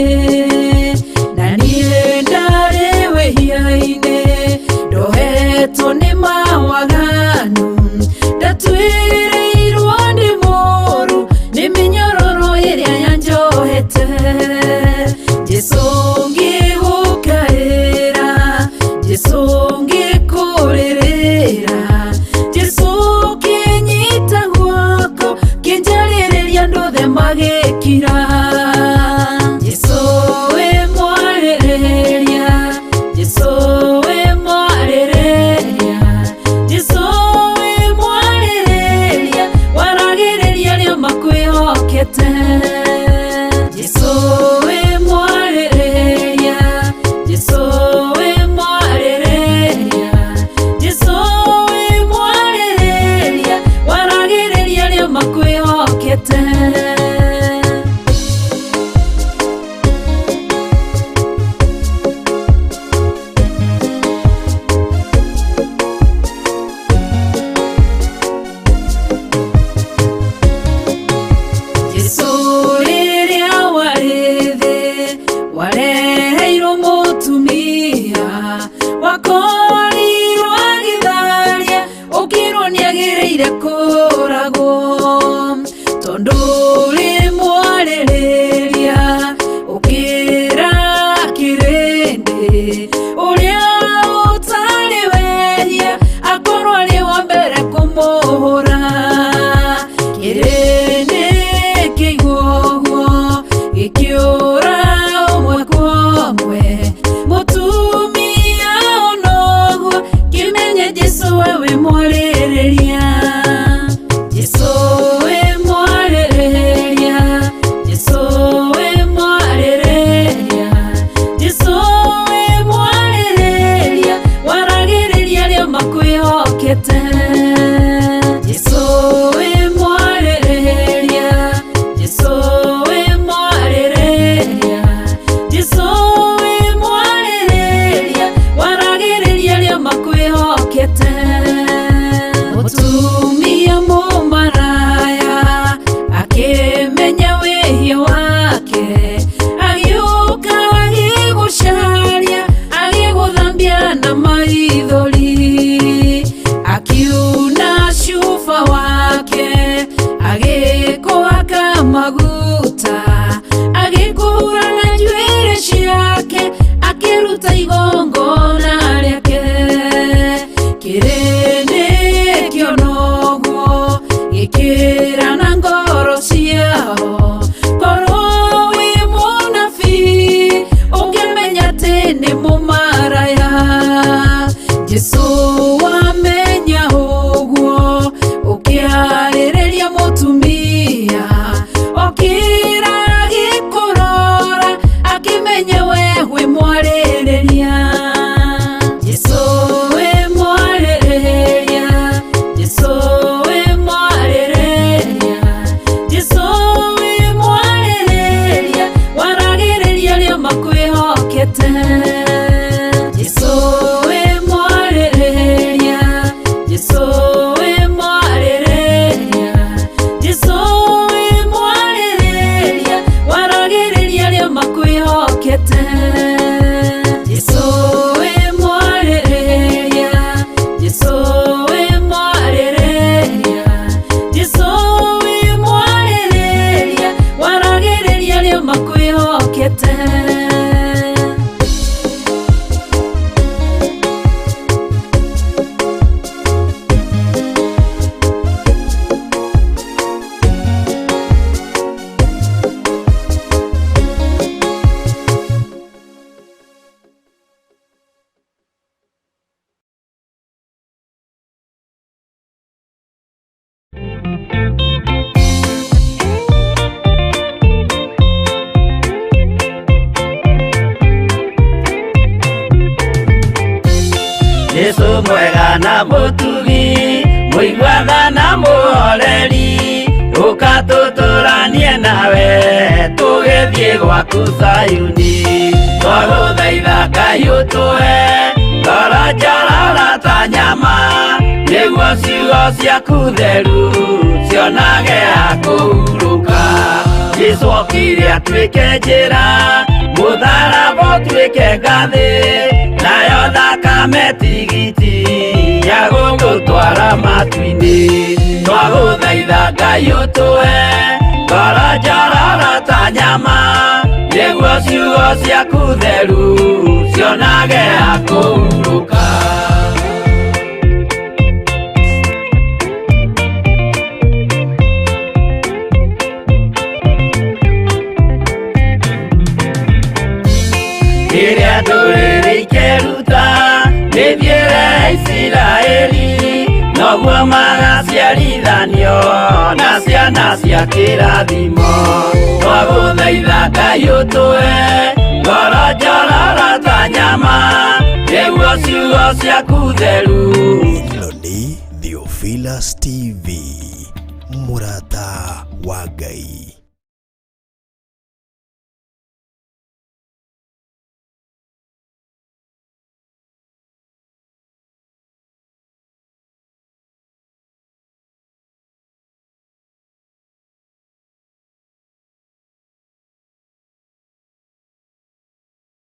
na niĩ ndarĩ wĩhia-inĩ ndohetwo nĩ mawaganu, ndatuĩrĩirwo nĩ mũũru nĩ mĩnyororo ĩrĩa yanjohete. Jesu ngĩgũkaĩra, Jesu ngĩkũrĩrĩra, Jesu kĩnyita guoko kĩnjarĩrĩria andũ othe magĩkira. Jesu we mwarĩrĩria, Jesu we mwarĩrĩria, Jesu we mwarĩrĩria, waragĩrĩria arĩa makwĩhokete. Jesu we mwarĩrĩria, Jesu we mwarĩrĩria, Jesu we mwarĩrĩria, waragĩrĩria arĩa makwĩhokete. Jesu rĩrĩa warĩ thĩ wareheirwo mũtumia wakorirwo agĩtharia ũkĩrwo nĩagĩrĩire kũragwo, tondũ ũrĩ mwarĩrĩria ũkĩra kĩrĩndĩ ũrĩa ũtarĩ wehia akorwo arĩ wa mbere kũmũhũra. Kĩrĩndĩ kĩigua ũguo gĩkĩũra ũmwe kwa ũmwe, mũtumia onoguo kĩmenye Jesu we wĩ mwarĩrĩria. Jesu we mwarĩrĩria, Jesu we mwarĩrĩria, Jesu we mwarĩrĩria, waragĩrĩria arĩa makwĩhokete. Jesu we mwarĩrĩria, Jesu we mwarĩrĩria, Jesu we mwarĩrĩria, waragĩrĩria arĩa makwĩhokete. Mũtumia mũmaraya akĩmenya wĩhia wake, agĩũka agĩgũcaria, agĩgũthambia na maithori, akiuna cuba wake, agĩkũhaka maguta, agĩkũhura na njuĩrĩ ciake, akĩruta igongona rĩake. Kĩrĩndĩ kĩona ũguo gĩkĩra na ngoro ciao, korwo wĩ mũnabii ũngĩmenya atĩ nĩ mũmaraya. Jesu wamenya ũguo ũkĩarĩrĩria mũtumia okĩra agĩkũrora akĩmenya we wĩ mwarĩrĩria. Jesu we mwarĩrĩria, Jesu we mwarĩrĩria. Mũtugi, mũiguana na mũhoreri, ũka tũtũranie nawe tũgĩthiĩ gwaku Zayuni. Twagũthaitha Ngai ũtũhe ngoro njororo ta nyama, nĩguo ciugo ciaku theru cionage ha kũhurũka. Jesũ okire atuĩke njĩra, mũtharaba ũtuĩke ngathĩ, nayo thakame tigiti ya gũgũtwara matu-inĩ. Twagũthaitha Ngai ũtũhe ngoro njororo ta nyama, nĩguo ciugo ciaku theru cionage ha kũhurũka. Rĩrĩa ndũrĩrĩ ikeruta mĩthiĩre ya Isiraeli, noguo magaciarithanio na ciana cia kĩrathimo. Twagũthaitha Ngai ũtũhe ngoro njororo ta nyama, nĩguo ciugo ciaku theru. Ĩno nĩ Theophilus TV, mũrata wa Ngai.